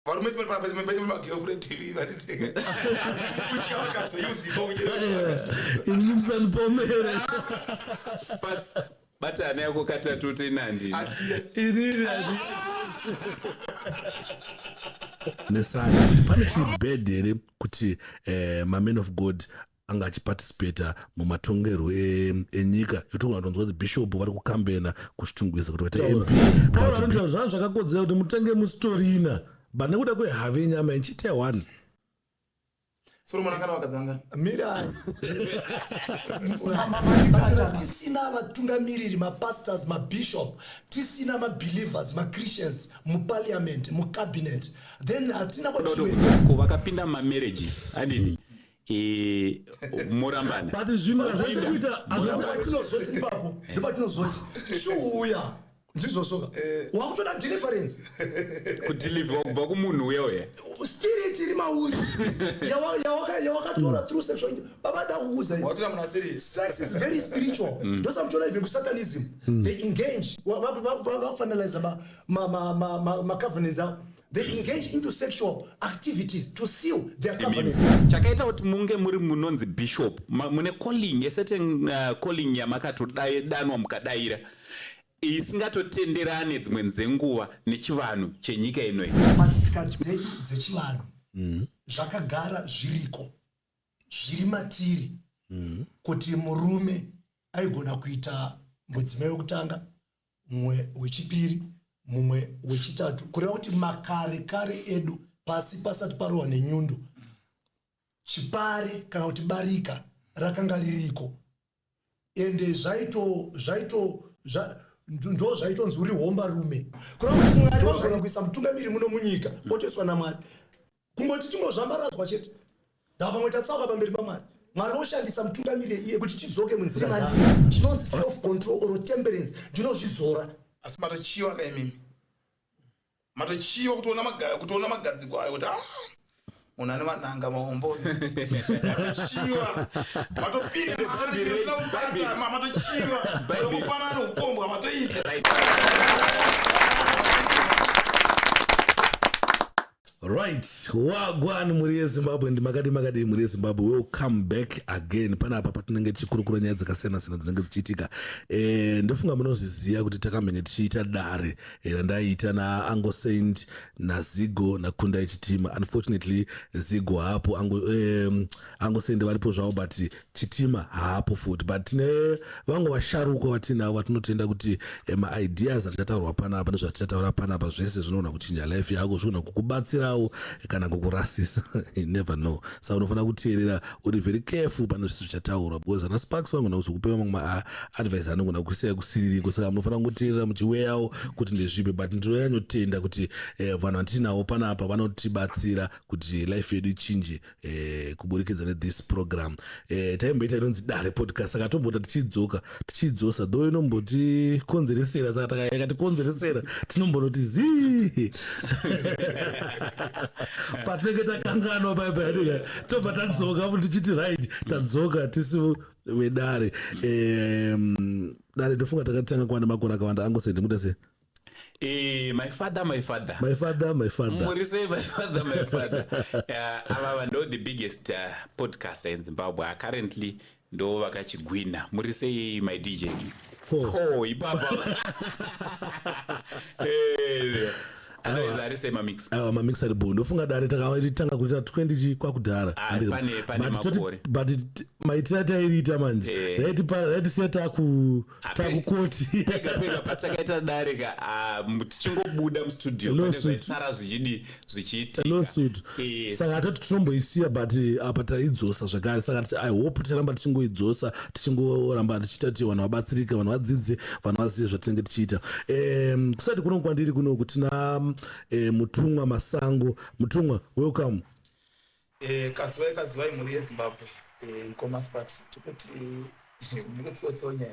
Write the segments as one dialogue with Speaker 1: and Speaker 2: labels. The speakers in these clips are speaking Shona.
Speaker 1: Varume magirlfriend TV vatiteka kutya vakadzi veiudzimba.
Speaker 2: Ini musanipomere.
Speaker 3: Spats, batana yako katatu tenandi.
Speaker 2: Inini nesani kuti pane chibed here kuti mamen of God anga achiparticipata mumatongerwo enyika, yotogona kutonzwa kuti bishop vari kukambena kuChitungwiza kuti vaite MP. Pauro anotaura zvanga zvakakodzera kuti mutenge musitorina, but nekuda kwehave yenyama ichiita one.
Speaker 1: Solomon akana vakadzanga.
Speaker 4: Mirai. Kana tisina vatungamiriri, mapastors, mabishop, tisina mabelievers, machristians muparliament, mucabinet, then hatina kwatinoenda.
Speaker 3: Ko vakapinda mumamarriages, handiti? Morambana.
Speaker 2: But zvinhu hazvisi kuita.
Speaker 4: Patinozoti ipapo, ndopatinozoti chiuya, ndizvozvoka, wakutoda deliverance.
Speaker 3: Kudeliverwa kubva kumunhu uya uya.
Speaker 4: Spirit iri mauri yawakatora through sexual. Baba, da kukuudza,
Speaker 1: Watora munhu asiri.
Speaker 4: sex is very spiritual. Ndosamuchiona even kusatanism they engage, vakufinalize macovenants avo, they engage into sexual activities to seal their covenant.
Speaker 3: Chakaita kuti munge muri munonzi bishop, mune calling, a certain calling yamakatodanwa mukadaira, isingatotenderane dzimwe dzenguva nechivanhu chenyika inoyi.
Speaker 4: Patsika dzedu dzechivanhu zvakagara zviriko, zviri matiri, kuti murume aigona kuita mudzimai wekutanga, mumwe wechipiri, mumwe wechitatu, kureva kuti makare kare edu, pasi pasati parohwa nenyundo, chipare kana kuti barika rakanga ririko, ende zvaito zvaito ndo zvaitonzi uri hombarume, kureva kuti Mwari vanogona kuisa mutungamiri muno munyika otoiswa naMwari. Kungoti tingozvambaradzwa chete, ndava pamwe tatsauka pamberi paMwari, Mwari oshandisa mutungamiri iye kuti tidzoke munzira dzake. Chinonzi self control or temperance, ndinozvidzora.
Speaker 1: Asi matochiwa kaimimi, matochiwa kutoona magadziko ayo kuti, ah, munhu ane manhanga mahombo. Matochiwa, matopinda maari, matochiwa kufanana neupombwa matoita.
Speaker 2: Right, wagwan mhuri yeZimbabwe, ndimakadi makadi mhuri yeZimbabwe. Welcome back again panapa patinenge tichikurukura nyaya dzakasiyana siyana dzinenge dzichiitika. Ndofunga munozviziva kuti takambenge tichiita dare randaiita naAngo Saint, naZigo, naKundai Chitima. Unfortunately Zigo haapo, Ango Saint varipo zvavo, but Chitima haapo futi. But tine vamwe vasharukwa vatinavo vatinotenda kuti maideas atichataurwa panapa nezvatichataura panapa zvese zvinogona kuchinja life yako, zvinogona kukubatsirawo kana kukurasisa, you never know. Saka unofanira kuteerera uri very careful pane zvese zvichataurwa, because ana Sparks vanogona kuzokupa mamwe maadvice anogona kusiya kusiririko. Saka munofanira kungoteerera muchiweyawo kuti ndezvipi. But ndinonyanyotenda kuti vanhu vatinavo panapa vanotibatsira kuti life yedu ichinje kuburikidza nethis program. Taimboita inonzi Dare Podcast, saka tombota tichidzoka tichidzosa, though inombotikonzeresera. Saka yakatikonzeresera, tinombonoti zii patinenge takanganwa paipayatika, tobva tadzoka futi tichiti right, tadzoka tisi vedare. Dare ndofunga takatanga kuva nemakore akawanda. Angosende muda sei?
Speaker 3: My father, my father.
Speaker 2: My father, my father.
Speaker 3: Muri sei, my father, my father? Ava ndo the biggest podcaster in Zimbabwe. Currently ndo vakachigwina. Muri sei, my DJ?
Speaker 2: Four.
Speaker 3: Four, ipapa. Otherwise ari sei mamix?
Speaker 2: Aiwa, mamix ari bo. Ndofunga dare takaritanga kuita 20 chi kwakudhara.
Speaker 3: Ah, pane
Speaker 2: But
Speaker 3: makore.
Speaker 2: But maitiro atairiita manje raitisiya taku takukoti.
Speaker 3: Pega pega patakaita dare ka, ah, tichingobuda mustudio pane
Speaker 2: Lawsuit.
Speaker 3: zvaisara zvichidi zvichiitika.
Speaker 2: Lawsuit. Saka tati tinomboisiya, but apa taidzosa zvakare. Saka I hope ticharamba tichingoidzosa, tichingoramba tichiita kuti vanhu vabatsirike, vanhu vadzidze, vanhu vazive zvatinenge tichiita. Kusati kuno kwandiri kunoku tina Mutumwa Masango. Mutumwa, welcome.
Speaker 1: Kazuvai kazuvai mhuri yeZimbabwe. Mukoma Sparks, tikuti Munotsotsonya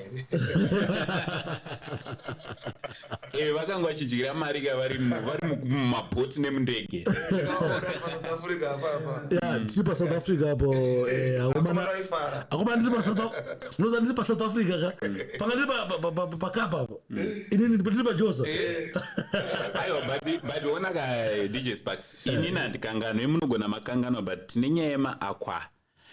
Speaker 1: here?
Speaker 3: Vakanga vachidyira mari ka vari mumabhoti nemundege.
Speaker 1: South Africa apapa.
Speaker 2: Ya, tiri paSouth Africa apo.
Speaker 1: Akomana vaifara.
Speaker 2: Akomana, ndiri paSouth, munoziva ndiri paSouth Africa ka, panga ndiri paKapa apo, inini ndiri paJoza.
Speaker 3: Aiwa, but ona ka, DJ Sparks, inini handikanganwe, munogona makanganwa, but tine nyaya yemaakwa.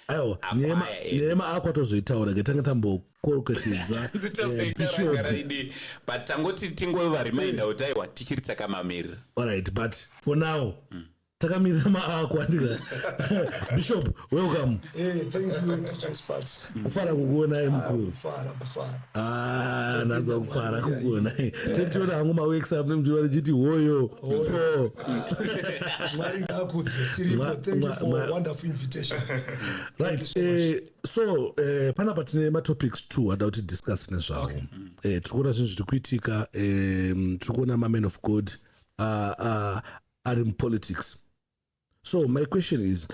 Speaker 2: Aiwa.
Speaker 3: Akwaya.
Speaker 2: Nyaya tozoitaura ke, tanga tambokoroketedza.
Speaker 3: Zitozoitaraidi, but tangoti tingovareminder kuti aiwa, tichiri takamamirira.
Speaker 2: Alright, but for now takamirira maakwa ndika. Bishop, welcome.
Speaker 4: Thank you, DJ Sparks.
Speaker 2: Kufara kukuonai, mukuru.
Speaker 4: Kufara, kufara.
Speaker 2: Ah, ndanzwa kufara kukuonai. Tichiona hangu maworks up nemuchiva richiti hoyo so.
Speaker 4: Mwari ngaakudzwe, tiripo. Thank you for wonderful invitation.
Speaker 2: Right,
Speaker 4: so much.
Speaker 2: So panapa tine matopics two ada kuti discuss nezvavo. Tiri kuona zvinhu zviri kuitika, tiri kuona mamen of God ari mupolitics. So my question is,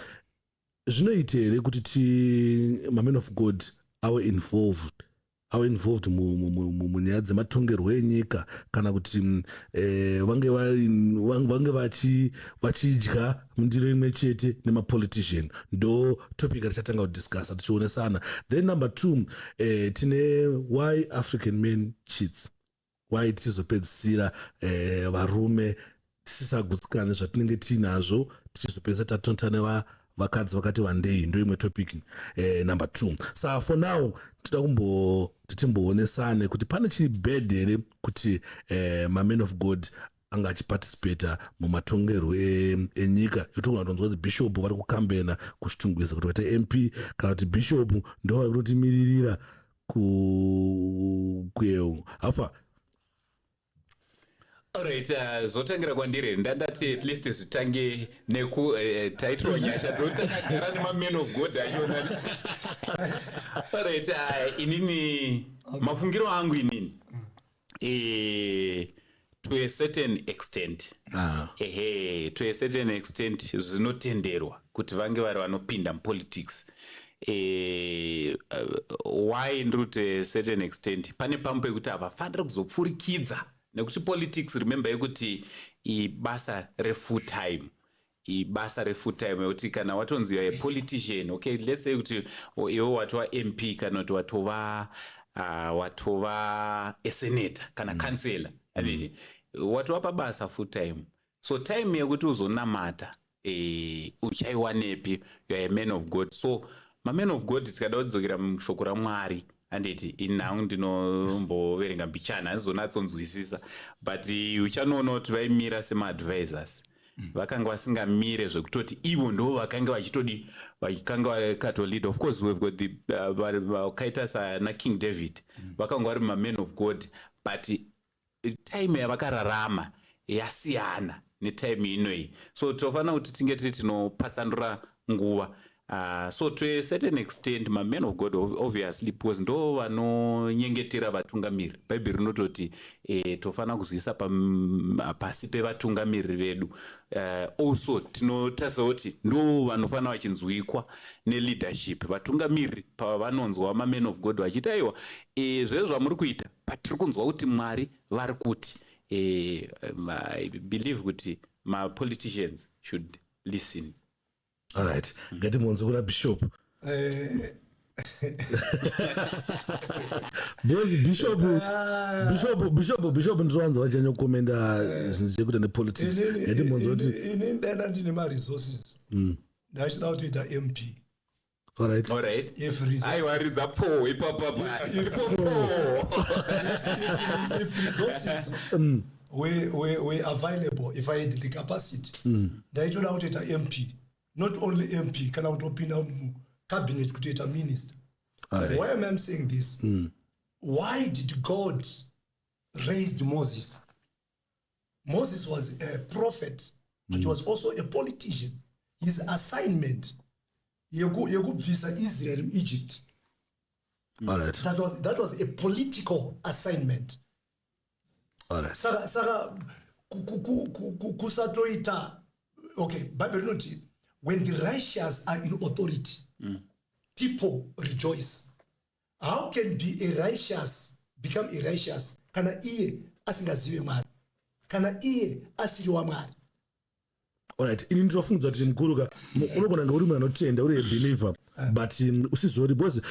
Speaker 2: zvinoita here kuti ti mamen of God ave involved munyaya dzematongerwo enyika, kana kuti vange vachidya mundiro imwe chete nemapolitician? Ndo topic yatichatanga kudiscussa tichionesana. Then number two, tine why African men cheats, why tichizopedzisira varume tisisagutsikane zvatinenge tiinazvo, tichizopedzisa tatotane vakadzi vakati vandei. Ndo imwe topic, number two. Saka for now toda kumboti timboonesane kuti pane chibad here kuti mamen of God anga achiparticipata mumatongerwo enyika, yotogona kutonzwa kuti bishop vari kukambena kuChitungwiza kuti vaite MP, kana kuti bishop ndo vari kutotimiririra kuyeu hafa.
Speaker 3: Alright, zvotangira kwandiri. Ndandati at least zvitange neku taitirwa nyasha dzokuti takagara nemamen of God achona. Alright, inini mafungiro angu inini, to a certain extent, ehe, to a certain extent zvinotenderwa kuti vange vari vanopinda mupolitics. Why ndiri kuti a certain extent? Pane pamwe pekuti havafaniri kuzopfurikidza, nekuti politics, remember yekuti ibasa refull time, ibasa refull time yekuti kana watonzi you are a politician, okay, let's say kuti iwe watova MP kana kuti watova esenator kana councillor, watova pabasa full time. So time yekuti uzonamata uchaiwanepi? You are a man of God. So maman of God, tikada kudzokera mushoko raMwari, handiti, inhangu ndinomboverenga mbichana, handizonatsonzwisisa, but uchanoona kuti vaimira semaadvisors. Vakanga vasingamire zvekutoti ivo ndo vakanga vachitodi, vakanga vakatolead. Of course we've got the vakaita sana King David, vakanga vari mamen of God, but time yavakararama yasiyana netime inoyi. So tofanira kuti tinge tiri tinopatsanura nguva. So to a certain extent mamen of God, obviously, because ndo vanonyengetera vatungamiri. Bhaibheri rinototi tofanira kuzivisa pasi pevatungamiriri vedu. Also tinotarisa kuti ndo vanofanira vachinzwikwa neleadership. Vatungamiriri pavanonzwa mamen of God vachiti aiwa, zvezvo zvamuri kuita, patiri kunzwa kuti Mwari vari kuti, I believe kuti mapoliticians should listen.
Speaker 2: Alright, ngatimonze kuna bishop, because bishop ndinowanza vachanyanya kukomenda zvinhu zvekuita nepolitics. Ngatimonze kuti
Speaker 4: Inini ndaenda ndine maresources, ndachida kutoita MP.
Speaker 2: Alright.
Speaker 3: Alright.
Speaker 4: If resources,
Speaker 3: Aiwa, ridza pfoho ipapapa, iripo pfoho.
Speaker 4: If resources were available, if I had the capacity, ndaitoda kutoita MP. Not only MP, kana kutopinda mucabinet, kutoita minister. Why am I saying this? Why did God raised Moses? Moses was a prophet, but he was also a politician. His assignment yekubvisa Israel muEgypt, that was a political assignment. Saka kusatoita, okay, Bible rinoti when the righteous are in authority, people rejoice. How can be a righteous become a righteous kana iye asingazive Mwari, kana iye asiri waMwari?
Speaker 2: Alright, ini ndinofungidzwa kuti mukuruka unogona kunge uri munhu anotenda, uri a believer, but usizori, because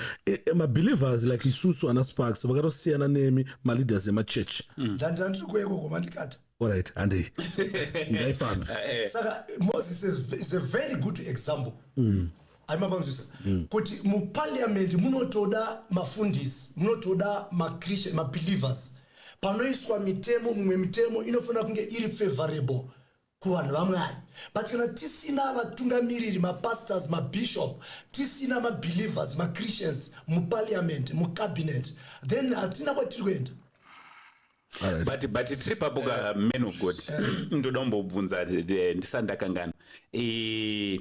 Speaker 2: mabelievers like isusu ana Sparks vakatosiyana nemi maleaders emachechi.
Speaker 4: Ndandiri kuekoko mandikata.
Speaker 2: Alright, handei, ngaifambe.
Speaker 4: Saka Moses is a very good example. Aimapanzwisa kuti muparliament munotoda mafundisi, munotoda machristian, mabelievers. Panoiswa mitemo, mumwe mitemo inofanira kunge iri favorable kuvanhu vaMwari. But kana tisina vatungamiriri, mapastors, mabishop, tisina mabelievers, machristians muparliament, mucabinet, then hatina kwatiri kuenda.
Speaker 3: But tiri papo ka, man of God, ndoda kumbobvunza ndisati ndakangana. I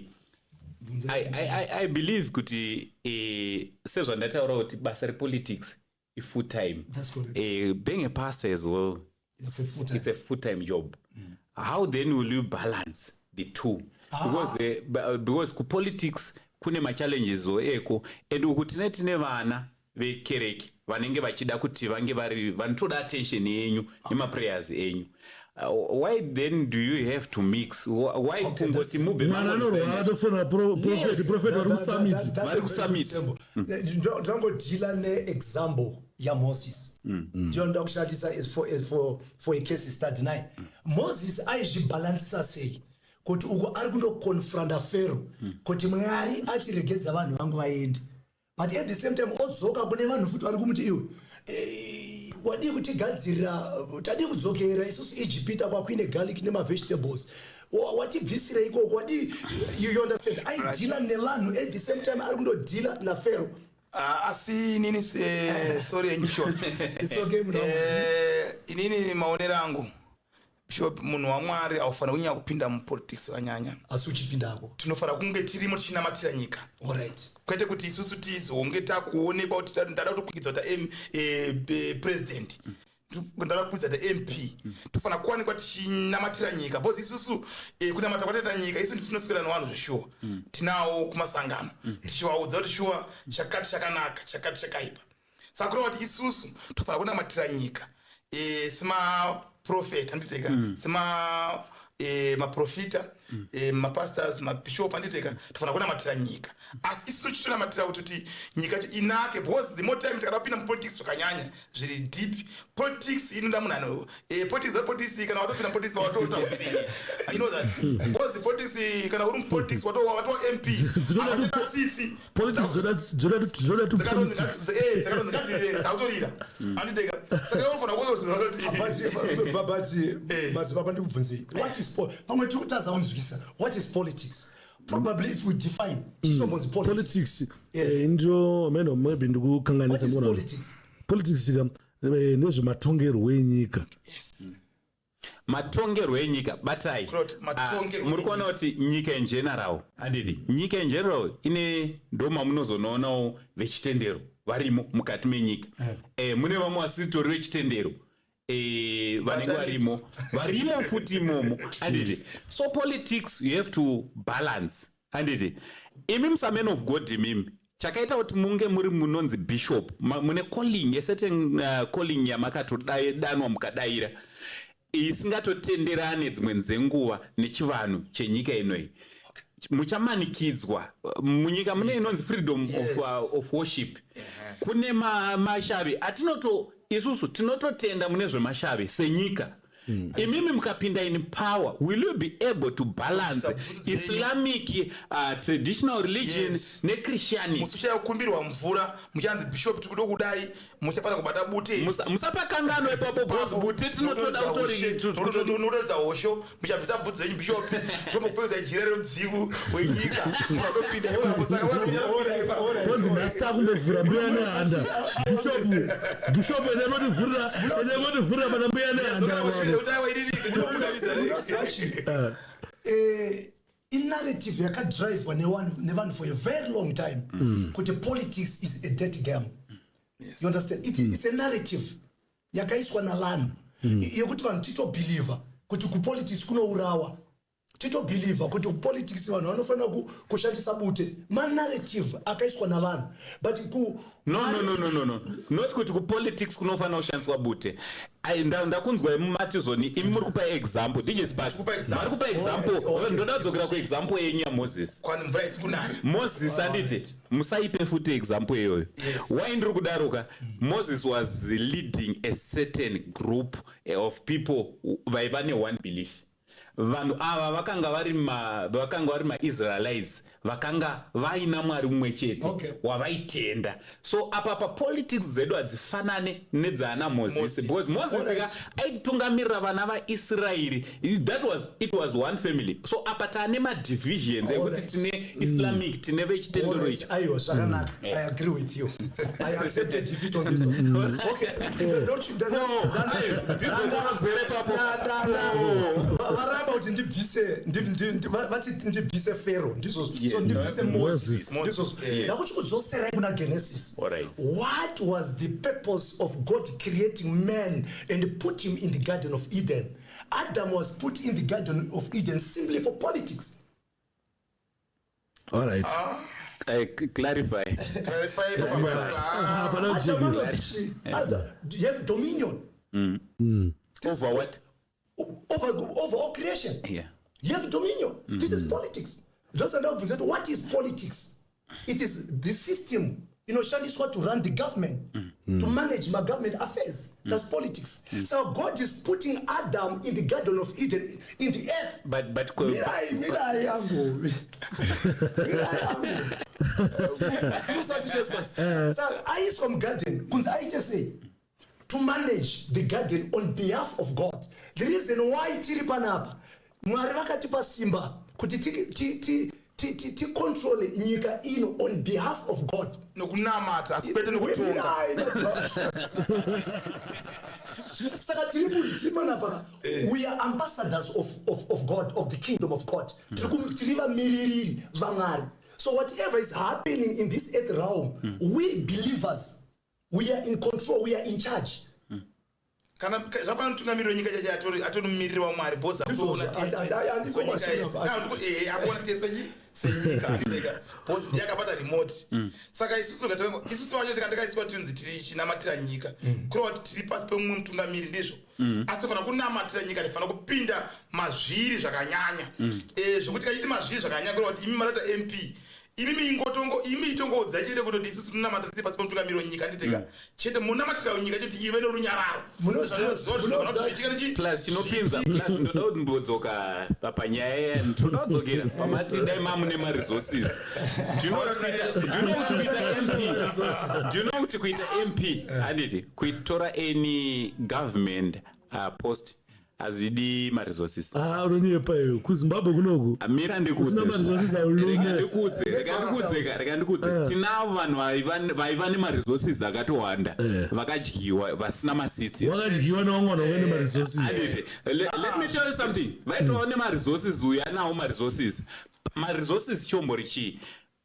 Speaker 3: believe kuti sezvandataura kuti basa repolitics ifull time.
Speaker 4: That's correct.
Speaker 3: Being a pastor as well,
Speaker 4: It's a full time.
Speaker 3: It's a full time job. How then will you balance the two? Because kupolitics kune machallenges eko, and uku tine vana vekereke vanenge vachida kuti vange vari vanotoda attention yenyu nemaprayers enyu. Why then do you have to mix? Why kungoti mubve
Speaker 2: Mwana anorwara, tofonera prophet, prophet vari kusummit.
Speaker 3: Vari kusummit.
Speaker 4: Ndangodhila neexample yaMoses, ndiyo ndoda kushandisa as for a case study naye. Moses aizvibhalansisa sei kuti uku ari kundoconfronta Pharaoh kuti Mwari achiregedza vanhu vangu vaende, but at the same time odzoka kune vanhu futi vari kumuti, "Iwe, wadii kutigadzirira? Tadii kudzokera isusu Ijipita kwakuine garlic nemavegetables? Watibvisira ikoko, wadii?" You understand? Aidhila nevanhu, at the same time ari kundodhila naPharaoh.
Speaker 1: Ah, asi inini sorry yenyu, Bishop.
Speaker 4: It's okay, munhu wangu.
Speaker 1: Inini maonero angu, Bishop, munhu waMwari haufaniri kunyanya kupinda mupolitics vanyanya.
Speaker 4: Asi uchipindako?
Speaker 1: Tinofanira kunge tirimo tichinamatira nyika, kwete kuti isusu tizonge takuonekwa kuti ndada kutokwikidza kuti president, ndada kukwidza kuti MP. Tofanira kuwanikwa tichinamatira nyika, because isusu kunamata kwataita nyika, isu nditinoswera nevanhu zveshuwa. Tinawo kumasangano tichivaudza kuti shuwa chakati chakanaka, chakati chakaipa. Saka kureva kuti isusu tofanira kunamatira nyika semaprofeta, handiteka, sema maprofita, mapastors, mabishop, handiteka. Tofanira kunamatira nyika, asi isusu chitonamatira kuti nyika yacho inake, because the more time tikada kupinda mupolitics zvakanyanya zviri deep, politics inoda munhu ano politics. Kana watopinda mupolitics, watoita utsinye, you know that, because politics, kana uri mupolitics, watova MP. Havachada tsitsi.
Speaker 2: Politics dzoda tu politics.
Speaker 1: Dzakatonzi ngadzirire, dzakutorira, handiteka. Saka unofanira kuzoziva kuti
Speaker 4: But madzibaba, ndikubvunzei, what is pamwe tiri kutadza kunzwisa what is politics. Probably if we define chisombonzi politics.
Speaker 2: Politics ndio meno maybe ndikukanganisa.
Speaker 4: What is
Speaker 2: Muona
Speaker 4: politics?
Speaker 2: Politics ka ndezvematongerwo enyika.
Speaker 3: Matongerwo enyika, batai.
Speaker 1: Kuroti matongerwo
Speaker 3: Ah, muri kuona
Speaker 1: enyika.
Speaker 3: kuti nyika in general, handiti, nyika in general ine ndo mamunozonoonawo vechitendero varimo mukati menyika. Mune vamwe vasitori vechitendero, vanenge varimo futi imomo, handiti? So politics, you have to balance, handiti? Imi musaman of God, imimi chakaita kuti munge muri munonzi bishop, mune calling, a certain calling yamakatodanwa mukadaira, isingatotenderane dzimwe dzenguva nechivanhu chenyika inoyi. Muchamanikidzwa. Munyika mune inonzi freedom of worship. Kune mashavi atinoto, isusu tinototenda mune zvemashavi senyika. Imimi mukapinda in power, will you be able to balance
Speaker 1: Bvutsu dzenyu.
Speaker 3: Islamic, traditional religion nechristianity?
Speaker 1: Musi uchakumbirwa mvura, muchanzi, "Bishop, tiri kuda kudai," muchafanira kubata bute.
Speaker 3: Musapakanganwa ipapo, because bute tinotoda kutori.
Speaker 1: Unotoridza hosho, muchabvisa bhutsu dzenyu, bishop, ndomukupfekesa jira remudzimu wenyika, munatopinda ipapo. Saka
Speaker 2: Konzi nhasi takumbovhura Mbuya Nehanda. Bishop, bishop, ende motivhurira, ende motivhurira pana Mbuya Nehanda.
Speaker 4: Unoziva, inarrative yakadrivwa nevanhu for a very long time kuti politics is a dirty game, you understand? It's a narrative yakaiswa navanhu yekuti vanhu titobhelievha kuti kupolitics kunourawa. Titobhilivha kuti kupolitics vanhu vanofanira kushandisa bute, manarrative akaiswa navanhu, but ku
Speaker 3: No, no, no, no, no, no, not kuti kupolitics kunofanira kushandiswa bute. Ndakunzwa imi matizoni, imi muri kupa example, DJ Sparks.
Speaker 1: Kupa example.
Speaker 3: Vari kupa example.
Speaker 4: Alright, okay.
Speaker 3: Ndoda kudzokera kuexample yenyu yaMoses.
Speaker 1: Kwanzi mvura isi kunaya.
Speaker 3: Moses, anditi musaipe futi example iyoyo.
Speaker 1: Yes.
Speaker 3: Why ndiri kudaroka? Moses was leading a certain group of people vaiva neone belief. Vanhu ava vakanga vari maIsraelites vakanga vaina Mwari mumwe chete wavaitenda. So apa papolitics dzedu hadzifanane nedzaana Mozisi,
Speaker 1: Moses.
Speaker 3: because Moses ka aitungamirira vana vaIsraeri. That was, it was one family. So apa taane madivisions ekuti tine Islamic, tine vechitendero ichi.
Speaker 4: Aiwa, zvakanaka. I agree with you. I accept the defeat on this one. Okay. Don't you-
Speaker 3: Ndizokorodzere papo.
Speaker 4: Varamba kuti ndibvise, vati ndibvise Pharaoh, ndizvozvo? So ndibvise Moses, ndizvozvo? Ndakuti kudzoserai kuna Genesis. What was the purpose of God creating man and put him in the Garden of Eden? Adam was put in the Garden of Eden simply for politics.
Speaker 2: All right.
Speaker 3: Clarify.
Speaker 1: Clarify, papa, ah,
Speaker 2: Hapana
Speaker 4: Adam
Speaker 2: kujekesa.
Speaker 4: anonzi chi? Adam, you have dominion
Speaker 3: Over what?
Speaker 4: over all creation. You have dominion. This is politics. Ndosandabvunza kuti what is politics? It is the system inoshandiswa to run the government, to manage my government affairs. That's politics. So God is putting Adam in the Garden of Eden, in the earth.
Speaker 3: But
Speaker 4: Mirai, mirai yangu, mirai yangu. Usati response. Saka aiswa mugarden kunzi aite sei? To manage the garden on behalf of God. The reason why tiri panapa, Mwari vakatipa simba kuti ticontrole nyika ino on behalf of God.
Speaker 1: Nokunamata, asi kwete nokutonga.
Speaker 4: Mirai, saka tiri panapa, we are ambassadors of God, of the kingdom of God. Tiri vamiririri vaMwari. So whatever is happening in this earth realm, we believers, we are in control, we are in charge.
Speaker 1: Kana zvafanana, mutungamiri wenyika chacho atori mumiriri waMwari, because
Speaker 4: Ndizvozvo,
Speaker 1: akutoona tese
Speaker 4: handiko
Speaker 1: senyika
Speaker 4: mashina
Speaker 1: yese.
Speaker 4: acho.
Speaker 1: Ah, akuona tese senyika, anditeka, because ndiye akabata remote. Saka isusu isusu vacho tikandikaiswa tinzi tiri chinamatira nyika, kureva kuti tiri pasi pemumwe mutungamiri, ndizvo? Asi tofanira kunamatira nyika, tifanira kupinda mazviri zvakanyanya. Zvokuti kachiti mazviri zvakanyanya, kureva kuti imi marata MP, imimi ingotongo, imi itongoudza chete kutoti isusu tinonamata tiri pasi pemutungamiri wenyika, anditeka, chete munamatira nyika chete ive norunyararo. Zvinoziva kuti zvinogona kuti zviitike
Speaker 3: Plus chinopinza, plus ndoda kumbodzoka panyaya, ndoda kudzokera pamati dai mamune maresources. Do you know kuti kuita MP, do you know kuti kuita MP, handiti, kuitora any government post hazvidi maresources?
Speaker 2: Ah, unonyepa iyo. KuZimbabwe kunoku
Speaker 3: Mira ndikudze.
Speaker 2: Usina maresources haulume.
Speaker 3: Rega ndikudze, rega ndikudze ka, rega ndikudze. Tinavo vanhu vaiva nemaresources akatowanda, vakadyiwa, vasina maseats.
Speaker 2: Wakadyiwa nevamwe vanhu vakaine maresources.
Speaker 3: Anditi, let me tell you something. Vaitovawo nemaresources, uyu anawo maresources. Maresources chombori chii?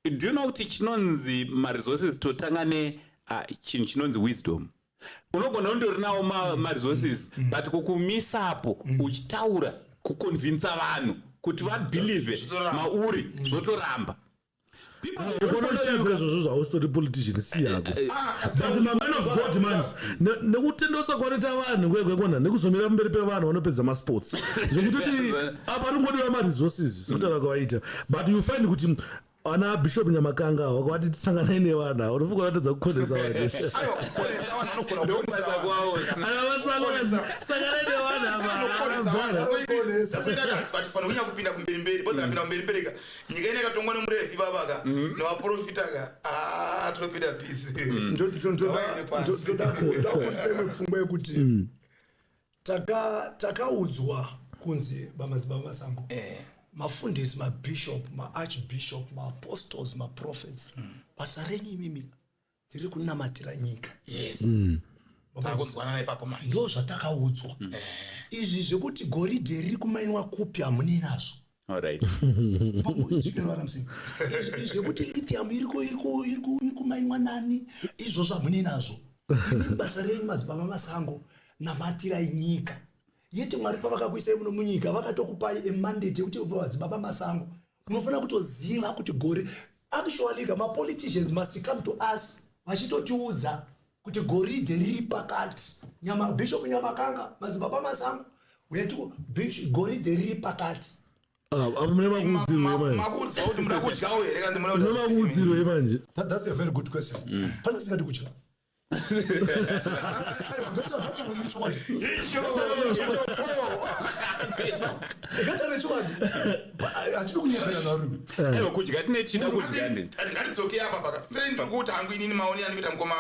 Speaker 3: Do you know kuti chinonzi maresources, totanga ne chinhu chinonzi wisdom. Unogona undorinawo maresources, but kukumisapo uchitaura, kuconvinsa vanhu kuti vabelieve
Speaker 1: Zvotoramba.
Speaker 3: mauri, zvotoramba. People don't
Speaker 2: Ukona
Speaker 3: follow you.
Speaker 2: uchitadzira izvozvo, zvausitori politician, si yako.
Speaker 1: Ah,
Speaker 2: But maman of God manje, nekutendeusa kwanoita vanhu kwegwekona, nekuzomira pamberi pevanhu, vanopedza masports, zvekutoti apa ringodiwa maresources sekutaura kwavaita. But you find kuti ana Bishop Nyamakanga wakavati tisanganai nevanhu ava, unofunga vatadza kukonesa vanhu?
Speaker 1: Aiwa, kukonesa vanhu vanogona
Speaker 3: Ndokubasa
Speaker 1: kukonesa vanhu.
Speaker 3: kwavo.
Speaker 2: Sanganai nevanhu
Speaker 1: Anokonesa
Speaker 2: ava.
Speaker 1: vanhu. But fanira kunyanya kupinda kumberimberi, because akapinda kumberimberi ka, nyika ine yakatongwa nemuRevhi babaka nevaprofita ka. Ah, tinopinda busy. Ngavaende pasi.
Speaker 4: Ndoda kuburitsa imwe pfungwa yekuti takaudzwa kunzi bamadzibaba Masango, mafundisi, mabishop, maarchbishop, maapostles, maprophets, basa renyu imimi ndiri kunamatira nyika.
Speaker 1: Yes, takunzwanana ipapo manje.
Speaker 4: Ndo zvatakaudzwa izvi. Zvekuti goridhe riri kumainwa kupi, hamuni nazvo.
Speaker 3: Alright.
Speaker 4: Izvi zvekuti lithium iri kumainwa nani, izvozvo hamuni nazvo. Imi basa renyu, madzibaba Masango, namatirai nyika. Yeti Mwari pavakakuisai muno munyika, vakatokupai a mandate yekuti madzibaba masango. Munofanira kutoziva kuti gore, actually ka, mapoliticians must come to us vachitotiudza kuti goridhe riri pakati. Nyama Bishop Nyamakanga, madzibaba masango, uyati goridhe riri pakati.
Speaker 2: Ah, apo mune makuudzirwe manje.
Speaker 1: Makuudzirwa kuti muda kudyawo here kana muda
Speaker 2: Mune makuudzirwe manje.
Speaker 4: That's a very good question. Pane singadi kudya. Ngataure chokwadi, hatidi kunyepera varume.
Speaker 3: Aiwa, kudya tine tichida kudya ndi.
Speaker 1: Ngatidzokei apa paka sei. Ndiri kuti hangu inini maoni andikuita, mukoma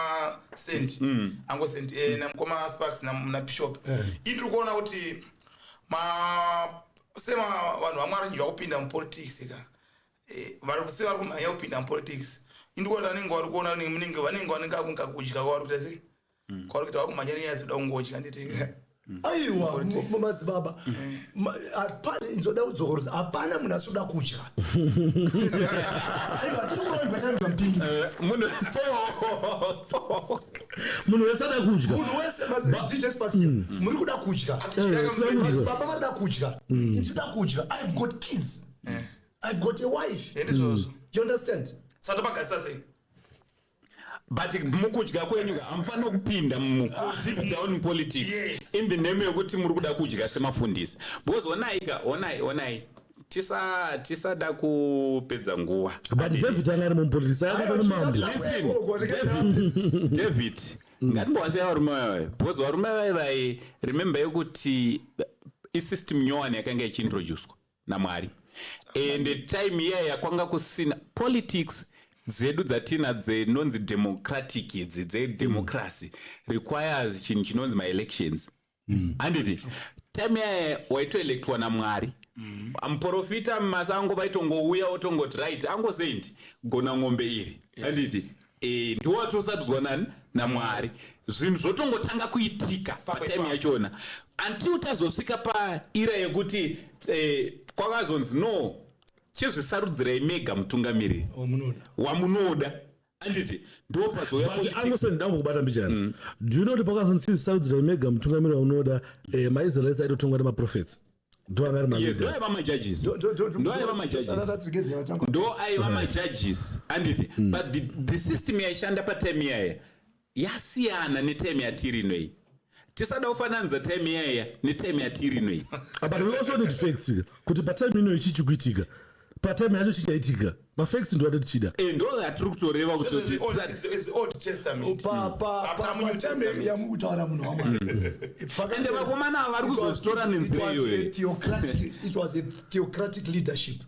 Speaker 1: Sent, ango Sent, namukoma Sparks nabishop, ini ndiri kuona kuti ma sema vanhu vamwe vazhinji vakupinda mupolitics ka, vari se vari kumhanya kupinda mupolitics. Ini ndikuona vanenge vari kuona munenge vanenge kakudya kwavari kuita, sei kwavari kuita, vakumhanya nenyaya dzekuda kungodya, nditi.
Speaker 4: Aiwa, madzibaba, nzoda kudzokorodza, hapana munhu asikuda kudya. Aiwa, tiri kuroorwa chairwa mupingi.
Speaker 3: Munhu
Speaker 2: Munhu wese ada kudya.
Speaker 4: Munhu wese, DJ Sparks, muri kuda kudya. Madzibaba varida kudya, tinoda kudya. I've got kids, I've got a wife.
Speaker 1: Ndizvozvo.
Speaker 4: You understand?
Speaker 1: Saka topagadzisa sei?
Speaker 3: But mukudya kwenyu hamufaniri kupinda deep down politics in the name yekuti muri kuda kudya semafundisi, because onai ka, onai, onai, tisada kupedza nguva.
Speaker 2: But David anga ari mupolitics, akatori mambo.
Speaker 3: Listen, David, ngatimbowasiya varume vavai, because varume vaivai, remember yekuti isystem nyowani yakanga ichiintroducwa naMwari, and time iyaya kwanga kusina politics dzedu dzatina dzinonzi democratic idzi dzedemocracy, requires chinhu chinonzi maelections, handiti? Time iyaya waitoelectwa naMwari. Muprofita mumasango vaitongouya otongoti, "Right, angosendi gona ng'ombe iri," handiti? Ndiwo watosarudzwa nani? NaMwari. Zvinhu zvotongotanga kuitika patime yachona until tazosvika paira yekuti kwakazonzi, "No, chizvisarudzirai mega mutungamiriri
Speaker 4: Wamunoda."
Speaker 3: wamunoda, handiti? Ndo pazouya
Speaker 2: But
Speaker 3: politics.
Speaker 2: angoseni ndangokubata mbijana, do you know kuti pakazonzi chizvisarudzirai mega mutungamiri waunoda, maIsraelites aitotongwa nemaprophets, ndo anga ari
Speaker 3: Yes, ndo
Speaker 2: maleaders.
Speaker 3: aiva majudges, ndo aiva majudges, ndo aiva majudges, handiti? But the system yaishanda patime iyaya yasiyana netime yatiri inoyi. Tisada kufananidza time iyaya netime yatiri inoyi.
Speaker 2: Ah, but we also need facts kuti patime ino ichi chikuitika, patime yacho chichaitika. Mafacts ndo ati tichida.
Speaker 3: Ndo yatiri kutoreva kutoti
Speaker 1: Is Old Testament. Apa muNew
Speaker 4: patime
Speaker 1: Testament.
Speaker 4: yamukutaura, munhu waMwari.
Speaker 3: Ende vakomana ava vari kuzozvitora nenzira iyoyo.
Speaker 4: It was a theocratic leadership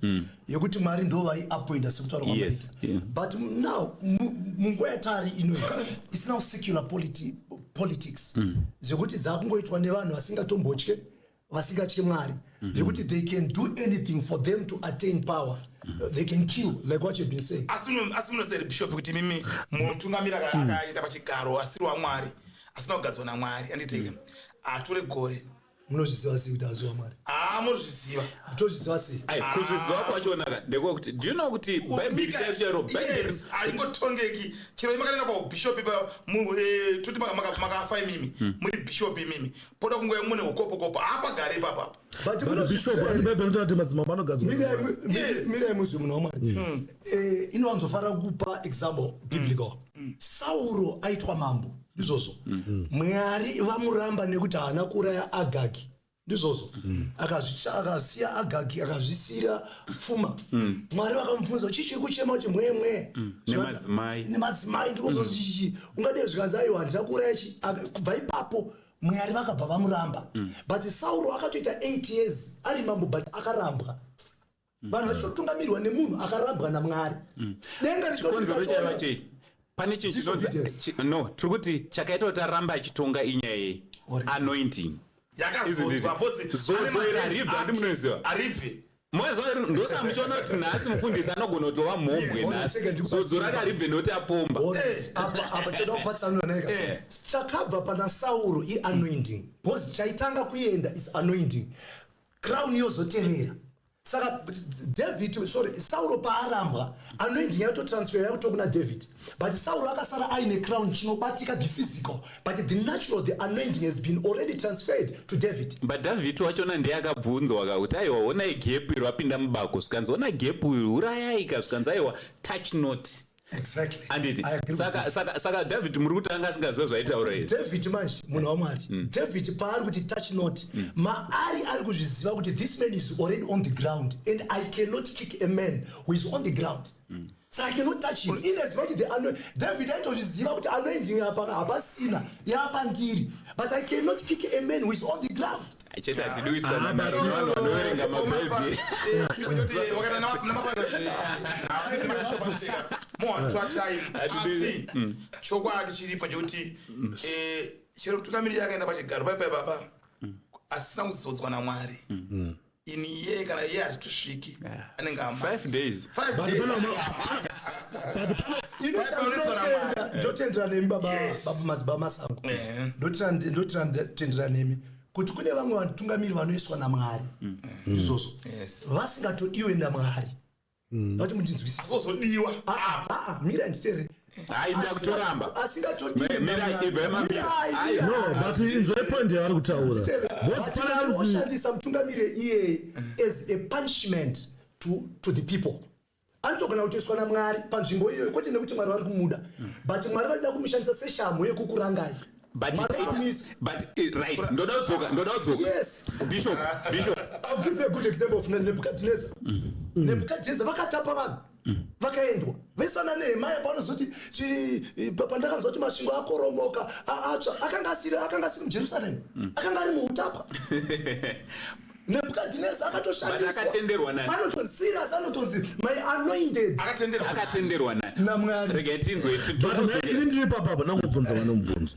Speaker 4: yekuti Mwari ndo vaiappointa sekutaura kwamaita. But now munguva yatari inoyi, it's now secular politics zvekuti dzakungoitwa nevanhu vasingatombotye, vasingatye Mwari, zvekuti they can do anything for them to attain power. They can kill, like what you've been saying.
Speaker 1: Asi munoseri, bishop, kuti mimi mutungamiri akaita pachigaro asiri waMwari, asina kugadzwa naMwari, anditeke atore gore?
Speaker 4: Munozviziva sei kuti aziva Mwari?
Speaker 1: Haa, munozviziva.
Speaker 4: Tozviziva sei?
Speaker 3: Ai, kuzviziva kwachonaka ndekwokuti, do you know kuti Bhaibheri chairo chairo, Bhaibheri
Speaker 1: Yes, haingotongeki chero makaenda paubhishopi, toti makafa imimi, muri bhishopi imimi, poda kunge mune ukopokopo, hapagare ipapapa.
Speaker 4: But
Speaker 2: But bishop, andi Bhaibheri rinotaura kuti madzimambo anogadzwa naMwari.
Speaker 4: Mirai muzwi, munhu waMwari. Inowanzofanira kupa example biblical. Sauro aitwa mambo, ndizvozvo? Mwari vamuramba nekuti haana kuuraya Agagi, ndizvozvo? Akasiya Agagi, akazvisiyira pfuma. Mwari vakamubvunza, "Chichi kuchema kuti mwemwe?"
Speaker 3: Nemadzimai.
Speaker 4: Nemadzimai, ndikozoti chichi ungadei? Zvikanzi, "Aiwa, handina kuuraya chi." Kubva ipapo Mwari vakabva vamuramba. But Sauro akatoita 8 years ari mambo, but akarambwa. Vanhu vachitotungamirwa nemunhu akarambwa naMwari. Denga
Speaker 3: Chikonzero chaiva
Speaker 4: richitoona.
Speaker 3: chei? Pane chinhu chinonzi
Speaker 4: Disobedience.
Speaker 3: No, tiri kuti chakaita kuti arambe achitonga inyaya yei? Anointing.
Speaker 1: Yakazodzwa.
Speaker 3: Zodzo iri haribvi, handi munoziva?
Speaker 1: Haribvi.
Speaker 3: Moziva, ndosa muchiona kuti nhasi mufundisi anogona kutova mhombwe
Speaker 4: Yes.
Speaker 3: nhasi.
Speaker 4: Chega ndikubatsire.
Speaker 3: Zodzo rakaribve nokuti apomba.
Speaker 4: Alright. Apa toda kupatsanura neka chakabva pana Sauro ianointing, because chaitanga kuenda is anointing, crown yozotevera. Saka David, sorry, Sauro paarambwa, anointing yatotransfer yakuto kuna David, but Sauro akasara aine crown, chinobatika, the physical, but the natural, the anointing has been already transferred to David.
Speaker 3: But David wachona ndiye akabvunzwa kakuti, "Aiwa, onai gap iri, wapinda mubako." Zvikanzi, "Ona gap iri, urayai ka." Zvikanzi, "Aiwa, touch not."
Speaker 4: Exactly.
Speaker 3: Anditi?
Speaker 4: I agree with
Speaker 3: Saka David muri kuti anga asingaziva zvaitaura here?
Speaker 4: David manje, munhu waMwari, David paari kuti touch not, maari ari kuzviziva kuti this man is already on the ground and I cannot kick a man who is on the ground, so I cannot touch him. Ineziva kuti David aitozviziva kuti anointing apa hapasina, yapandiri, but I cannot kick a man who is on the ground.
Speaker 3: Chete hatidiwisana naro nevanhu vanoverenga mabhaibheri.
Speaker 1: Wakaita namabasa time, asi chokwadi chiripo chekuti chero mutungamiriri akaenda pachigaro paipai baba asina kuzodzwa naMwari, ini iye kana iye hatitosviki, anenge ama
Speaker 3: 5 days.
Speaker 1: Five
Speaker 2: But
Speaker 1: days.
Speaker 4: Ino
Speaker 1: Bible
Speaker 4: ndotendera nemi, baba.
Speaker 1: Yes.
Speaker 4: Baba madzibaba Masango, ndotendera nemi kuti kune vamwe vatungamiri vanoiswa naMwari izvozvo, vasingatodiwe naMwari, vati mundinzwisise.
Speaker 1: Azozodiwa.
Speaker 4: Ah, ah, mira, nditerere.
Speaker 3: Hai, ndakutoramba.
Speaker 4: Asingatodiwe.
Speaker 3: Mira, ibva yamambira. Hai.
Speaker 2: No, but inzwai point yavari kutaura, because pane anzi
Speaker 4: Oshandisa mutungamiri iyeye as a punishment to the people. Anotogona kutoiswa naMwari panzvimbo iyoyo, kwete nekuti Mwari vari kumuda, but Mwari vachida kumushandisa seshamhu yekukurangai.
Speaker 3: But
Speaker 4: Mwari vakamisa.
Speaker 3: But right, ndoda kudzoka, ndoda kudzoka.
Speaker 4: Yes.
Speaker 3: Bishop, bishop.
Speaker 4: I'll give you a good example of Nebuchadnezzar. Nebuchadnezzar vakatapa vanhu, vakaendwa vesana Nehemaya panozoti pandakanzwa kuti masvingo akoromoka, atsva, akanga asiri muJerusaremu, akanga ari muutapwa. Nebukadnezar akatoshandiswa.
Speaker 3: But akatenderwa nani?
Speaker 4: Anotonzi serious, anotonzi my anointed.
Speaker 1: Akatenderwa.
Speaker 3: Akatenderwa nani?
Speaker 4: NaMwari.
Speaker 3: Regai tinzwe.
Speaker 2: But ini ndiri papapa ndangobvunza vane mubvunzo.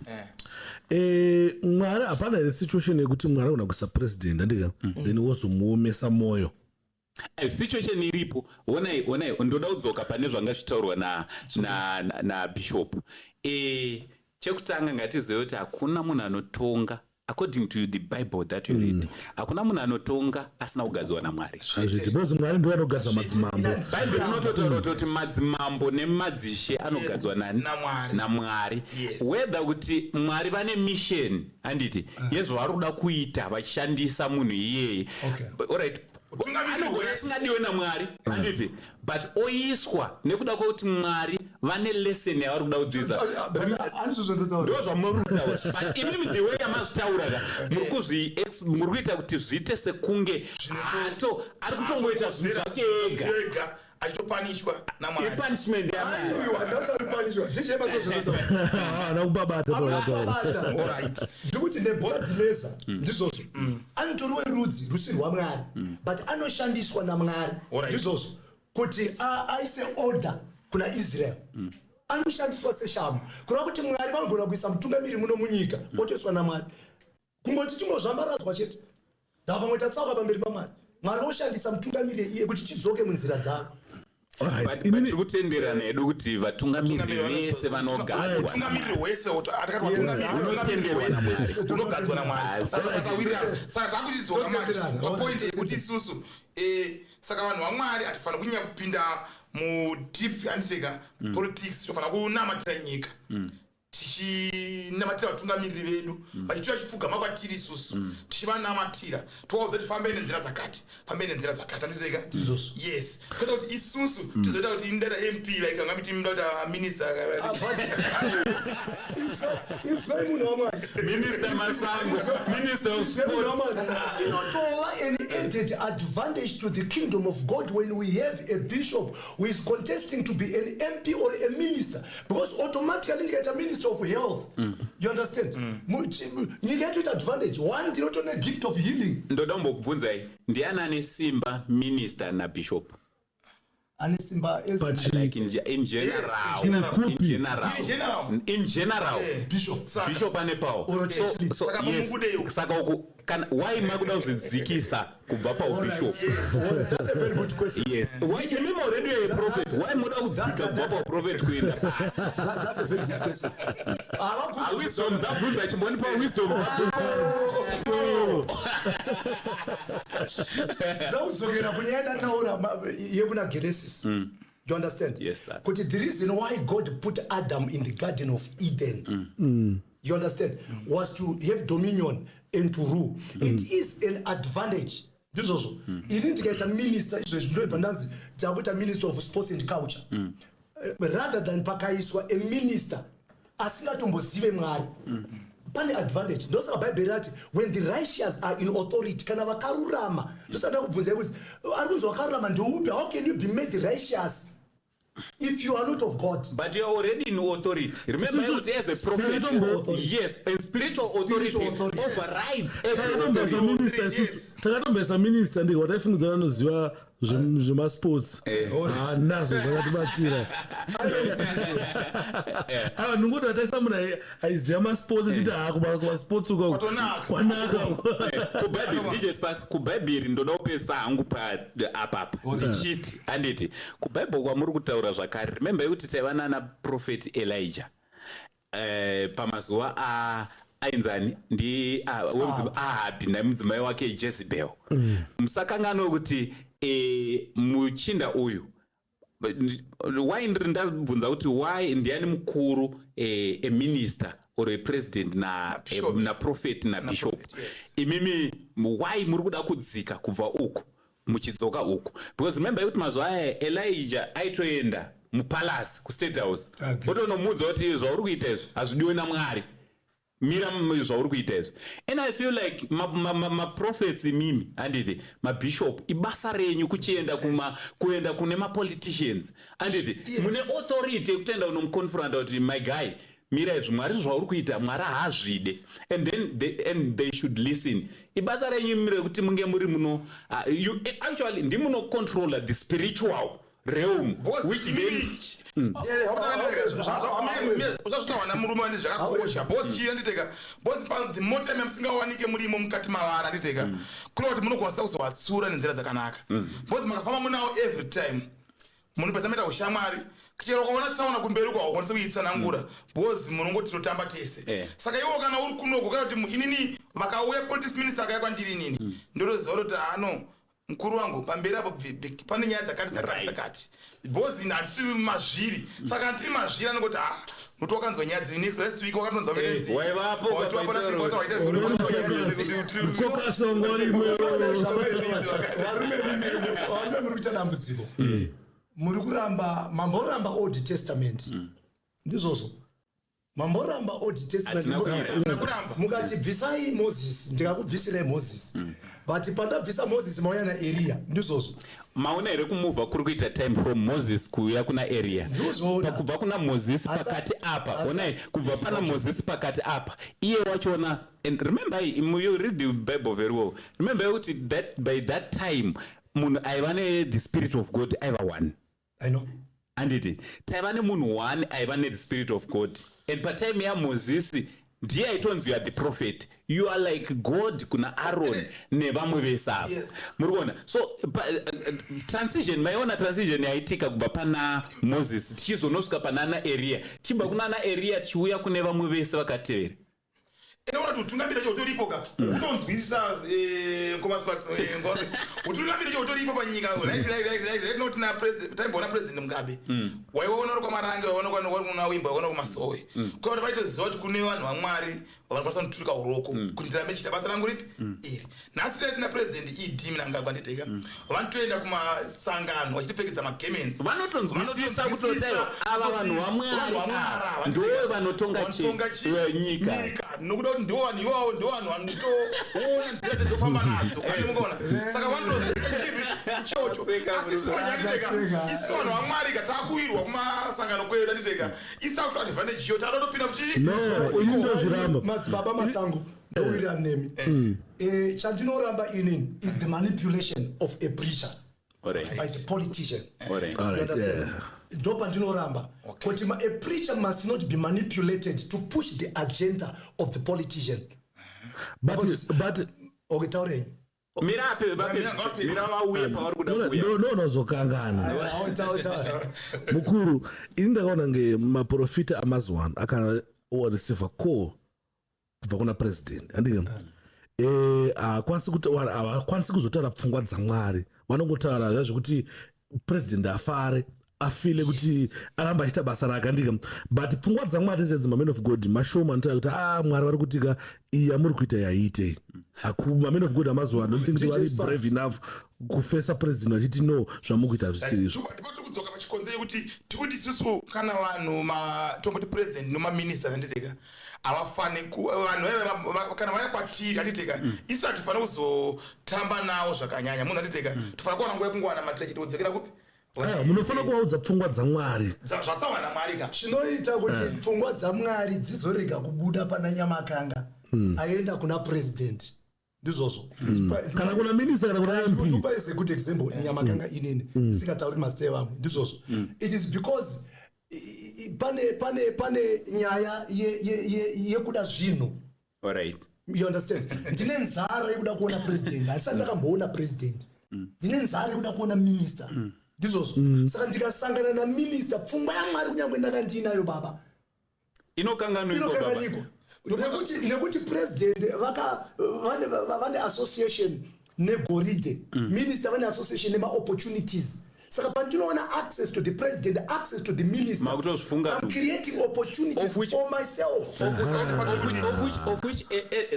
Speaker 2: Mwari, hapana here situation yekuti Mwari agona kuisa president, andika, then wozomuomesa mwoyo?
Speaker 3: Situation iripo. Onai, onai, ndoda kudzoka pane zvanga zvichitaurwa nabishop. Chekutanga ngatizive kuti hakuna munhu anotonga, according to the Bible that you read, hakuna munhu anotonga asina kugadzwa naMwari.
Speaker 2: Hazviti, because Mwari ndiwo anogadza madzimambo.
Speaker 3: Bhaibheri rinototaura kutoti madzimambo nemadzishe anogadzwa nani?
Speaker 1: NaMwari.
Speaker 3: NaMwari.
Speaker 1: Yes.
Speaker 3: Whether kuti Mwari vane mission, handiti, yezvavari kuda kuita vachishandisa munhu iyeye. Alright,
Speaker 1: Utungamiri
Speaker 3: anogona
Speaker 1: hwese.
Speaker 3: asingadiwe naMwari, handiti, but oiswa nekuda kwekuti Mwari vane lesson yavari kuda kudzidza. Ndo zvamuri kutaura, but imimi, the way yamazvitaura ka, muri kuita kuti zviite sekunge ato ari kutongoita zvinhu zvake ega.
Speaker 1: Ega achitopanishwa naMwari.
Speaker 3: Ipunishment yaMwari.
Speaker 2: Haana kupabata paunataura.
Speaker 1: Alright.
Speaker 4: Ndikuti Nebhukadhineza ndizvozvo, anotori werudzi rusiri rwaMwari, but anoshandiswa naMwari ndizvozvo kuti aise order kuna Israel. Anoshandiswa seshamu, kureva kuti Mwari vanogona kuisa mutungamiri muno munyika, otoiswa naMwari, kungoti tingozvambaradzwa chete, ndava pamwe tatsauka pamberi paMwari, Mwari oshandisa mutungamiri iye kuti tidzoke munzira dzavo.
Speaker 2: Alright,
Speaker 3: But
Speaker 2: inini
Speaker 3: tiri kutenderana hedu kuti vatungamiriri vese vanogadzwa.
Speaker 1: Utungamiriri hwese, atakati vatungamiriri
Speaker 3: Unotenderwa
Speaker 1: hwese
Speaker 3: naMwari.
Speaker 1: unogadzwa naMwari.
Speaker 3: Ah,
Speaker 1: Saka takawirirana, saka takuchidzoka manje
Speaker 4: Totenderana.
Speaker 1: papoint yekuti isusu, saka vanhu vaMwari hatifaniri kunyanya kupinda mudeep, handiteka, politics. Tofanira kunamatira nyika, tichinamatira vatungamiriri vedu, vachitora chipfugama kwatiri isusu, tichivanamatira, tovaudza kuti fambei nenzira dzakati, fambei nenzira dzakati, handiteka? Yes, kwete kuti isusu tizoita kuti indaita MP, like angamiti ndoita minister.
Speaker 4: Inzwai, munhu waMwari.
Speaker 3: Minister Masango, minister of
Speaker 4: Munhu
Speaker 3: sports.
Speaker 4: waMwari, inotova an added advantage to the kingdom of God when we have a bishop who is contesting to be an MP or a minister, because automatically ndikaita minister of health, you understand, nyika yatoita advantage one, ndinotone gift of healing.
Speaker 3: Ndoda kumbokubvunzai, ndiani ane simba, minister nabishop?
Speaker 4: Ane simba
Speaker 3: Like in general.
Speaker 2: Yes,
Speaker 3: In general.
Speaker 1: In general.
Speaker 3: In general.
Speaker 4: Bishop.
Speaker 1: Saka-
Speaker 3: Bishop ane power.
Speaker 4: Or
Speaker 3: So,
Speaker 1: Saka
Speaker 3: yes.
Speaker 1: pamubudeyo.
Speaker 3: Saka uku Kana why makuda kuzvidzikisa kubva paubishop?
Speaker 4: That's a very good question.
Speaker 3: Yes, why? Imimi already you're a prophet, why muda kudzika kubva pauprophet kuenda pasi?
Speaker 4: That's a very good question.
Speaker 3: Ah, wisdom dzabvunza, chimbonipa wisdom dzabvunza.
Speaker 4: Ndaudzokera kunyaya ndataura yekuna Genesis. You understand?
Speaker 3: Yes, sir.
Speaker 4: Kuti the reason why God put Adam in the Garden of Eden, you understand, was to have dominion and to rule. It is an advantage. Ndizvozvo. Ini ndikaita minister izvezvi, ndobva ndanzi takuita minister of sports and culture, rather than pakaiswa a minister asingatombozive Mwari, pane advantage. Ndosaka Bhaibheri rati when the righteous are in authority, kana vakarurama. Ndosaka ndakubvunzai kuti ari kunzi wakarurama ndeupi? How can you be made righteous if you are not of God?
Speaker 3: But you are already in authority. Remember kuti as a prophet, yes, and spiritual authority,
Speaker 4: Spiritual authority.
Speaker 3: overrides every
Speaker 2: Takatomboisa
Speaker 3: authority.
Speaker 2: minister isusu, takatomboisa minister ndiko wataifungidzira anoziva zvemasports, hanazvo zvakatibatsira. Ava ndingoti ataisa munhu aiziva masports, achiti ha, kumasports uko
Speaker 1: Kwatonaka.
Speaker 2: kwanaka.
Speaker 3: KuBhaibheri, DJ Sparks, kuBhaibheri ndoda kupesa hangu apapa ndichiti, handiti kuBhaibheri kwamuri kutaura zvakare, remember yekuti taiva nana prophet Elijah, pamazuva a ainzani ndi Ahabhi nemudzimai wake Jezebel. Musakanganwe kuti muchinda uyu, why ndiri ndabvunza kuti why ndiani mukuru, a minister or a president na
Speaker 1: bishop.
Speaker 3: Na prophet na bishop?
Speaker 1: Prophet, yes.
Speaker 3: Imimi why muri kuda kudzika kubva uku muchidzoka uku? Because remember kuti mazuva aya Elijah aitoenda mupalace, kuState House, otonomuudza kuti zvauri kuita izvi hazvidiwe naMwari, mira zvauri kuita izvi. And I feel like maprophets ma, ma imimi, handiti mabishop, ibasa renyu kuchienda kuma kuenda kune mapoliticians, handiti?
Speaker 1: Yes.
Speaker 3: Mune authority yekutoenda kunomuconfronta kuti, "My guy, mira izvi, Mwari zvauri kuita Mwari haazvide." And then they should listen. Ibasa renyu imi rekuti munge muri muno, you actually ndimunocontrola the spiritual realm, which then
Speaker 1: Usazvitaura namurume wandi, zvakakosha because chii, anditeka, because the more time yamusingawanike murimo mukati mavara, anditeka, kureva kuti munokwanisa kuzovatsura nenzira dzakanaka, because makafamba munawo every time, munopedza maita ushamwari. Chero ukaona tsaona kumberi uko, haukwanisi kuitsanangura because munongoti totamba tese. Saka iwo kana uri kunoko, kana kuti inini vakauya politics minister akauya kwandiri, inini ndotoziva kuti ano mukuru wangu pamberi apo pane nyaya dzakati dzakati dzakati, because ini handisi mazviri. Saka ndiri mazviri, anongoti, "Ah, nokuti wakanzwa nyaya dziri next last week wakatonzwa."
Speaker 3: Waivapo
Speaker 2: Mukokasongo rimwe.
Speaker 4: Varume, muri kuita dambudziko, muri kuramba, mamboramba Old Testament. Ndizvozvo, mamboramba Old Testament.
Speaker 3: Hatina kuita.
Speaker 1: Kuramba.
Speaker 4: Mukati bvisai Moses, ndikakubvisirai Moses, but pandabvisa Moses mauya naEriya. Ndizvozvo.
Speaker 3: Maona here kumuvha kuri kuita time from Moses kuuya kuna Eria?
Speaker 4: Ndozvoona.
Speaker 3: Kubva kuna Moses pakati apa, onai, kubva pana Moses pakati apa, iye wachona. And remember, you read the Bible very well, remember kuti that by that time munhu aiva nethe spirit of God aiva one.
Speaker 4: I know.
Speaker 3: Handiti taiva nemunhu one aiva nethe spirit of God, and patime yaMozisi ndiye aitonzi you are the prophet, you are like God kuna Aaron nevamwe vese ava. Muri kuona? So transition, maiona transition yaitika kubva pana Moses tichizonosvika panana Eriya, tichibva kunana Eriya tichiuya kune vamwe vese vakatevera.
Speaker 1: Inoona kuti utungamiri wacho utoripo ka, utonzwisisa, utungamiri wacho utoripo panyika. Right now tina president, taimboona President Mugabe, waiona uri kwaMarange, waiona uri kuna Wimba, waiona kuMasowe, kuva kuti vaitoziva kuti kune vanhu vaMwari vanokwanisa kunoturika uroko kuti ndirambe chiita basa rangu ripi iri. Nhasi tai tina President ED Mnangagwa, nditeka, vanotoenda kumasangano vachitopfekedza magarments.
Speaker 3: Vanotonzwisisa kutotaiwa ava vanhu vaMwari ava ndo vanotonga nyika.
Speaker 1: Nyika, nokuda kuti ndo vanhu ivavo, ndo vanhu vanotoona nzira dzedzofamba nadzo. Mukaona, saka vanotochocho. Asi isu vanyanditeka, isu vanhu vaMwari ka, takuwirwa kumasangano kwedu, anditeka, isi takutora advantage iyo, tada topinda fuchi.
Speaker 2: No, ini ndozviramba.
Speaker 4: Madzibaba Masango, ndowirirana nemi. Chandinoramba inini is the manipulation of a preacher by the politician.
Speaker 2: All
Speaker 4: You
Speaker 2: right,
Speaker 4: understand?
Speaker 2: yeah.
Speaker 4: Ndo pandinoramba kuti a preacher must not be manipulated to push the agenda of the politician.
Speaker 2: But
Speaker 4: Okay, taurei.
Speaker 3: Mira ape
Speaker 1: Mira,
Speaker 3: mira vauye pavari kuda kuuya.
Speaker 2: Ndonozokangana.
Speaker 4: Awo, taura, taura.
Speaker 2: Mukuru, ini ndakaona nge maprofita amazuva ano akareceiva call kubva kuna president, handike? Haakwanisi kuti havakwanisi kuzotaura pfungwa dzaMwari. Vanongotaura zva zvekuti president afare, afile kuti aramba achiita basa rake, handike? But pfungwa dzaMwari ndezedzi mamen of God mashoma anotaura kuti a Mwari vari kutika, iyi yamuri kuita yaiitei. Mamen of God amazuva ano, don't think kuti
Speaker 4: DJ
Speaker 2: vari
Speaker 4: Sparks.
Speaker 2: brave enough kufesa president vachiti, "No, zvamuri kuita zvisiri izvo."
Speaker 1: Tipo tiri kudzoka pachikonzero yekuti tikuti isusu kana vanhu tomboti president nemaministers, handiteka, havafani vanhu kana vaya kwatiri, handiteka, isu hatifani kuzotamba navo zvakanyanya munhu, handiteka. Tofanira kuwana nguva yekungowana matira chete, kudzokera kupi?
Speaker 2: Ah, munofanira kuvaudza pfungwa dzaMwari.
Speaker 1: Zvatsawa naMwari ka.
Speaker 4: Chinoita kuti pfungwa dzaMwari dzizorega kubuda pana Nyamakanga aenda kuna president, ndizvozvo.
Speaker 2: Kana kuna minister, kana kuna MP.
Speaker 4: Tupa is a good example, Nyamakanga. Inini isingatauri mazita evamwe, ndizvozvo. It is because pane nyaya yekuda zvinhu.
Speaker 3: Alright.
Speaker 4: You understand? Ndine nzara yekuda kuona president, handisati ndakamboona president. Ndine nzara yekuda kuona minister, ndizvozvo. Saka ndikasangana naminister, pfungwa yaMwari, kunyange ndanga ndiinayo, baba,
Speaker 3: Inokanganwikwa, baba.
Speaker 4: inokanganikwa nekuti president vane association negoridhe, minister vane association nemaopportunities. Saka pandinoona access to the president, access to the minister,
Speaker 3: Makutozvifunga.
Speaker 4: I'm creating opportunities for myself.
Speaker 3: Of which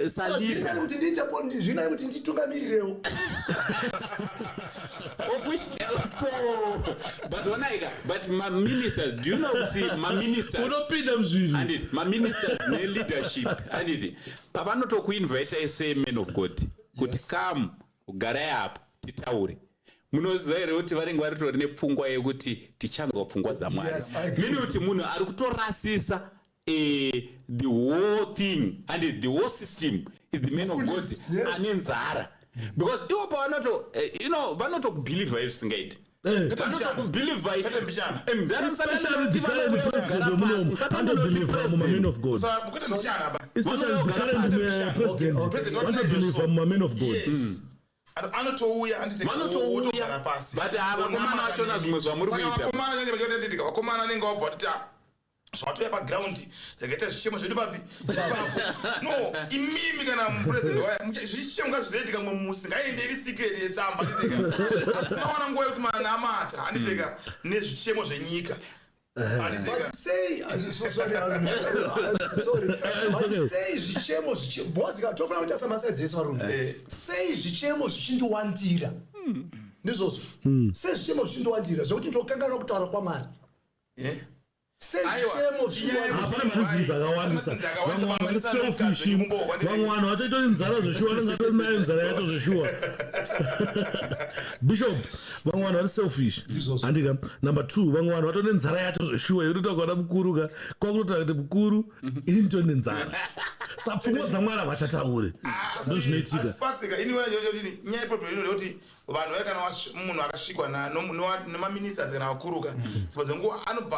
Speaker 4: Saka zviri
Speaker 3: salipo.
Speaker 4: nani kuti ndiite zviri nani kuti nditungamirirewo.
Speaker 3: Of which but onaika, but maministers, do you know kuti maministers
Speaker 2: Unopinda muzvinhu.
Speaker 3: Anditi maministers neleadership, anditi pavanotokuinvita se man of God kuti, "Come, garai apa titaure," munoziva here kuti vanenge varitori nepfungwa yekuti tichanzwa pfungwa dzaMwari?
Speaker 4: Yes, I agree.
Speaker 3: Meaning kuti munhu ari kutorasisa the whole thing and the whole system is the man of God ane nzara, because ivo pavanoto vanotokubhilivhai zvisingaiti. Vanotokubhilivhai.
Speaker 1: Kwete mbichana.
Speaker 2: Especially the current president wemunomu anotobhilivha mumamen of God.
Speaker 1: Kwete mbichana apa.
Speaker 2: Especially the current president
Speaker 1: President
Speaker 2: vanotobhilivha mumamen of God.
Speaker 1: Yes. Anotouya
Speaker 3: Vanotouya,
Speaker 1: anditogara pasi.
Speaker 3: but vakomana vachona zvimwe zvamuri
Speaker 1: Saka
Speaker 3: kuita.
Speaker 1: Vakomana, vakomana vanenge vabva vatiti, "Ah, zvatouya paground, zvakaita zvichemo zvedu papi ipapo." No, imimi kana mupresident waya, zvichemo ngazvizoitika mumwe musi, ngaende iri secret yetsamba, handiteka. Asi mawana nguva yekuti manamata, handiteka, nezvichemo zvenyika, handiteka.
Speaker 4: But sei, sorry, sorry, but sei zvichemo because tofanira kuita samasaidzi ese varume, sei zvichemo zvichindiwandira? Ndizvozvo. Sei zvichemo zvichindiwandira zvekuti ndokanganwa kutaura kwaMwari? Sei
Speaker 1: Aiwa,
Speaker 4: zvichemo zvichindiwandira?
Speaker 2: Hapana mareasons akawandisa.
Speaker 1: Mareasons akawandisa,
Speaker 2: Vamwe vanhu vari
Speaker 1: vamwe
Speaker 2: selfish,
Speaker 1: vane
Speaker 2: vamwe vanhu vatoitori nzara zveshuwa, vanenge vatori nayo nzara yacho zveshuwa, bishop. Vamwe vanhu vari selfish, handika? Number two, vamwe vanhu vatori nenzara yacho zveshuwa, yekuti takaona mukuru ka, kwakutotaura kuti, "Mukuru, ini nditori nenzara." Saka pfungwa dzaMwari havachatauri, ndozvinoitika.
Speaker 1: Asipatsika ini nyaya yeproblem ino ndekuti vanhu vai kana munhu akasvikwa nemaministers kana vakuruka, dzimwe dzenguva anobva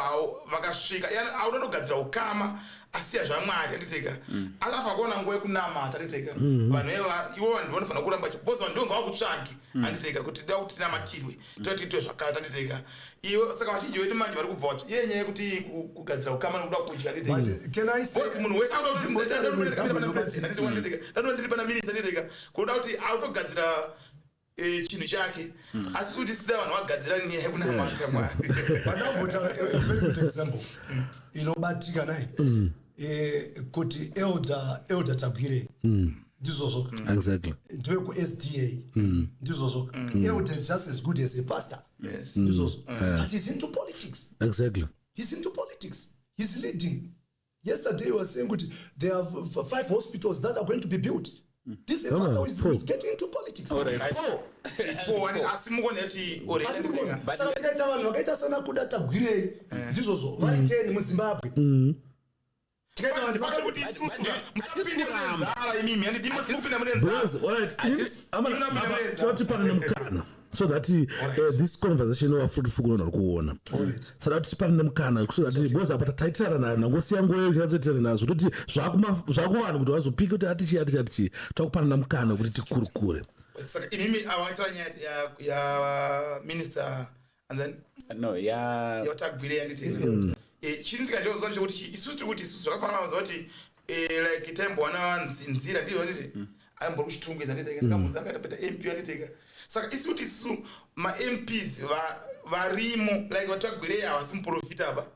Speaker 1: vakasvika, yani auda ukama, asiya zvaMwari, handiteka. Asi afanira kuona nguva yekunamata, handiteka. Vanhu eva ivo vanhu vanofanira kuramba, because vanhu ndivo ngavakutsvagi, handiteka, kuti da kuti tinamatirwe, toda tiitwe zvakati, handiteka. Iwe saka vazhinji vedu manje vari kubva vati iye nyaya yekuti kugadzira ukama nekuda kudya, handiteka.
Speaker 4: But can I say
Speaker 1: Because munhu wese anoda kuti
Speaker 4: Ndimboita
Speaker 1: ndada kuti
Speaker 4: example
Speaker 1: ndiri pana president, handiti, ndada ndiri pana minister, handiteka, kuda kuti autogadzira chinhu chake, asi kuti sida vanhu vagadzira nyaya yekunamata Mwari.
Speaker 4: Pandambotaura a very good example inobatika nai, kuti Elder Tagwirei, ndizvozvo, ndive kuSDA, ndizvozvo. Elder is just as good as a pastor, ndizvozvo, but he's into politics. He's into politics, he's leading. Yesterday he was saying kuti there are five hospitals that are going to be built. This is a
Speaker 2: Come
Speaker 4: pastor
Speaker 2: on,
Speaker 4: who is,
Speaker 2: four.
Speaker 4: who is getting into politics.
Speaker 1: Po, asi mukuona kuti already handiteka.
Speaker 4: Saka tikaita vanhu vakaita sana Kuda Tagwirei, ndizvozvo, vari 10 muZimbabwe, tikaita vanhu
Speaker 1: Pakati kuti isusu musapinde mune nzara imimi, handiti, musapinde mune nzara.
Speaker 2: Because, alright,
Speaker 3: Hatisi-
Speaker 2: toti pane nemukana. So that this conversation inova fruitful kuvanhu vari kuona. Saka kuti tipane mukana so that, because apa taitirana nayo, nangosiya nguva yechinyatsoitirana nazvo, toti zvakuvanhu kuti vazopika kuti atichii, atichii, atichii, takupanana mukana kuti tikurukure.
Speaker 1: Saka imimi awaitira nyaya yaminister and then
Speaker 3: No, ya.
Speaker 1: Yatagwirei, handiti? Chini ndikachonzwa chekuti isusu tiri kuti isusu zvakafanana mazuva kuti like taimbowana nzira ndiyo, handiti? Aimbori kuChitungwiza, handiti? Ndikambudza akaita MP, handiti? Saka isu kuti isusu maMPs varimo, like vaTagwirei havasi muprofita apa.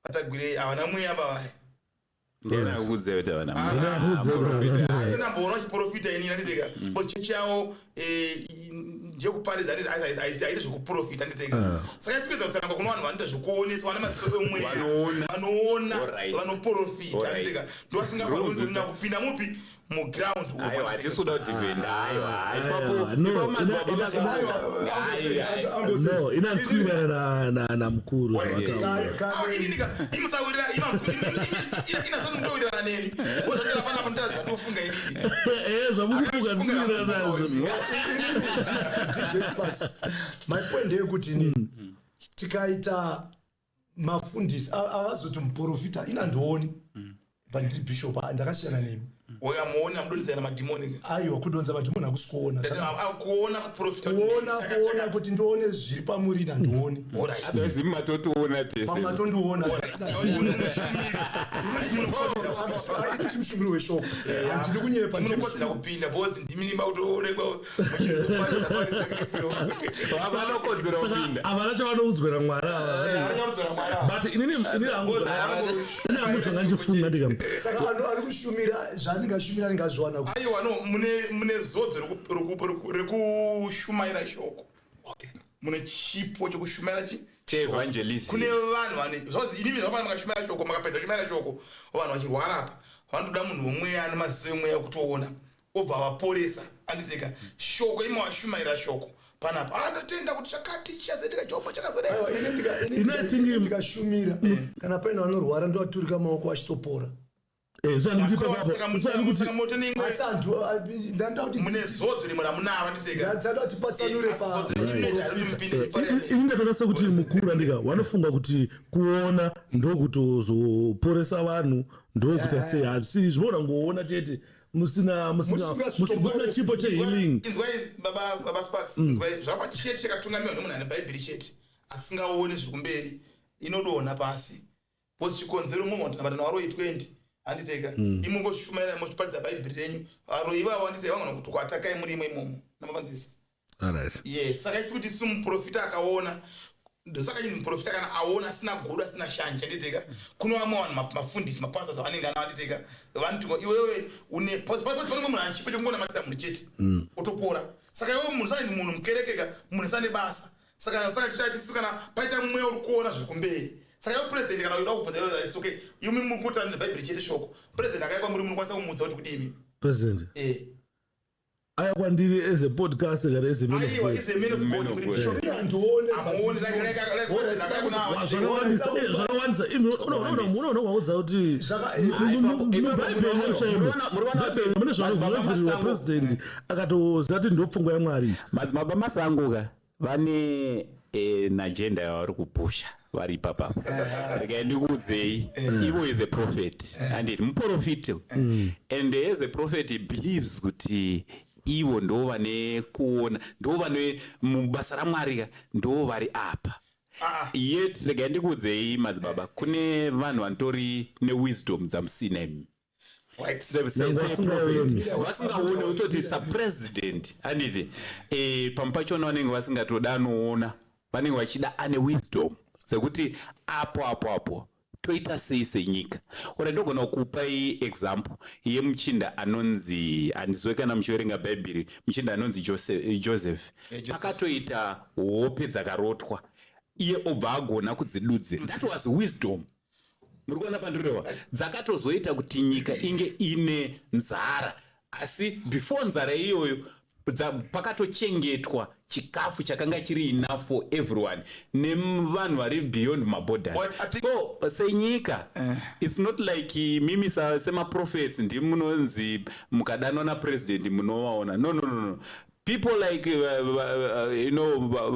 Speaker 1: VaTagwirei havana mweya bavaya.
Speaker 3: Ndinakuudza kuti havana.
Speaker 1: Asi ndamboona chiprofita inini, handitika? Because chechi yavo ndeyekuparidza, handiti? Haiti zvekuprofita, handitika? Saka isi kuedza kutsananga kuno vanhu vanoita zvekuoneswa, vane maziso emweya.
Speaker 3: Vanoona.
Speaker 1: Vanoona.
Speaker 3: Alright.
Speaker 1: Vanoprofita, handitika? Ndovasingafaniri kupinda mupi muground.
Speaker 3: Aiwa, hatisi kuda kudefenda, aiwa.
Speaker 2: Aiwa,
Speaker 3: Ipapo
Speaker 2: no,
Speaker 3: ipapo madzibaba Masango, aiwa.
Speaker 2: No, inandikwirana namukuru zvavataura.
Speaker 1: Ininika imusawirira, inazondowirirana neni ozandira panapa, ndatofunga inini.
Speaker 2: Zvamukufunga ndikuwirirana nazvo.
Speaker 4: DJ Sparks, my point ndeyekuti inini tikaita mafundisi avazoti muprofita, ina handioni, but ndiri bishop, ndakasiyana nemi.
Speaker 1: Amuoni, amudonzana madhimoni.
Speaker 4: Aiwa, kudonza madhimoni hakusi kuona.
Speaker 1: Kuona, kuprofita.
Speaker 4: Kuona kuti ndione zviri pamuri, ina handioni.
Speaker 3: Otherwise matotiona tese.
Speaker 4: Pamatondiona, ndiri mushumiri weshoko, handidi kunyepa, ndiri
Speaker 1: Munokodzera kupinda because ndimi nimba kutoonekwa.
Speaker 3: Vanokodzera kupinda.
Speaker 2: Havana chavanoudzwa namwari ava, but inini hangu zvangandifunga ndika
Speaker 4: Saka ari kushumira zvaaningashumira ndingazviwana ku
Speaker 1: Aiwa, no, mune zodzo rekushumaira shoko, mune chipo chokushumaira chi
Speaker 3: Cheevangelism.
Speaker 1: Kune vanhu vane zvazi imimi zvapana makashumaira shoko, makapedza kushumaira shoko, vanhu vachirwara apa, vanotoda munhu womweya ane maziso emweya ekutoona, obva vaporesa, anditika? Shoko imo washumaira shoko panapa, ndatenda kuti chakati chichazoitika, chombo chakazodai.
Speaker 4: Aiwa, ini
Speaker 2: Ine
Speaker 4: ini ndikashumira, kana paine vanorwara, ndovaturika maoko achitopora.
Speaker 1: Saka moto neimwe
Speaker 4: Asi hantu ndanda kuti
Speaker 1: mune zodzo rimwe ramunaro, anditika?
Speaker 4: Ndada kuti patsanure pa
Speaker 2: Ini ndatoona sekuti mukuru, andika, vanofunga kuti kuona ndokutozoporesa vanhu, ndokuita sei. Hazvisiri, zvinoona ngoona chete musina musina chipo chehealing.
Speaker 1: Inzwai, baba Sparks, inzwai, zvapa chechi yakatungamiwa nemunhu ane Bhaibheri chete, asingaoni zviri kumberi, inodonha pasi, because chikonzero munhu watinamata navaroi 20, handiteka? Imungoshumaira, muchiparidza Bhaibheri renyu, varoi ivavo, handiteka, vangona kuti kwatakai muri imo imomo namavanzisa. Yes, saka isi kuti isu muprofita akaona, ndosaka chinzi muprofita kana aona asina godo, asina shanje, handiteka? Kuno vamwe vanhu mafundisi, mapastors avanenge ana, handiteka, vanoti iwewe une pane munhu ane chipo chokungonamatira munhu chete, otopora. Saka iwewe munhu sainzi munhu mukerekeka, munhu sane basa. Saka tichati isu kana paita mweya uri kuona zviri kumberi, saka iwe president kana uida kubvunza iwe, it's okay, imi muri kutaura neBhaibheri chete shoko, president akaipa muri, munokwanisa kumuudza kuti kudini?
Speaker 2: President aya kwandiri as a podcast kana as a man of
Speaker 1: Aiwa,
Speaker 2: God?
Speaker 1: is a man of
Speaker 3: Man
Speaker 1: God,
Speaker 3: of
Speaker 1: muri
Speaker 3: God.
Speaker 1: bishop.
Speaker 4: Handione.
Speaker 1: Amuoni, like president akaipa.
Speaker 2: Zvakawandisa, zvakawandisa. Unoona kwaudza kuti muBhaibheri chaimo, Bhaibheri mune zvanovhurwa, president akatoziva kuti ndopfungwa yaMwari.
Speaker 3: Madzibaba Masango ka vane agenda yavari kupusha vari ipapapo. Regai ndikuudzei, ivo is a prophet and muprofit, and as a prophet he believes kuti ivo ndo vane kuona, ndo vane mubasa raMwari ka, ndo vari apa. Yet regai ndikuudzei, madzibaba, kune vanhu vanotori newisdom dzamusina imi.
Speaker 2: Nyangwe vasingaoni.
Speaker 3: Vasingaoni, kutoti sapresident, handiti? Pamwe pachona vanenge vasingatoda anoona, vanenge vachida ane wisdom dzekuti apo apo apo toita sei senyika. Ora ndogona kukupai example yemuchinda anonzi, handizwe kana muchiverenga Bhaibheri, muchinda anonzi Joseph.
Speaker 1: Joseph.
Speaker 3: Pakatoita hope dzakarotwa, iye obva agona kudzidudzira. That was wisdom. Muri kuona pandirewa? Dzakatozoita kuti nyika inge ine nzara, asi before nzara iyoyo pakatochengetwa chikafu chakanga chiri enough for everyone nevanhu vari beyond maborders.
Speaker 1: Well, I think-
Speaker 3: So senyika, it's not like mimi semaprophets ndimunonzi mukadanwa napresident munovaona. No, no, no, no. People like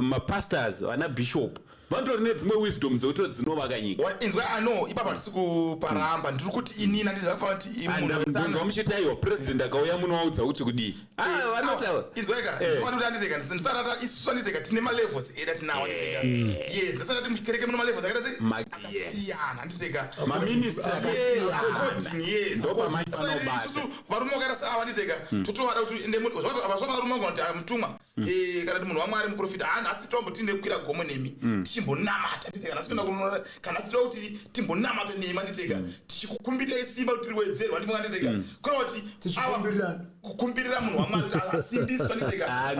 Speaker 3: mapastors, vana bishop, vanotori nedzimwe wisdom dzekuti dzinovaka nyika.
Speaker 1: Inzwa, ano ipapa hatisi kuparamba. Ndiri kuti inini handiti zvakafanira kuti munhu
Speaker 3: Ndonzwa muchiti aiwa, president akauya munovaudza kuti kudii. Ah, vanotaura.
Speaker 1: Inzwaika, ndinofanira kuti anditeka ndisati isusu anditeka tine malevels edu atinawo, anditeka. Yes, ndisati ati mukereke mune malevels akaita sei? Akasiyana, anditeka.
Speaker 3: Maministry akasiyana.
Speaker 1: According, yes.
Speaker 3: Ndopamaifana kubata.
Speaker 1: Isusu varume vakaita seava, anditeka, totovada kuti zvakafanira rume kuti mutumwa kana kuti munhu waMwari, muprofita, nhasi tomboti tine kukwira gomo nemi, tichimbonamata, anditeka. Nhasi kuenda kunoona kana nhasi toda kuti timbonamata nemi, anditeka, tichikukumbirirai simba kuti riwedzerwe, andimwe, anditeka, kureva kuti
Speaker 4: Tichikumbirira.
Speaker 1: Kukumbirira munhu waMwari kuti asimbiswe, anditeka.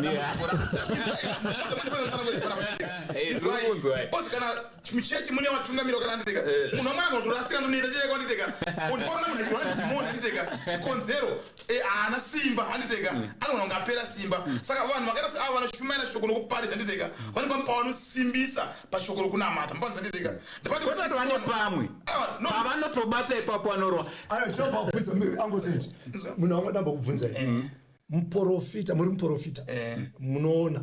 Speaker 3: Tiri kunzwa.
Speaker 1: Because kana muchechi mune vatungamiri wakana, anditeka, munhu wamwari anotorasika, ndonoita chireko, anditeka, undipaona munhu wanedhimoni, anditeka, chikonzero haana simba, anditeka, anogona kunge apera simba. Saka vanhu vakaita seava vanoshumaira shoko nokuparidza, anditeka, vane pamwe pavanosimbisa pashoko rokunamata mupanzi, anditeka. Ndipati kuti
Speaker 3: Kutoti vane pamwe
Speaker 1: Aiwa, no.
Speaker 3: pavanotobata ipapo vanorwa.
Speaker 4: Aiwa, tinobva kubvunza angoseti munhu angadamba kubvunza, muprofita, muri muprofita, munoona?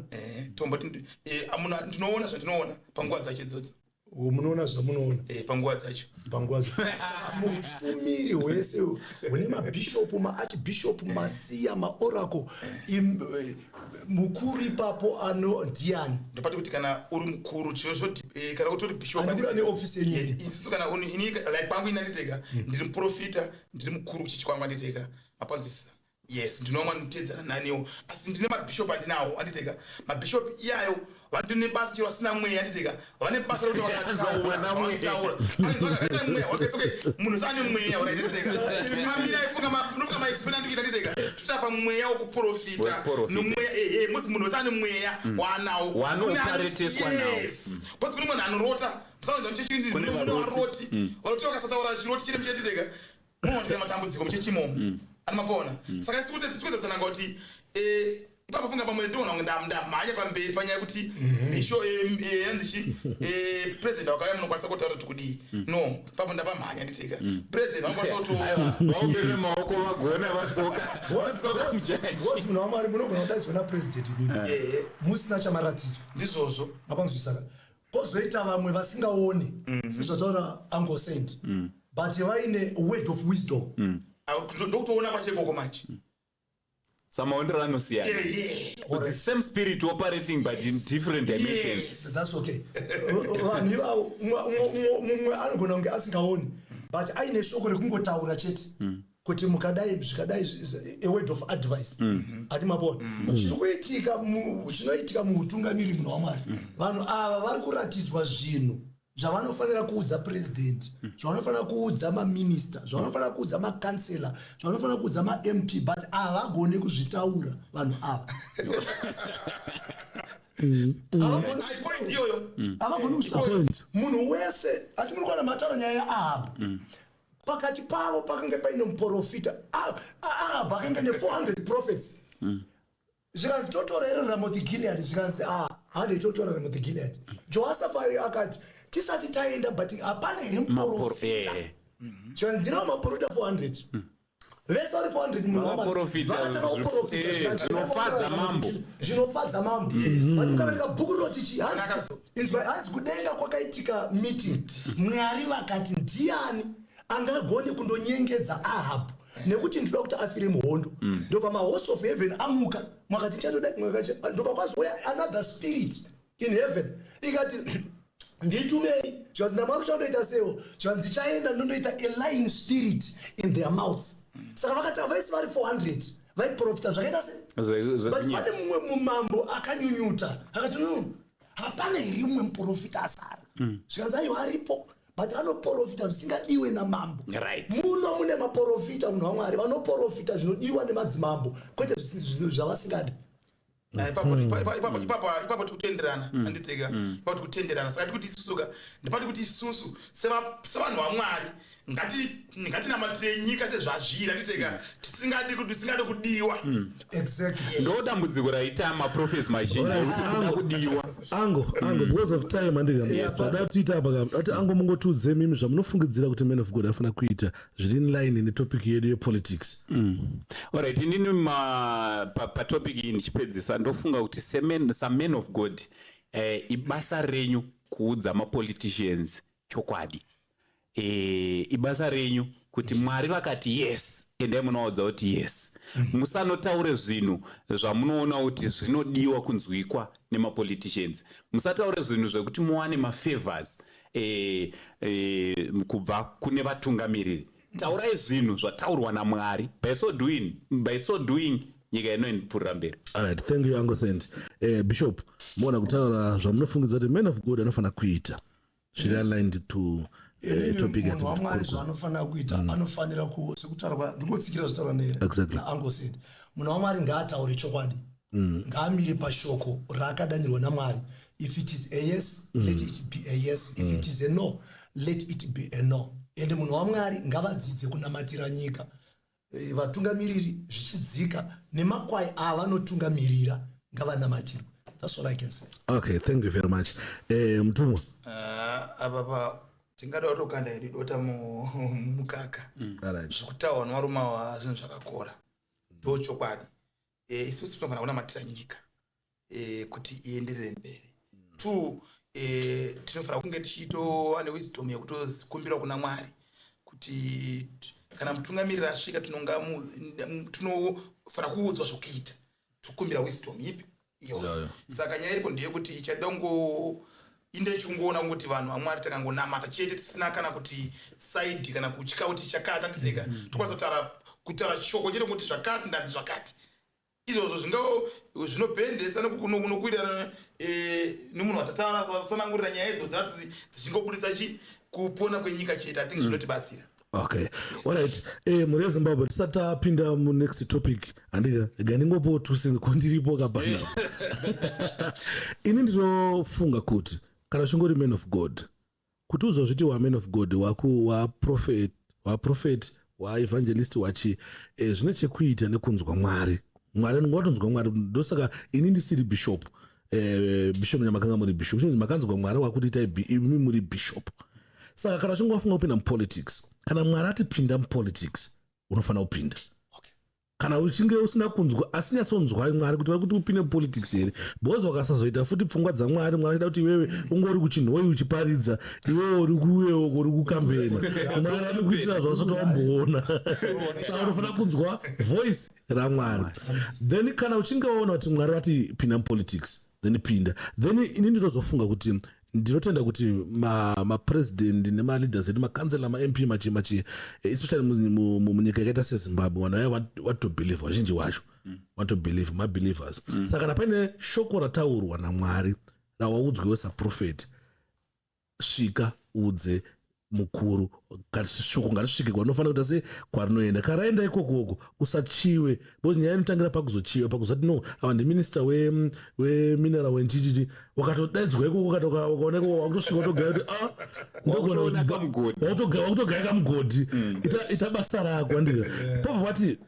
Speaker 1: Tomboti amuna, ndinoona zvandinoona panguva dzacho idzodzo.
Speaker 4: Munoona zvamunoona?
Speaker 1: Panguva dzacho.
Speaker 4: Panguva muushumiri hwese hune mabhishopu, maarchbishop, masiya, maoracle, mukuru ipapo ano ndiani?
Speaker 1: Ndopati kuti kana uri mukuru chinozoti kana utori bishop
Speaker 4: Handikuda neofisi yenyu ini.
Speaker 1: Isusu kana ini like pangu ini, anditeka, ndiri muprofita, ndiri mukuru kuchechi kwangu, anditeka, mapanzwisisa. Yes, ndinomwa ndinotedzana naniwo, asi ndine mabhishopu andinawo, anditeka. Mabhishopu iyayo vanotone basa chero vasina mweya, anditeka, vane basa rekuti vakataura zvavanotaura. Anzi vakaita mweya wakaitsoke munhu saane mweya, uraititeka mamira aifunga unofunga maexplain andikuita, anditeka, totapa mweya wekuprofita.
Speaker 3: Wekuprofita.
Speaker 1: Nomweya ehe musi munhu wese ane mweya waanawo.
Speaker 3: Waanoopareteswa nawo.
Speaker 1: Yes, but kune munhu anorota musaanza muchechi
Speaker 3: Kune
Speaker 1: mune
Speaker 3: varoti.
Speaker 1: varoti. Varoti vakasataura chiroti chiri muchenditeka, munoita matambudziko muchechi imomo, ani mapona. Saka isi kuti tikudzatsananga kuti ipapo funga pamwe ndiona kunge ndamhanya pamberi panyaya yekuti bisho yanzi chi president wakauya, munokwanisa kutaura kuti kudii. No, ipapo ndapamhanya, nditeka president vanokwanisa kuto
Speaker 3: Vaombere maoko, vagona, vadzoka, vadzoka mujaji.
Speaker 4: Ngozi munhu waMwari, munogona kudaidzwa napurezidendi imimi musina chamaratidzwa.
Speaker 1: Ndizvozvo.
Speaker 4: Mapanzwisaka? Kwozoita vamwe vasingaoni sezvataura angosend, but vaine word of wisdom.
Speaker 1: Ah, ndokutoona kwacho ikoko manje.
Speaker 3: Samaondero anosiyana. The same spirit operating, but in different dimensions.
Speaker 4: That's okay. Vanhu ivavo, mumwe anogona kunge asingaoni, but aine shoko rekungotaura chete kuti mukadai zvikadai, a word of advice, ati mapona. Zviri kuitika zvinoitika muutungamiri, munhu waMwari, vanhu ava vari kuratidzwa zvinhu zvavanofanira kuudza purezidendi, zvavanofanira kuudza maminista, zvavanofanira kuudza makansela, zvavanofanira kuudza maMP, but havagoni kuzvitaura vanhu ava. Havagoni.
Speaker 1: Point iyoyo.
Speaker 4: Havagoni kuzvitaura. Munhu wese ati muri kuona mataura nyaya yaAhabhu, pakati pavo pakanga paine muprofita. Ahabhu akanga ne400 prophets. Zvikanzi totora iri Ramoth Gilead, zvikanzi a handei totora Ramoth Gilead. Jehoshaphat akati tisati taenda, but hapana here muprofita? Zvikanzi ndinawo maprofita 400, vese vari 400 munhu waMwari.
Speaker 3: Vakaprofita
Speaker 4: Vakatanga kuprofita, zvikanzi
Speaker 3: zvinofadza mambo.
Speaker 4: Zvinofadza mambo. But mukaverenga bhuku rinoti chi, hanzi inzwa, hanzi kudenga kwakaitika meeting, Mwari vakati ndiani angagone kundonyengedza Ahabhu, nekuti ndinoda kuti afire muhondo? Ndobva mahost of heaven amuka, mwakati chatoda, ndobva kwazouya another spirit in heaven ikati nditumei. Zvikanzi naMwari uchandoita sewo? Zvikanzi ndichaenda ndondoita a lying spirit in their mouths. Saka vakati vese vari 400 vaiprofita zvakaita se but pane mumwe mumambo akanyunyuta akati, "No, hapana here mumwe muprofita asara?" Zvikanzi aiwa, aripo, but anoprofita zvisingadiwe namambo. Muno mune maprofita, munhu waMwari, vanoprofita zvinodiwa nemadzimambo, kwete zvavasingadi.
Speaker 1: Ipapo tikutenderana, anditeka, ipapo tikutenderana. Saka tikuti isusu ka, ndipati kuti isusu sevanhu vaMwari. Ngatinamatire nyika sezvazviri, anditeka tisingadi kudiwa.
Speaker 3: Ndo dambudziko raita maprofets mazhinji ekuti kuda kudiwa.
Speaker 2: Ango, because of time, handika tiita apa ati ango mungotiudze mimi zvamunofungidzira kuti man of God afanira kuita zviri in line netopic yedu yepolitics.
Speaker 3: Alright, inini patopic iyi ndichipedzisa, ndofunga kuti saman of God, ibasa renyu kuudza mapoliticians chokwadi. Ibasa renyu kuti Mwari vakati yes, endai munovaudza kuti yes. Musanotaure zvinhu zvamunoona kuti zvinodiwa kunzwikwa nemapoliticians. Musataure zvinhu zvekuti muwane mafavors kubva kune vatungamiriri. Taurai zvinhu zvataurwa naMwari. By so doing, nyika inoendipfuurira mberi.
Speaker 2: Alright, thank you, Ango Saint. Bishop, muona kutaura zvamunofungidzira kuti man of God anofanira kuita zviri aligned to topic.
Speaker 4: Munhu waMwari zvaanofanira kuita, anofanira sekutaura, ndingotsikira zvataura naAngo Saint, munhu waMwari ngaataure chokwadi, ngaamire pashoko raakadanirwa naMwari. If it is a yes, let it be a yes. If it is a no, let it be a no. Ende munhu waMwari ngavadzidze kunamatira nyika, vatungamiriri zvichidzika nemakwai avanotungamirira ngavanamatirwe. That's all I can say.
Speaker 2: Okay, thank you very much. Mutumwa.
Speaker 1: Apa pa tingada kutokanda iri dota mukaka. Zvekutaurwa nevarume ava zvinhu zvakakora, ndo chokwadi. Isusu tinofanira kunamatira nyika kuti ienderere mberi. Two, tinofanira kunge tichitova newisdom yekutokumbira kuna Mwari kuti kana mutungamiriri asvika, tinofanira kuudzwa zvokuita, tokumbira wisdom ipi iyoyo. Saka nyaya iripo ndeyekuti ichada kungo inde chingoona kuti vanhu vaMwari takangonamata chete, tisina kana kuti side kana kutya kuti chakati, anditeka tokwanisa kutaura shoko chete kuti zvakati, ndanzi zvakati. Izvozvo zvinobhendesa nokuwirirana nemunhu watatsanangurira nyaya idzodzo, asi dzichingobudisa chi kupona kwenyika chete. I think zvinotibatsira.
Speaker 2: Okay, alright. Mhuri yeZimbabwe, tisati tapinda munext topic, handika rega ndingopowo 2 cents kundiripo kapana. Ini ndinofunga kuti kana uchingori man of God, kuti uzozviti waman of God, waprophet, waprophet, waevangelist, wachi, zvine chekuita nekunzwa Mwari. Mwari anonge watonzwa Mwari. Ndosaka ini ndisiri bishop. Bishop Nyamakanga, muri bishop, makanzwa Mwari wakuti itai imi muri bishop. Saka kana uchinge wafunga kupinda mupolitics, kana Mwari atipinda mupolitics, unofanira kupinda. Kana uchinge usina kunzwa, asi nyatsonzwai Mwari kuti vari kuti upinde mupolitics here, because wakasazoita futi pfungwa dzaMwari, Mwari achida kuti iwewe ungori kuChinhoyi uchiparidza, iwewe uri kuwewo uri kukambeni, Mwari anokuitira zvausati wamboona. Saka unofanira kunzwa voice raMwari. Then kana uchinge waona kuti Mwari vati pinda mupolitics, then pinda. Then ini ndinozofunga kuti ndinotenda kuti mapresident nemaleaders edu, makansela, maMP, machi machi, especially munyika yakaita seZimbabwe, vanhu vaya vatobelieve, vazhinji vacho vatobelieve, mabelievers. Saka kana paine shoko rataurwa naMwari rawaudzwewo saprofeti, svika udze mukuru. Shoko ngarisvike kwanofanira kuita se kwarinoenda. Kana raenda ikokoko, usachiwe, because nyaya inotangira pakuzochiwa, pakuzati no, ava ndiminista wemineral wenchichichi, wakatodaidzwa ikoko, ukaoneka wakutosvika watogaya kuti ah, wakutogaya kamugodhi. Ita basa rako, andika pobva wati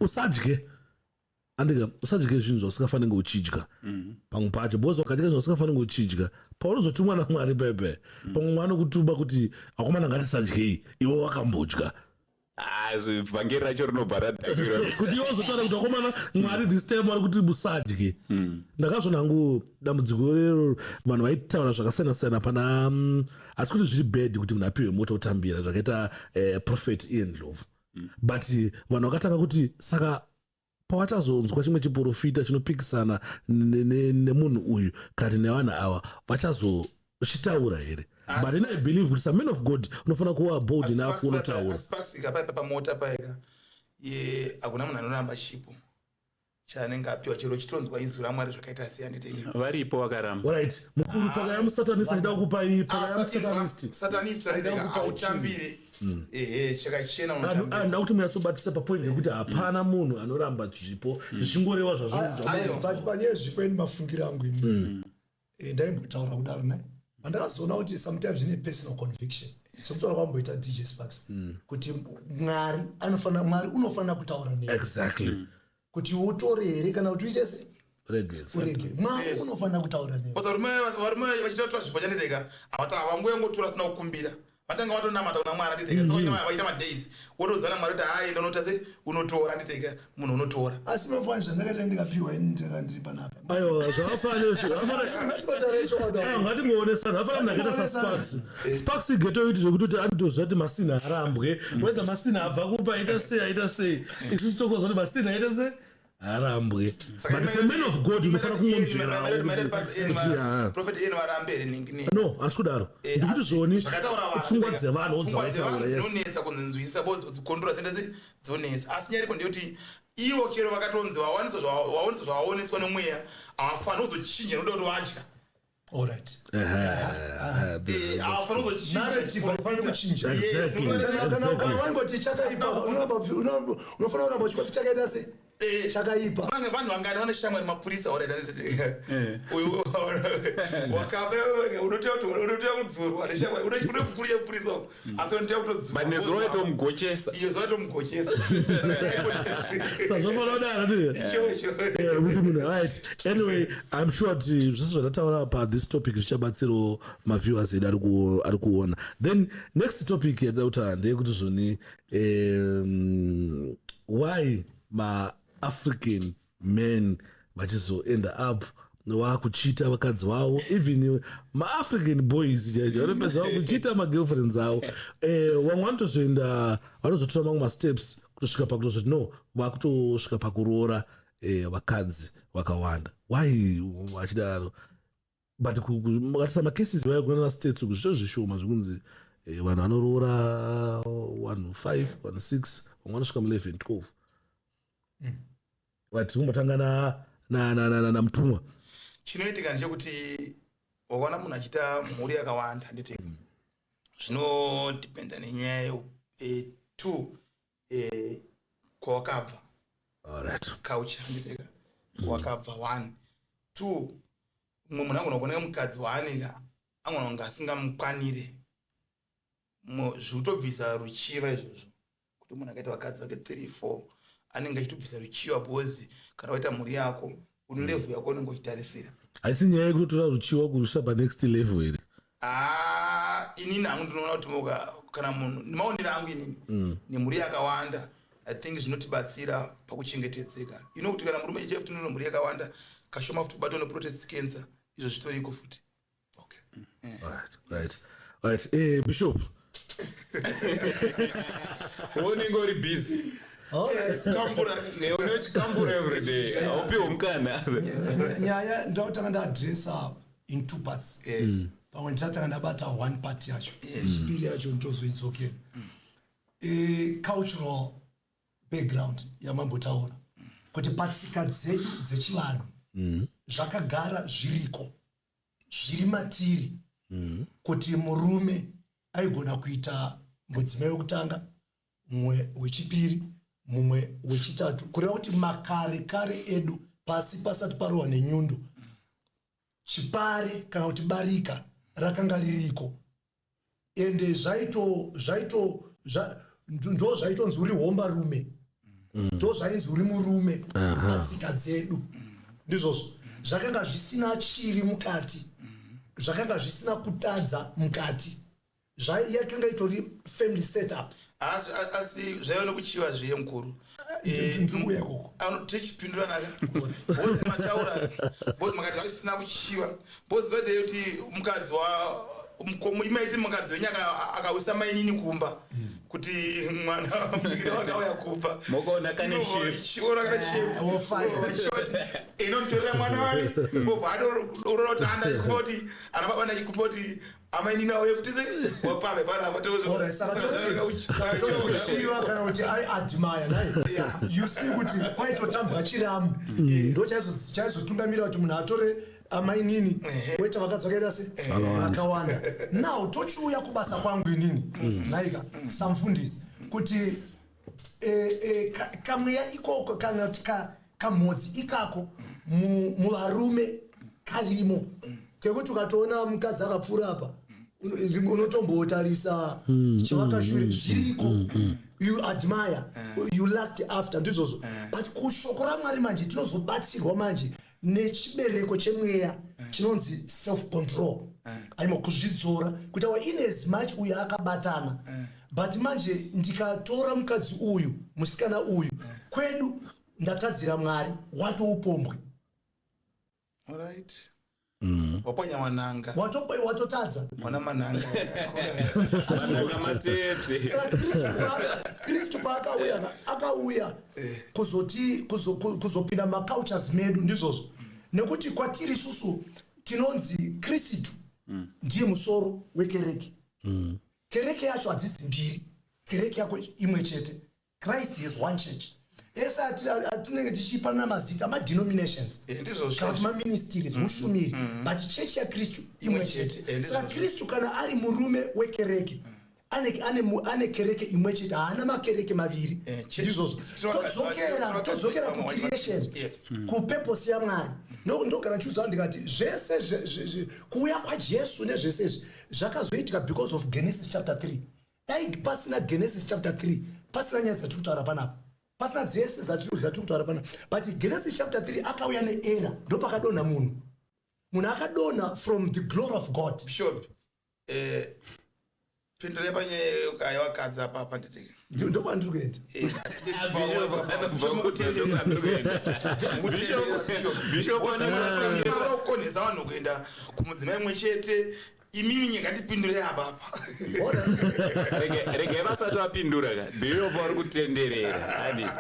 Speaker 2: usadye, andika usadye zvinhu zvausingafaniri uchidya pamwe pacho, because wakadya zvinhu zvausingafaniri uchidya, paunozotumwa naMwari pepe, pamwe mwana okutuma kuti akomana ngatisadyei, iwe wakambodya.
Speaker 3: Ah, vhangeri racho rinobva radhakira.
Speaker 2: Kuti iwe uzotaura kuti akomana, Mwari this time vari kuti musadye. Ndakazvona hangu dambudziko rero, vanhu vaitaura zvakasiyana siyana pana hatisi kuti zviri bad kuti munhu apiwe mota otambira zvakaita Prophet Ian Ndlovu, but vanhu vakatanga kuti saka pavachazonzwa chimwe chiprofita chinopikisana nemunhu uyu kati nevanhu ava, vachazochitaura here? But then I believe kuti saman of God unofanira kuva bold enough unotaura.
Speaker 1: Asi pakasvika paipa pamota paika ye, hakuna munhu anoramba chipo chaanenge apiwa, chero chitonzwa izwi raMwari zvakaita sei, anditenge.
Speaker 3: Varipo vakaramba.
Speaker 2: Right, mukuru, pakaya musatanist achida kukupai, pakaya musatanist
Speaker 1: Satanist
Speaker 2: achida kukupai.
Speaker 1: Autambire, ehe, chakachena, unotambira.
Speaker 2: Nda kuti munyatsobatisa papoint yekuti hapana munhu anoramba zvipo zvichingoreva zvazvo.
Speaker 1: Aiwa.
Speaker 4: But panyaya yezvipo, ini mafungiro angu ini, ndaimbotaura kudaro ne, pandakazoona kuti sometimes ine personal conviction. Sekutaura kwamboita DJ Sparks kuti Mwari anofanira, Mwari unofanira kutaura newe kuti utore here kana kuti uite se
Speaker 2: Regezi.
Speaker 4: Urege. Mwari unofanira kutaura newe.
Speaker 1: Basa varume vachitaura zvipo chanditeka, havata havangoyangotora sina kukumbira. Vatanga vatonamata kuna Mwari, anditeka. Saka vaita madays wotodzana Mwari kuti hai, ndinoita se unotora, anditeka, munhu unotora.
Speaker 4: Asi mafani zvandakaita ndikapiwa ini, ndaka ndiri panapa.
Speaker 2: Aiwa, zvavafanira
Speaker 4: Ngatikotaura chokwadi.
Speaker 2: Ngatinoonesana, hafana munhu akaita saSparks. Sparks ghetto youth, zvekutoti anotoziva kuti masina arambwe, whether masina abva kupa, aita sei, aita sei. Isusu tokoza kuti masina aita sei, arambwe. But for men of God unofanira kungonzverawo kuti, ah.
Speaker 1: Prophet Ian varambe here ningini?
Speaker 2: No, asi kudaro ndikuti zvoni
Speaker 1: Zvakataura vanhu,
Speaker 2: pfungwa dzevanhu
Speaker 1: pfungwa dzevanhu
Speaker 2: dzavaitaura, yes.
Speaker 1: dzinonetsa kunzinzwisa kondora dzendese dzonetsa, asi nyaya iriko ndeyekuti ivo chero vakatonzi vawaniswa vawaniswa zvavaoneswa nemweya, havafaniri kuzochinja nokuda kuti vadya.
Speaker 4: Alright.
Speaker 1: Havafaniri kuzochinja.
Speaker 4: Narrative haifaniri kuchinja. Kana wangoti chakaipa, unofanira kuramba uchikuti chakaita se chakaipa.
Speaker 1: Vanhu vangani vane shamwari mapurisa? Alright, uyu wakaba, unotoya unotoya kudzurwa neshamwari, une bhukuru yemupurisa uko, asi unotoya kutodzurwa.
Speaker 3: But nezuro waitomugochesa.
Speaker 1: Iyo zuva tomugochesa.
Speaker 2: Sazvofanira kudaro ndiyo.
Speaker 1: Ichocho.
Speaker 2: Kuti munhu, right, anyway, I'm sure kuti zvese zvandataura pathis topic zvichabatsirawo maviewers edu ari kuona. Then next topic yatida kutaura ndeyekuti zvoni why maAfrican men vachizoenda up vakuchita vakadzi vavo? Even maAfrican boys chaicho vanopedza vakuchita magirlfriends avo. Vamwe vanotozoenda, vanozotora mamwe masteps kutosvika pakutozoti no, vakutosvika pakuroora vakadzi vakawanda. Why vachidaro? But makatisa macases vaya kunana States uku, zvito zvishoma zvekunzi vanhu vanoroora vanhu 5, vanhu 6, vamwe vanosvika mu11, 12. But tinombotanga namutumwa.
Speaker 1: Chinoitika ndechekuti wakaona munhu achiita mhuri yakawanda, handiti, zvinodhipenda nenyaya two, kwawakabva. Culture, handiteka, kwawakabva, one. Two, mumwe munhu angona kuoneka mukadzi waanenge angona kunge asingamukwanire. Zvekutobvisa ruchiva izvozvo, kuti munhu akaita vakadzi vake 3, 4, anenge achitobvisa ruchiva, because kana waita mhuri yako, une level yako unenge uchitarisira.
Speaker 2: Haisi nyaya yekutotora ruchiva kurusvisa panext level here?
Speaker 1: Ah, inini hangu ndinoona kuti muka kana munhu, maonero angu inini, nemhuri yakawanda, I think zvinotibatsira pakuchengetedzeka. Ino kuti kana murume chichai futi ndine mhuri yakawanda, kashoma futi kubatwa neprostate cancer. Izvo zvitoriko futi.
Speaker 2: Right, bishop.
Speaker 3: Unenge uri busy.
Speaker 1: Kambura.
Speaker 3: Unochikambura everyday, haupiwo mukana.
Speaker 4: Nyaya ndakutanga ndaadressa in two parts. Pamwe ndichatanga ndabata one part yacho, chipiri yacho nditozoidzokera. Cultural background yamambotaura kuti patsika dzedu dzechivanhu zvakagara zviriko, zviri matiri, kuti murume aigona kuita mudzimai wekutanga, mumwe wechipiri, mumwe wechitatu. Kureva kuti makare kare edu, pasi pasati parohwa nenyundo, chipare kana kuti barika rakanga ririko, ende zvaito zvaito ndo zvaitonzi uri hombarume, ndo zvainzi uri murume patsika dzedu. Ndizvozvo zvakanga zvisina chiri mukati, zvakanga zvisina kutadza mukati. Yakanga itori family setup.
Speaker 1: Asi zvaiva nekuchiva zviye, mukuru.
Speaker 4: Ndiri kuuya ikoko.
Speaker 1: Tichipinduranaka bhozi, mataura bhozi, makati vasina kuchiva bhozi, vaitei kuti mukadzi wa imaiti mukadzi wenyu akawisa mainini kumba, kuti mwana mudikiri wakauya kumba.
Speaker 3: Mokaona kane shape.
Speaker 1: Chiona kane shape.
Speaker 4: Wofire.
Speaker 1: Inomutorera mwana wani, obva atorora kuti anda kuti ana baba ndachikumba kuti amainini auye futi se wapame panapa.
Speaker 4: Alright, saka toti kuchiva kana kuti aiadmire naye. You see kuti kwaitotambwa chiramu, ndo chaizotungamira kuti munhu atore amainini, oita vakadzi vakaita se vakawanda. Now tochiuya kubasa kwangu inini naika samufundisi, kuti kamweya ikoko kana kuti kamhodzi ikako muvarume karimo, kekuti ukatoona mukadzi akapfuura apa. Unotombotarisa chivakashure zviriko, you admire, you lust after, ndizvozvo. But kushoko raMwari manje tinozobatsirwa manje nechibereko chemweya chinonzi self control, aima kuzvidzora, kuti awa in as much uyu akabatana, but manje ndikatora mukadzi uyu, musikana uyu, kwedu ndatadzira Mwari, watoupombwe.
Speaker 1: Alright, wapwanya mananga.
Speaker 4: Watotadza.
Speaker 1: Wana mananga.
Speaker 3: Mananga matete.
Speaker 4: Saka Kristu paakauya, akauya kuzoti kuzopinda macultures medu, ndizvozvo, nekuti kwatiri isusu tinonzi Kristu ndiye musoro wekereke. Kereke yacho hadzisi mbiri, kereke yako imwe chete. Christ has one church. Ese atinenge tichipana mazita madenominations
Speaker 1: Ndizvozvo.
Speaker 4: kana kuti maministries, ushumiri, but chechi yaKristu imwe
Speaker 1: Imwe chete,
Speaker 4: chete.
Speaker 1: Ndizvozvo.
Speaker 4: Saka Kristu kana ari murume wekereke, ane kereke imwe chete, haana makereke maviri. Ndizvozvo. Todzokera kucreation, kupurpose yaMwari. Ndogara ndichiudza ndikati zvese kuuya kwaJesu nezvese izvi zvakazoitika because of Genesis chapter 3. Dai pasina Genesis chapter 3, pasina nyaya dzatiri kutaura panapa, pasina dzese dzatiri kutaura panapa. But Genesis chapter 3 akauya neera, ndopakadonha munhu. Munhu akadonha from the glory of God.
Speaker 1: Bishop, pindurai panyaya yevakadzi apa apa nditeke.
Speaker 4: Ndokwandiri kuenda.
Speaker 3: Bishop
Speaker 1: Kukonesa vanhu kuenda kumudzimai imwe chete, imimi nyika tipindurei apa apa.
Speaker 3: Regai vasati vapindura ka, bishop vari kutenderera. Handiti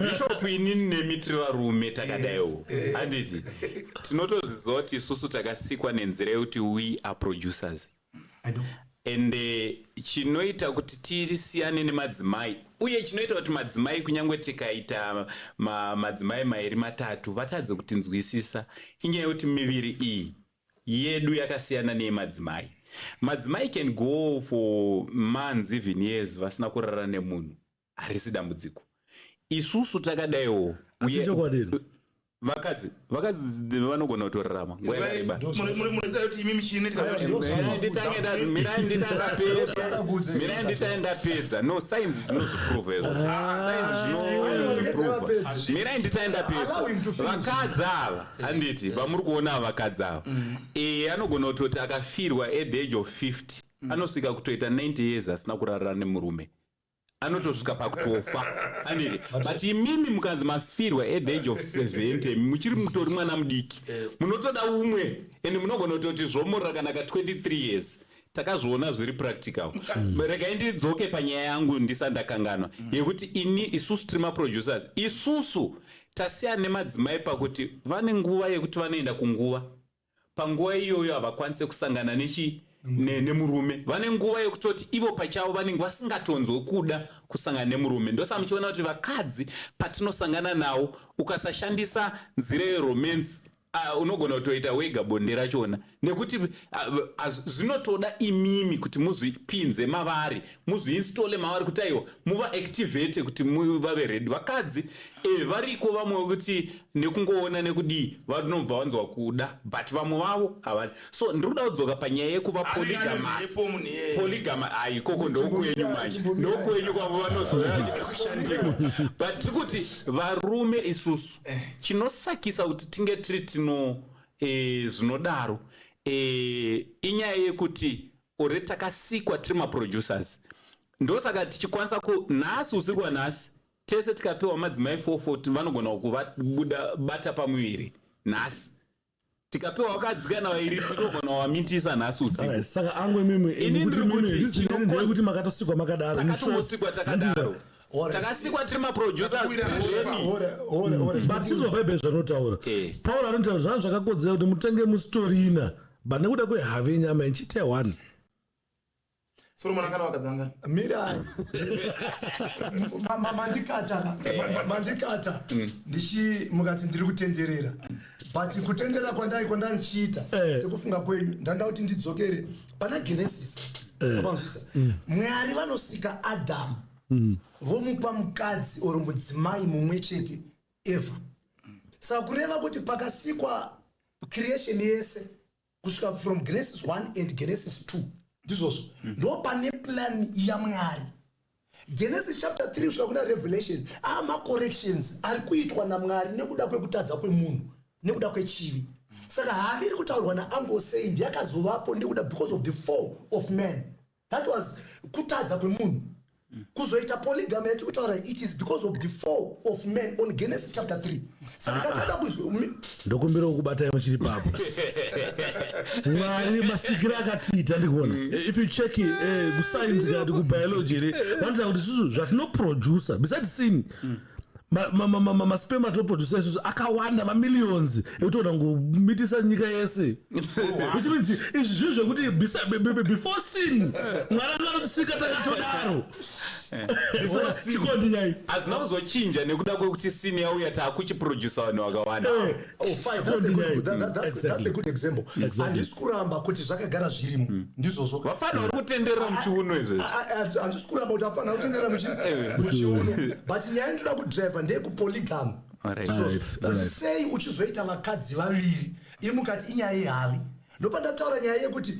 Speaker 3: bishop, inini nemi tiri varume takadaiwo, handiti tinotozviziva kuti isusu takasikwa nenzira yekuti we are producers?
Speaker 4: I know.
Speaker 3: Ende chinoita kuti tisiyane nemadzimai, uye chinoita kuti madzimai, kunyange tikaita madzimai mairi matatu, vatadze kutinzwisisa, inyaya yekuti miviri iyi yedu yakasiyana neyemadzimai. Madzimai can go for months, even years, vasina kurara nemunhu, harisi dambudziko. Isusu takadaiwo
Speaker 2: Asi chokwadi here?
Speaker 3: Vakadzi vanogona kutorarama nguva yakareba.
Speaker 1: Munoziva kuti imimi chinoitika?
Speaker 3: Mirai nditandapedza, mirai nditani ndapedza. No, science dzinozviprova izvo, science dzinozviprova. Mirai nditani ndapedza.
Speaker 4: Allow him to finish.
Speaker 3: Vakadzi ava, handiti vamuri kuona ava, vakadzi ava anogona kutoti akafirwa at the age of 50, anosvika kutoita 90 years asina kurarira nemurume, anotosvika pakutofa, handiti? But imimi mukanzi mafirwa at the age of 70, muchiri mutori mwana mudiki, munotoda umwe, and munogona kutoti zvomorora kana ka 23 years. Takazviona zviri practical. Regai ndidzoke panyaya yangu ndisandakanganwa, yekuti ini isusu tiri maproducers. Isusu tasiyana nemadzimai pakuti vane nguva yekuti vanoenda kunguva. Panguva iyoyo havakwanisi kusangana nechi nemurume. Vane nguva yekutoti ivo pachavo vanenge vasingatonzwe kuda kusangana nemurume. Ndosaka muchiona kuti vakadzi patinosangana nawo, ukasashandisa nzira yeromance, unogona kutoita wega bonde rachona, nekuti zvinotoda imimi kuti muzvipinze mavari, muzviinstole mavari, kuti aiwa, muvaactivate kuti vave ready. Vakadzi variko vamwe vekuti nekungoona nekudii vanobva vanzwa kuda, but vamwe vavo havani. So ndiri kuda kudzoka panyaya yekuva polygamous.
Speaker 1: Mhepo munhu iyeye.
Speaker 3: Polygamy, ai, ikoko ndokwenyu manje, ndokwenyu kwavo vanozouya vachida kushandirwa. But tiri kuti varume isusu, chinosakisa kuti tinge tiri tino zvinodaro inyaya yekuti ore takasikwa tiri maproducers. Ndosaka tichikwanisa ku nhasi, usiku wanhasi, tese tikapiwa madzimai 44, vanogona kuvabuda bata pamuviri. Nhasi tikapiwa vakadzi kana vairi, tinogona kuvamitisa nhasi usiku.
Speaker 2: Alright, saka angwe mimi
Speaker 3: Ini
Speaker 2: kuti
Speaker 3: ndiri
Speaker 2: mimi
Speaker 3: kuti
Speaker 2: reason ndeyekuti makatosikwa makadaro. In short,
Speaker 3: Takatongosikwa takadaro.
Speaker 4: Alright.
Speaker 3: Takasikwa tiri maproducers.
Speaker 4: Ore, ore, ore.
Speaker 2: But chizwa Bhaibheri zvanotaura. Pauro anotaura zvanhu zvakakodzera kuti mutenge musitorina, but nekuda kwehave yenyama ichiita one.
Speaker 1: Solomon akana vakadzanga.
Speaker 4: Mirai. Mandikata ka. Mandikata ndichi mukati ndiri kutenderera, but kutenderera kwandai kwandandichiita, sekufunga kwenyu, ndanda kuti ndidzokere pana Genesis. Apanzwisa, Mwari vanosika Adhamu, vomupa mukadzi or mudzimai mumwe chete, Eva. Saka kureva kuti pakasikwa creation yese kusvika from Genesis 1 and Genesis 2, Ndizvozvo, ndo pane plan yaMwari. Genesis chapter 3 kusvika kuna Revelation amacorrections ari kuitwa naMwari nekuda kwekutadza kwemunhu, nekuda kwechivi. Saka havi iri kutaurwa nauncle Saint yakazovapo nekuda, because of the fall of man. That was kutadza kwemunhu. Kuzoita polygamy yatiri kutaura, it is because of the fall of man on Genesis chapter 3. Saka katada kunzwa
Speaker 2: Ndokumbira kukubatai muchiri papo. Mwari masikiro akatiita, ndikuona if you check kuscience kana kuti kubiology here, vanotaura kuti isusu zvatinoproducer, besides sin, masperm atinoproducer isusu akawanda, mamillions ekutoona ngomitisa nyika yese, which means izvi zvinhu zvekuti before sin Mwari akatotisika takatodaro. Chikondinyai.
Speaker 3: Hazvina kuzochinja nekuda kwekuti sin yauya, taakuchiprodusa vanhu vakawanda.
Speaker 4: Oh, fine. That's a good example. Handisi kuramba kuti zvakagara zvirimo, ndizvozvo.
Speaker 3: Vafana vari kutenderera muchiuno izvezvi.
Speaker 4: Handisi kuramba kuti afanira kutenderera muchiuno, but nyaya inotoda kudhiraivha ndeyekupolygamy. Ndizvozvo. Kuti sei uchizoita vakadzi vaviri, imukati inyaya yehavi. Ndopandataura nyaya yekuti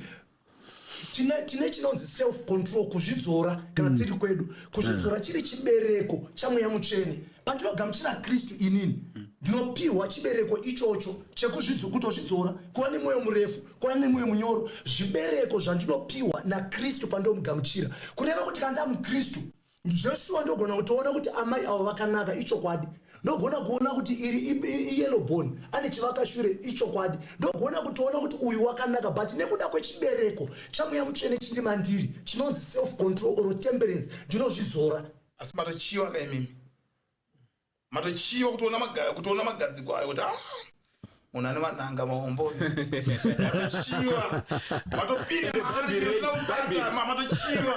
Speaker 4: tine chinonzi self control, kuzvidzora. Kana tiri kwedu, kuzvidzora chiri chibereko chaMweya Mutsvene. Pandinogamuchira Kristu, inini ndinopiwa chibereko ichocho chekutozvidzora, kuva nemwoyo murefu, kuva nemwoyo munyoro. Zvibereko zvandinopiwa naKristu pandinomugamuchira. Kureva kuti kana ndamukristu zveshuwa, ndogona kutoona kuti amai avo vakanaka, ichokwadi. Ndogona kuona kuti iri iyellow bone, ane chivakashure, ichokwadi. Ndogona kutoona kuti uyu wakanaka, but nekuda kwechibereko chaMweya Mutsvene chiri mandiri chinonzi self control or temperance, ndinozvidzora.
Speaker 1: Asi matochiwa kaimimi, matochiwa kutoona magadziko ayo kuti, ah, munhu ane manhanga mahombo. Matochiwa, matopinda kubata, matochiwa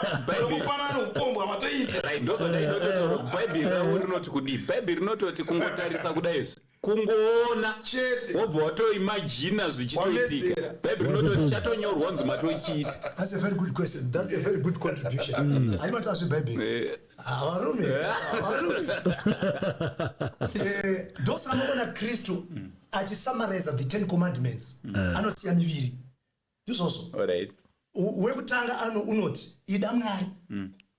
Speaker 1: kufanana neupombwa matoita.
Speaker 3: Right, ndozvadainototaura. Bhaibheri ravo rinoti kudii? Bhaibheri rinototi kungotarisa kudai izvi, kungoona
Speaker 1: chete,
Speaker 3: wobva watoimajina zvichitoitika.
Speaker 1: Wamedzera.
Speaker 3: Bhaibheri rinototi chatonyorwa kunzi matochiita.
Speaker 4: That's a very good question. That's a very good contribution. Haimata zvebhaibheri. Ah, varume, varume. Ndosaka munoona Kristu achisummariza the 10 commandments, anosiya miviri. Ndizvozvo. Wekutanga ano unoti ida Mwari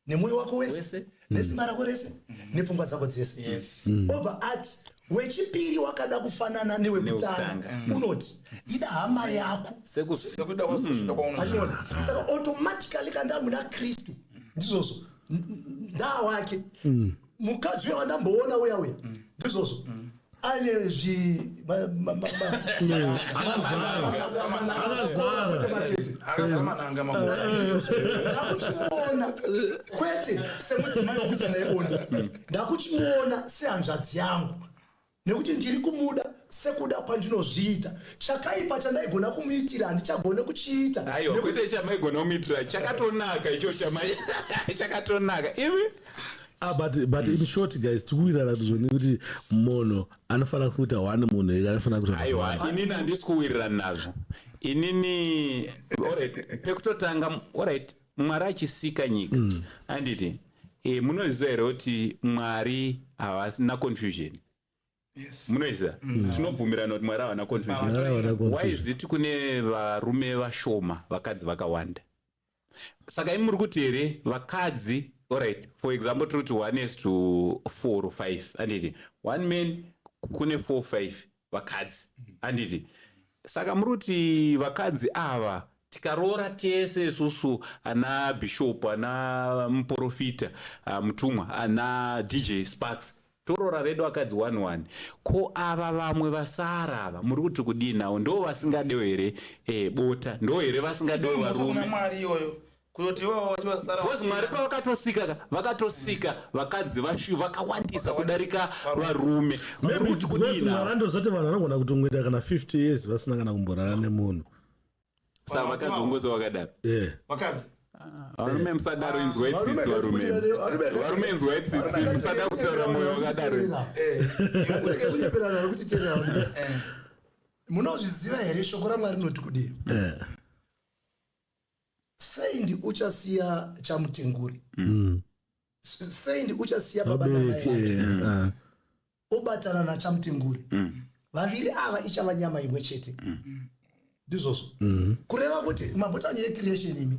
Speaker 4: nemwoyo wako wese,
Speaker 3: Wese.
Speaker 4: nesimba rako rese, nepfungwa dzako dzese. Obva ati wechipiri wakada kufanana newekutanga,
Speaker 3: Newekutanga.
Speaker 4: unoti ida hama yako
Speaker 1: Sekuda kwazvida kwaunoita.
Speaker 4: Achiona? Saka automatically kana muna Kristu, ndizvozvo, ndaa wake mukadzi uya wandamboona uya uya, ndizvozvo, ane zvi
Speaker 2: Akazara.
Speaker 4: matete.
Speaker 1: Akazara manhanga makuru.
Speaker 4: Ndakuchimuona kwete semudzimai wekuita naye bonde, ndakuchimuona sehanzvadzi yangu, nekuti ndiri kumuda sekuda kwandinozviita. Chakaipa chandaigona kumuitira handichagone kuchiita.
Speaker 3: Aiwa, kwete chamaigona kumuitira chakatonaka icho, chamai chakatonaka imi.
Speaker 2: Ah, but in short, guys, tikuwirirana kuti zvoni kuti munhu anofanira kuita one, munhu ega anofanira kuita
Speaker 3: Aiwa,
Speaker 2: one.
Speaker 3: inini handisi kuwirirana nazvo inini. Alright, pekutotanga, alright, Mwari achisika nyika, handiti munoziva here kuti Mwari havasina confusion? Munoziva, tinobvumirana kuti Mwari havana confusion?
Speaker 2: Mwari havana confusion.
Speaker 3: Why is it kune varume vashoma, vakadzi vakawanda? Saka imi muri kuti here vakadzi, alright, for example tiri kuti 1 is to 4 or 5, handiti? One man kune 4 5 vakadzi, handiti? Saka muri kuti vakadzi ava tikaroora tese isusu, ana bishop, ana muprofita, mutumwa, ana DJ Sparks, torora vedu vakadzi 1 1, ko ava vamwe vasara ava muri kuti kudii nawo? Ndo vasingadewo here bota? Ndo here vasingadewo
Speaker 1: Mhosva kuna
Speaker 3: varume?
Speaker 1: Mwari iyoyo kutoti ivavo vachivasara.
Speaker 3: Because Mwari pavakatosika ka, vakatosika vakadzi vakawandisa kudarika varume. Muri
Speaker 2: Maybe
Speaker 3: kuti
Speaker 2: it's
Speaker 3: kudii
Speaker 2: because Mwari
Speaker 3: nawo?
Speaker 2: andozoti vanhu vanogona kutongoita kana 50 years vasina kana kumborara nemunhu.
Speaker 3: Saka vakadzi vongozi vakadaro?
Speaker 2: Yeah.
Speaker 1: Vakadzi.
Speaker 3: Varume, musadaro, inzwai tsitsi. Varume, varume, inzwai tsitsi, musada kutaura mwoyo wakadaro.
Speaker 4: Kunyeperana ari kutiteerera. Munozviziva here shoko raMwari rinoti kudii? Seindi uchasiya chamutenguri, seindi uchasiya baba namai
Speaker 2: Vabereki,
Speaker 4: vake,
Speaker 2: ah.
Speaker 4: obatana nachamutenguri, vaviri ava ichava nyama imwe chete. Ndizvozvo. Kureva kuti mambotanya yecreation imi.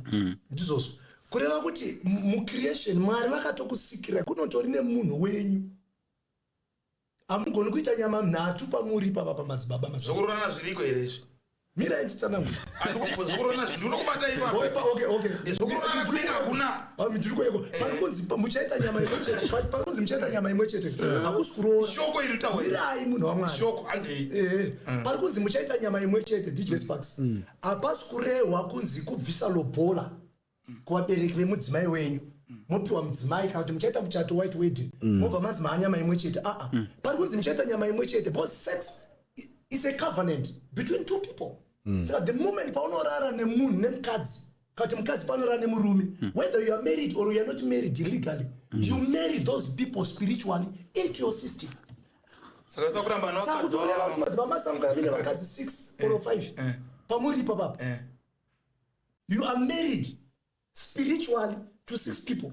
Speaker 4: Ndizvozvo. Kureva kuti mucreation Mwari vakatokusikira kunotori nemunhu wenyu. Hamugoni kuita nyama nhatu pamuri ipapa pamadzibaba madzibaba.
Speaker 1: Zvokuroorana zviriko here izvi?
Speaker 4: Mirai nditsanangure.
Speaker 1: Andikubvunza zvokuroorana zvi ndinokubata ipapo.
Speaker 4: Opa, okay.
Speaker 1: Zvokuroorana kunenge hakuna.
Speaker 4: Ah, ndiri kueko. Pari kunzi muchaita nyama imwe chete. Pari kunzi muchaita nyama imwe chete. Hakusi kuroora.
Speaker 1: Shoko iri taura.
Speaker 4: Mirai munhu waMwari.
Speaker 1: Shoko andei.
Speaker 4: Ehe. Pari kunzi muchaita nyama imwe chete DJ Sparks. Hapasi kurehwa kunzi kubvisa lobola kuvabereki vemudzimai wenyu. Mopiwa mudzimai kana kuti muchaita muchato white wedding. Mobva manzi maanyama imwe chete. Ah ah. Pari kunzi muchaita nyama imwe chete because sex is a covenant between two people. Saka the moment paunorara nemunhu nemukadzi kana kuti mukadzi panorara nemurume, whether you are married or you are not married legally, you marry those people spiritually into your system.
Speaker 1: Saka saka kuramba
Speaker 4: Saka
Speaker 1: nevakadzi
Speaker 4: kuti ureva kuti
Speaker 1: vavo.
Speaker 4: madzibaba masango amine vakadzi 6 or 5 pamuri ipapapa, you are married spiritually to 6 people.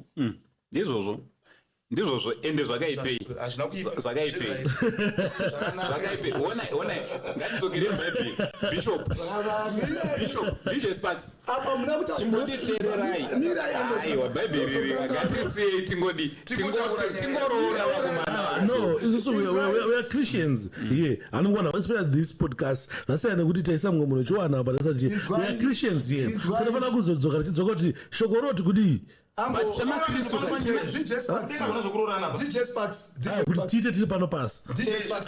Speaker 3: Ndizvozvo, ndizvozvo. Ende zvakaipei?
Speaker 1: Hazvina kuipa.
Speaker 3: Zvakaipei?
Speaker 1: Zvakanaka.
Speaker 3: Zvakaipe. Ona, ona, ngatidzokere mubhaibheri. Bishop, Bishop DJ Sparks,
Speaker 4: Apa muna kuti
Speaker 3: chimbonditeererai.
Speaker 4: Mirai.
Speaker 3: Aiwa, bhaibheri riri, ngatisiyei tingodi
Speaker 1: Tingotaura nyaya.
Speaker 3: tingoroora vakomana.
Speaker 2: No, isusu we are Christians here. Anongona, especially this podcast, zvasiyana nekuti taisa mumwe munhu chiwana apa tasachi. We are Christians here.
Speaker 4: Izwai.
Speaker 2: Tinofanira kuzodzoka tichidzoka kuti shoko roti kudii.
Speaker 3: But semaKristu
Speaker 4: DJ Sparks,
Speaker 1: Denga kuna zvokuroorana apa.
Speaker 4: DJ Sparks, DJ
Speaker 2: Ah, kuti
Speaker 4: Sparks,
Speaker 2: tiite tiri pano pasi.
Speaker 4: DJ Sparks.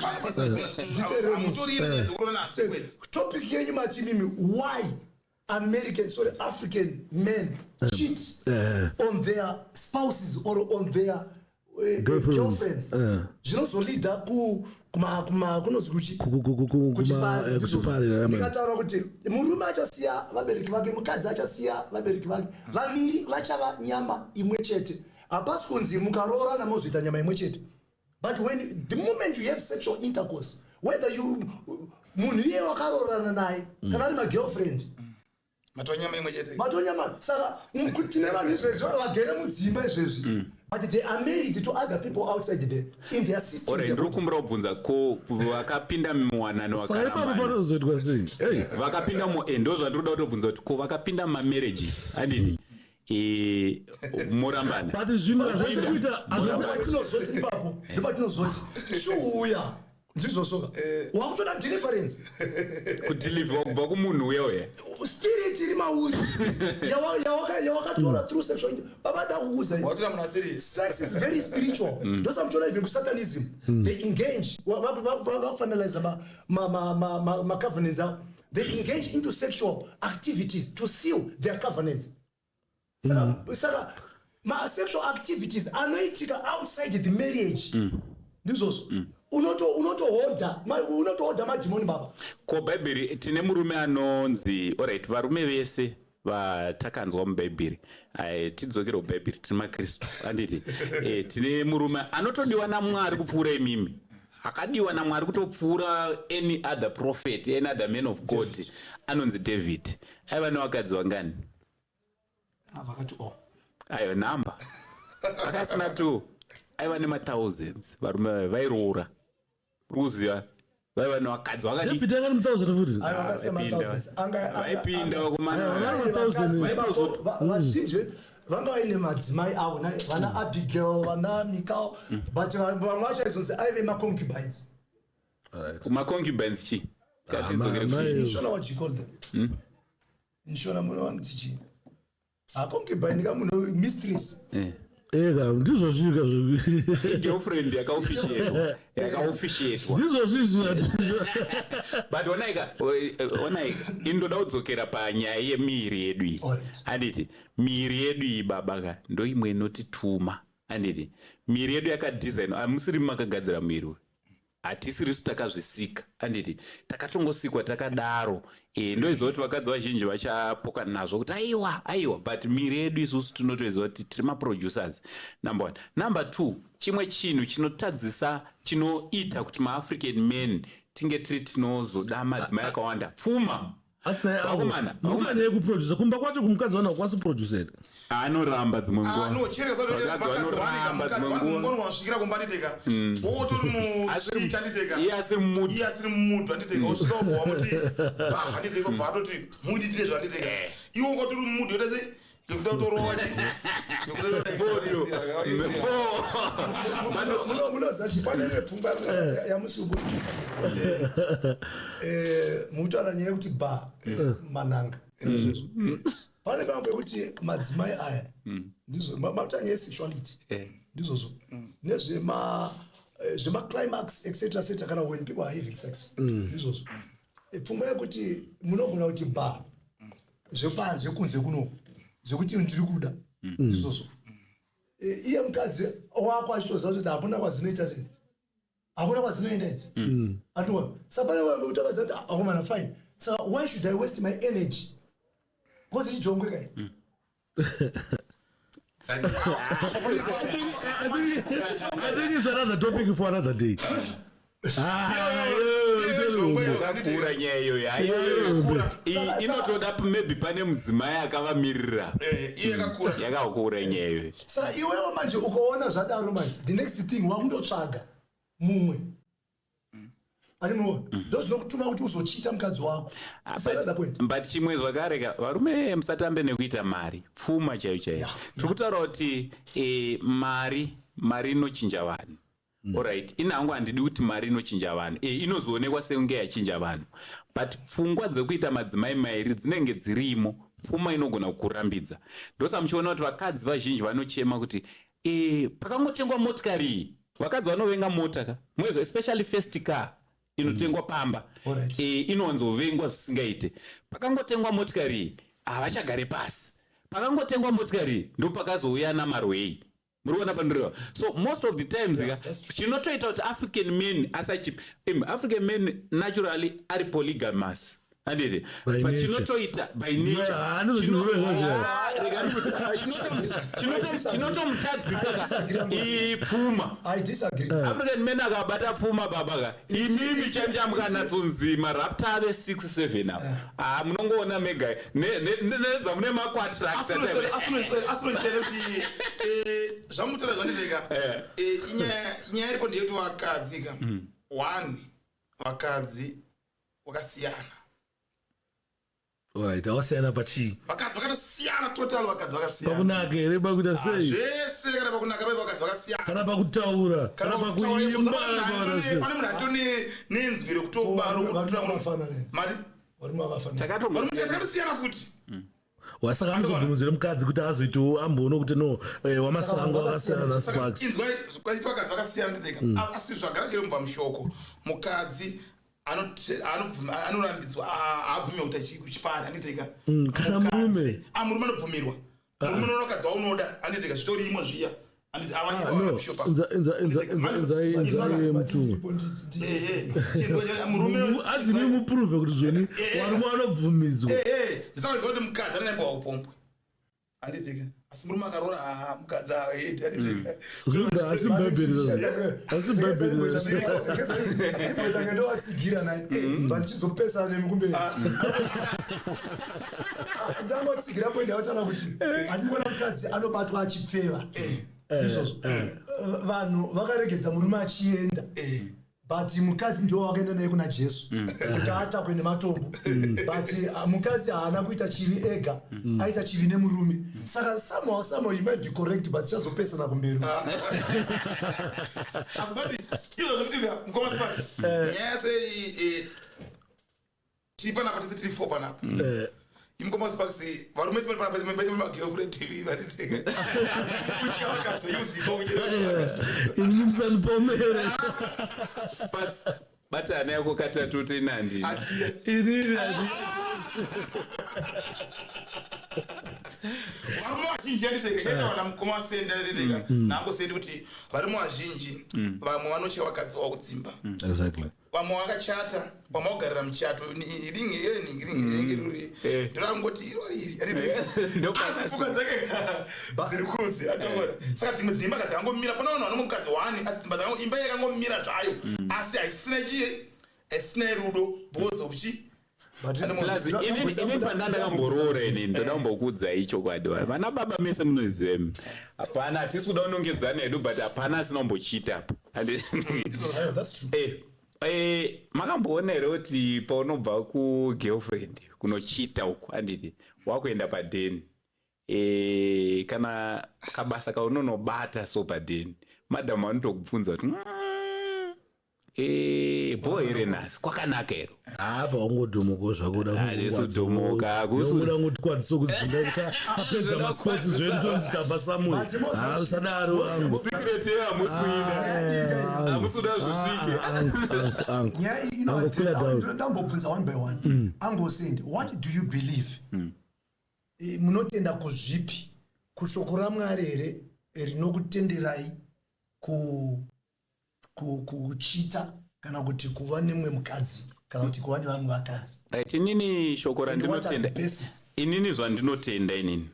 Speaker 1: Hamutori nyaya dzekuroorana asi kwedzi.
Speaker 4: Topic yenyu mati mimi why American, sorry, African men cheat on their spouses or on their
Speaker 2: Girlfriends.
Speaker 4: girlfriends. Zvinozolida ku kuma kuma kunonzi kuchi kuchipari, ndizvo.
Speaker 2: Kuchipari, amen.
Speaker 4: Ndikataura kuti murume achasiya vabereki vake, mukadzi achasiya vabereki vake, vaviri vachava nyama imwe chete. Hapasi kunzi mukaroorana mozoita nyama imwe chete, but when the moment you have sexual intercourse, whether you munhu iye wakaroorana naye kana ari magirlfriend,
Speaker 1: Matonyama imwe chete.
Speaker 4: matonyama. Saka tine vanhu izvezvi vagere mudzimba izvezvi, but they are married to other people outside there in their system,
Speaker 3: Ore
Speaker 4: their
Speaker 3: ndiri
Speaker 4: bodies.
Speaker 3: kumbira kubvunza, ko vakapinda muwanano
Speaker 2: Saka ipapo
Speaker 3: vakarambana?
Speaker 2: panozoitwa sei? Ei,
Speaker 3: Vakapinda mu ndo zvandiri kuda kutobvunza kuti ko vakapinda mumamarriages, handiti? Morambana.
Speaker 2: But zvinhu hazvisi kuita
Speaker 4: Patinozoti ipapo ndopatinozoti chiuya, ndizvozvoka, wakutoda deliverance.
Speaker 3: Kudhilivhiwa kubva kumunhu uya uya.
Speaker 4: Spirit iri mauri yawakatora through sexual baba da kukuudza
Speaker 1: Watora munhu asiri.
Speaker 4: Sex is very spiritual. Ndosamutoona even kusatanism they engage, vafinalize macovenants avo, they engage into sexual activities to seal their covenants. Saka ma-sexual activities anoitika outside the marriage, ndizvozvo, unotohodha unotohodha madhimoni, baba.
Speaker 3: Ko bhaibheri, tine murume anonzi, alright, varume vese vatakanzwa mubhaibheri. Ai, tidzokere kubhaibheri, tiri maKristu, handiti? Tine murume anotodiwa naMwari kupfuura imimi, akadiwa naMwari kutopfuura any other prophet, any other man of God, anonzi David. Aiva nevakadzi vangani?
Speaker 4: Vakati o
Speaker 3: Aiwa, nhamba akasina two, aiva nemathousands. Varume vaya vairoora, uri kuziva, vaiva nevakadzi vakadii?
Speaker 2: David anga ari muthousand futi.
Speaker 3: Vaipinda vakomana.
Speaker 4: Vazhinji vanga vaine madzimai avo, vana Abigail, vana Michael, but vamwe vacho aizonzi aive maconcubines.
Speaker 3: Maconcubines chii? Ngatidzokere
Speaker 2: mai.
Speaker 4: Inshona, what do you call them inshona? Munovanoti chii aconcubine? Ka munhu mistress.
Speaker 2: Eka, ndizvo zvika
Speaker 3: Girlfriend yakaofficiatwa, yakaofficiatwa.
Speaker 2: Ndizvo zvizvi.
Speaker 3: But onaika, onaika, indoda kudzokera panyaya yemiiri yedu iyi.
Speaker 4: Alright.
Speaker 3: Handiti miiri yedu iyi, baba ka, ndo imwe inotituma, handiti? Miiri yedu yakadhizainwa, hamusiri makagadzira muiri uyu, hatisirisu takazvisika, handiti? Takatongosikwa takadaro. Ndoiziva kuti vakadzi vazhinji vachapokana nazvo kuti aiwa, aiwa, but miiri yedu isusu tinotoiziva kuti tiri maproducers, number one. Number two, chimwe chinhu chinotadzisa, chinoita kuti maAfrican men tinge tiri tinozoda madzimai akawanda, pfuma.
Speaker 2: Asi naye
Speaker 3: Vakomana,
Speaker 2: mukanya yekuproducer kumba kwacho kumukadzi wana kwasi kuproducer.
Speaker 3: Anoramba dzimwe
Speaker 1: Ah, no chireka
Speaker 3: nguva.
Speaker 1: mukadzi wangu wasvikira kumba, anditeka, wotori muchiti, anditeka.
Speaker 3: Iye asiri mumudu.
Speaker 1: Iye asiri mumudu, anditeka, usvika ubva wamuti ba, anditeka, ubva atoti munditire zvanditeka. Iwe ungatori mumudu, yoita sei yekuda kutorova chi?
Speaker 4: Munoziva chi, pane imwe pfungwa yamusi mutaura nyaya yekuti ba mananga izvozvo. Pane pamwe pekuti madzimai aya, ndizvo makuta nyaya yesexuality, ndizvozvo nezvema zvemaclimax, etc etc, kana when people are having sex, ndizvozvo. Pfungwa yekuti munogona kuti ba zvepanze kunze kuno zvekuti ndiri kuda, ndizvozvo. Iye mukadzi wako achitoziva kuti hakuna kwadzinoita sedzi, hakuna kwadzinoenda idzi, andiona. Saka pane vamwe kuti akaziva kuti akomana, fine, saka why should I waste my energy? Because ichijongwe kai.
Speaker 2: I think it's another topic for another day. Ah,
Speaker 3: Yakakura nyaya iyoyo.
Speaker 1: Yakakura.
Speaker 3: Inotoda maybe pane mudzimai akavamirira.
Speaker 1: Iye yakakura.
Speaker 3: Yakakura nyaya iyoyo.
Speaker 4: Saka iwewo manje ukaona zvadaro, manje the next thing wakundotsvaga mumwe animuona, ndo zvinokutuma kuti uzochita mukadzi wako. It's another point.
Speaker 3: But chimwe zvakare ka, varume musatambe nekuita mari, pfuma chaiyo chaiyo. Tiri kutaura kuti mari inochinja vanhu. Alright, ini hangu handidi kuti mari inochinja vanhu. Inozoonekwa sekunge yachinja vanhu, but pfungwa dzekuita madzimai mairi dzinenge dzirimo. Pfuma inogona kukurambidza. Ndosa muchiona kuti vakadzi vazhinji vanochema kuti pakangotengwa motikari iyi, vakadzi vanovenga mota ka mwezo, especially first car inotengwa pamba. Inowanzovengwa zvisingaite. Pakangotengwa motikari iyi, havachagare pasi. Pakangotengwa motikari iyi, ndo pakazouya namarwei. Muri kuona pandiriwa? So most of the times ka, chinotoita kuti African men asachi African men naturally ari polygamous, handiti?
Speaker 2: By
Speaker 3: But
Speaker 2: nature.
Speaker 3: chinotoita by nature.
Speaker 2: Yeah, handizvo zvinhu.
Speaker 3: Ah, rega ndikuti, chinotomutadzisa ka ipfuma.
Speaker 4: I disagree.
Speaker 3: African men akabata pfuma, baba ka, imimi chamuchamukanatsonzi marapta ave 6 7 apa, ah, munongoona mega nedzamune makwatracts.
Speaker 1: Asinoisere kuti zvamutaura zvanditeka. Inyaya iripo ndeyekuti vakadzi ka, one, vakadzi vakasiyana.
Speaker 2: Alright, awasiyana pachii?
Speaker 1: Vakadzi vakatosiyana total, vakadzi vakasiyana.
Speaker 2: Pakunaka here, pakuita sei?
Speaker 1: Zvese, kana pakunaka pai, vakadzi vakasiyana.
Speaker 2: Kana pakutaura, kana pakuimba, kana sei?
Speaker 1: Pane munhu atone nenzwi rekutobaro.
Speaker 4: Varume vakafanana.
Speaker 1: Mari.
Speaker 4: Varume vakafanana.
Speaker 3: Takatombosiyana.
Speaker 1: Takatosiyana futi.
Speaker 2: Wasaka anozobvumidzire mukadzi kuti azoitawo amboona kuti no, wamasango akasiyana naSparks.
Speaker 1: Inzwai, kwaitwa vakadzi vakasiyana nditeka, asi zvagara chiri mubva mushoko, mukadzi anorambidzwa, haabvumi kuita chipari, anditeka.
Speaker 2: Kana murume?
Speaker 1: Murume anobvumirwa. Murume unoona mukadzi waunoda, anditeka, zvitorimo zviya.
Speaker 2: Ah, no, inzai mutumwe.
Speaker 1: Murume
Speaker 2: Azimi muprove kuti zvoni varume vanobvumidzwa.
Speaker 1: Ndisanganidza kuti mukadzi anoemba upombwe, anditeka, asi murume akaroora, haa, mukadzi aedi, anditeka.
Speaker 2: Zvinobva asi mubhaibheri, asi mubhaibheri.
Speaker 4: Ndimboita ndovatsigira naye, but ndichizopesana nemi kumberi. Ndangotsigira point yautaura kuti handikuona mukadzi anobatwa achipfeva, ndizvozvo. Vanhu vakaregedza murume achienda, but mukadzi ndiwo wakaenda naye kuna Jesu kuti atakwe nematombo, but mukadzi haana kuita chivi ega, aita chivi nemurume. Saka somehow you might be correct, but tichazopesana kumberi.
Speaker 1: Asi zoti izvo zvokuti mukoma Sipati, nyaya sei, tiri panapa tese, tiri four panapa. Imukoma Sipati, varume sipati panapa magirlfriend tv vatiteka kutya vakadzi iudziko.
Speaker 2: Ini musanipomere.
Speaker 3: Sparks, batana yako katatu tenandina.
Speaker 2: Inini
Speaker 1: Varume vazhinji, anditeka, chaitawana mukoma Sendi, anditeka, nangosendi kuti varume vazhinji vamwe vanotya vakadzi wavo kudzimba. Vamwe vakachata, vamwe vakugarira muchato, ringi ruri ndorangoti irori iri, asi pfungwa dzake dziri kunze, atongora. Saka dzimwe dzimba dzakangomira, pana vanhu vanongo mukadzi wani, asi dzimba imba yakangomira zvayo, asi haisina chii, haisina rudo because of chi.
Speaker 3: Plus, inini pandandakamboroora inini, ndoda kumbokuudzai chokwadi. Vana baba mese munoziva imi, hapana, hatisi kuda kunongedzana hedu, but hapana asina kumbochiita apa.
Speaker 4: Yeah, that's true.
Speaker 3: Makamboona here kuti paunobva kugirlfriend kunochita uku, handiti wakuenda padheni, kana kabasa kaunonobata so padheni, madhamu vanotokubvunza kuti, bho here nhasi? Kwakanaka here?"
Speaker 2: Apa wangodhomoka zvako.
Speaker 3: Harisudhomoka,
Speaker 2: Uda ngotikwadziso kudzinga tapedza masports zvedu, tonzi tabva samwe.
Speaker 4: But Moses-
Speaker 2: Usadaro angu.
Speaker 3: Secret yeyo hamusi kuida, hamusi kuda zvisvike.
Speaker 2: Angu.
Speaker 4: Nyaya iyi
Speaker 2: Ango, clear down.
Speaker 4: ndambobvunza one by one. Angosendi, what do you believe? Munotenda kuzvipi? Kushoko raMwari here rinokutenderai kuchita kana kuti kuva nemumwe mukadzi kana kuti kuva nevamwe vakadzi?
Speaker 3: Right, inini shoko
Speaker 4: And what are
Speaker 3: randinotenda,
Speaker 4: the basis?
Speaker 3: inini zvandinotenda inini,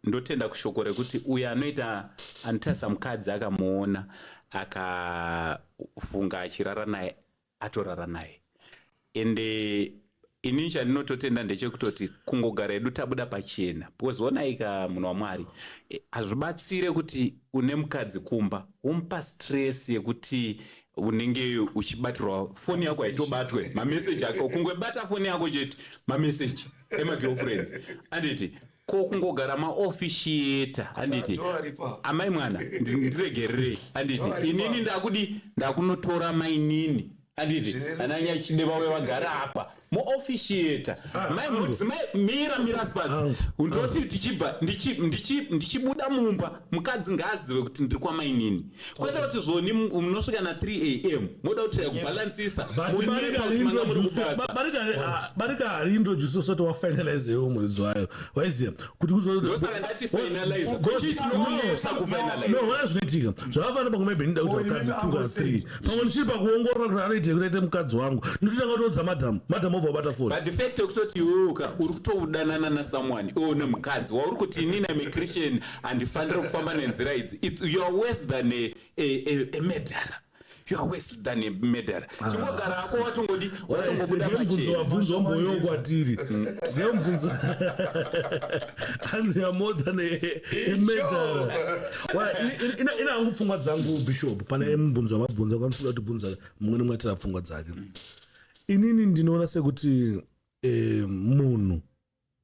Speaker 3: ndotenda kushoko rekuti uyo anoita, anotarisa mukadzi, akamuona, akafunga achirara naye, atorara naye. Ende inini chandinototenda ndechekutoti kungogara hedu tabuda pachena, because onaika, munhu waMwari, hazvibatsire kuti une mukadzi kumba womupa stress yekuti unenge uchibatirwa foni yako, haitobatwe mameseji ako, kungebata foni yako chete, mameseji emagirlfriends, handiti? Ko kungogara maofficiata, handiti?
Speaker 1: Ndoaripa.
Speaker 3: Amai mwana, ndiregererei, handiti?
Speaker 1: Ndoaripa.
Speaker 3: Inini ndakudi ndakunotora mainini, handiti?
Speaker 1: Zvireruke.
Speaker 3: Ananyachide vauya vagara apa, muofficiata mai mudzimai, mira, mira, Sparks. Ndoti tichibva ndichibuda mumba, mukadzi ngaazive kuti ndiri kwamainini, kwete kuti zvoni munosvika na3 am moda kuti kubhalansisa, monyepa kuti manga muri kubasa.
Speaker 2: Barika hariintroduce usati wafinalize iwe muridzi wayo, waiziva kuti
Speaker 3: Ndosaka ndati finalize. Chinonetsa kufinalize.
Speaker 2: No, vana, zvinoitika zvakafanira pamwe maybe ndida
Speaker 4: Oh,
Speaker 2: kuita mukadzi
Speaker 4: imimi
Speaker 2: two kana
Speaker 4: Uncle
Speaker 2: three, pamwe ndichiri pakuongorora kuti anoitei kuti aite mukadzi wangu, ndototanga kutoudza madhamu, madhamu obva wabata foni.
Speaker 3: But the fact yekutoti iwewe uri kutodanana nasomeone, iwe une mukadzi wauri kuti inini am a Christian, handifaniri kufamba nenzira idzi, you are worse than a murderer. You are worse than a murderer. Chingogara hako, watongodi, watongobuda
Speaker 2: Ngemubvunzo
Speaker 3: pachena.
Speaker 2: wabvunzwa mboyo kwatiri, ngemubvunzo hanzi you are more than a murderer. Ina hangu pfungwa dzangu, Bishop, pane mubvunzo wamabvunza, kwamusida kuti bvunza mumwe nemumwe atira pfungwa dzake. Inini ndinoona sekuti munhu,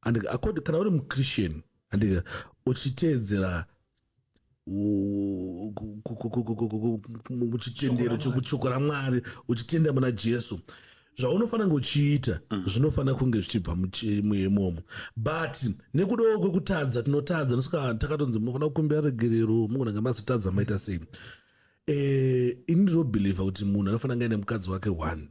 Speaker 2: andika, kana uri muchristian, andika, uchiteedzera muchitendero chekushoko raMwari, uchitenda muna Jesu, zvaunofanira kunge uchiita zvinofanira kunge zvichibva muimomo. But nekudawo kwekutadza, tinotadza, nosvika takatonzi munofanira kukumbira regerero, mugona mazotadza, maita sei. Ini ndinobhilivha kuti munhu anofanira kunge aine mukadzi wake one,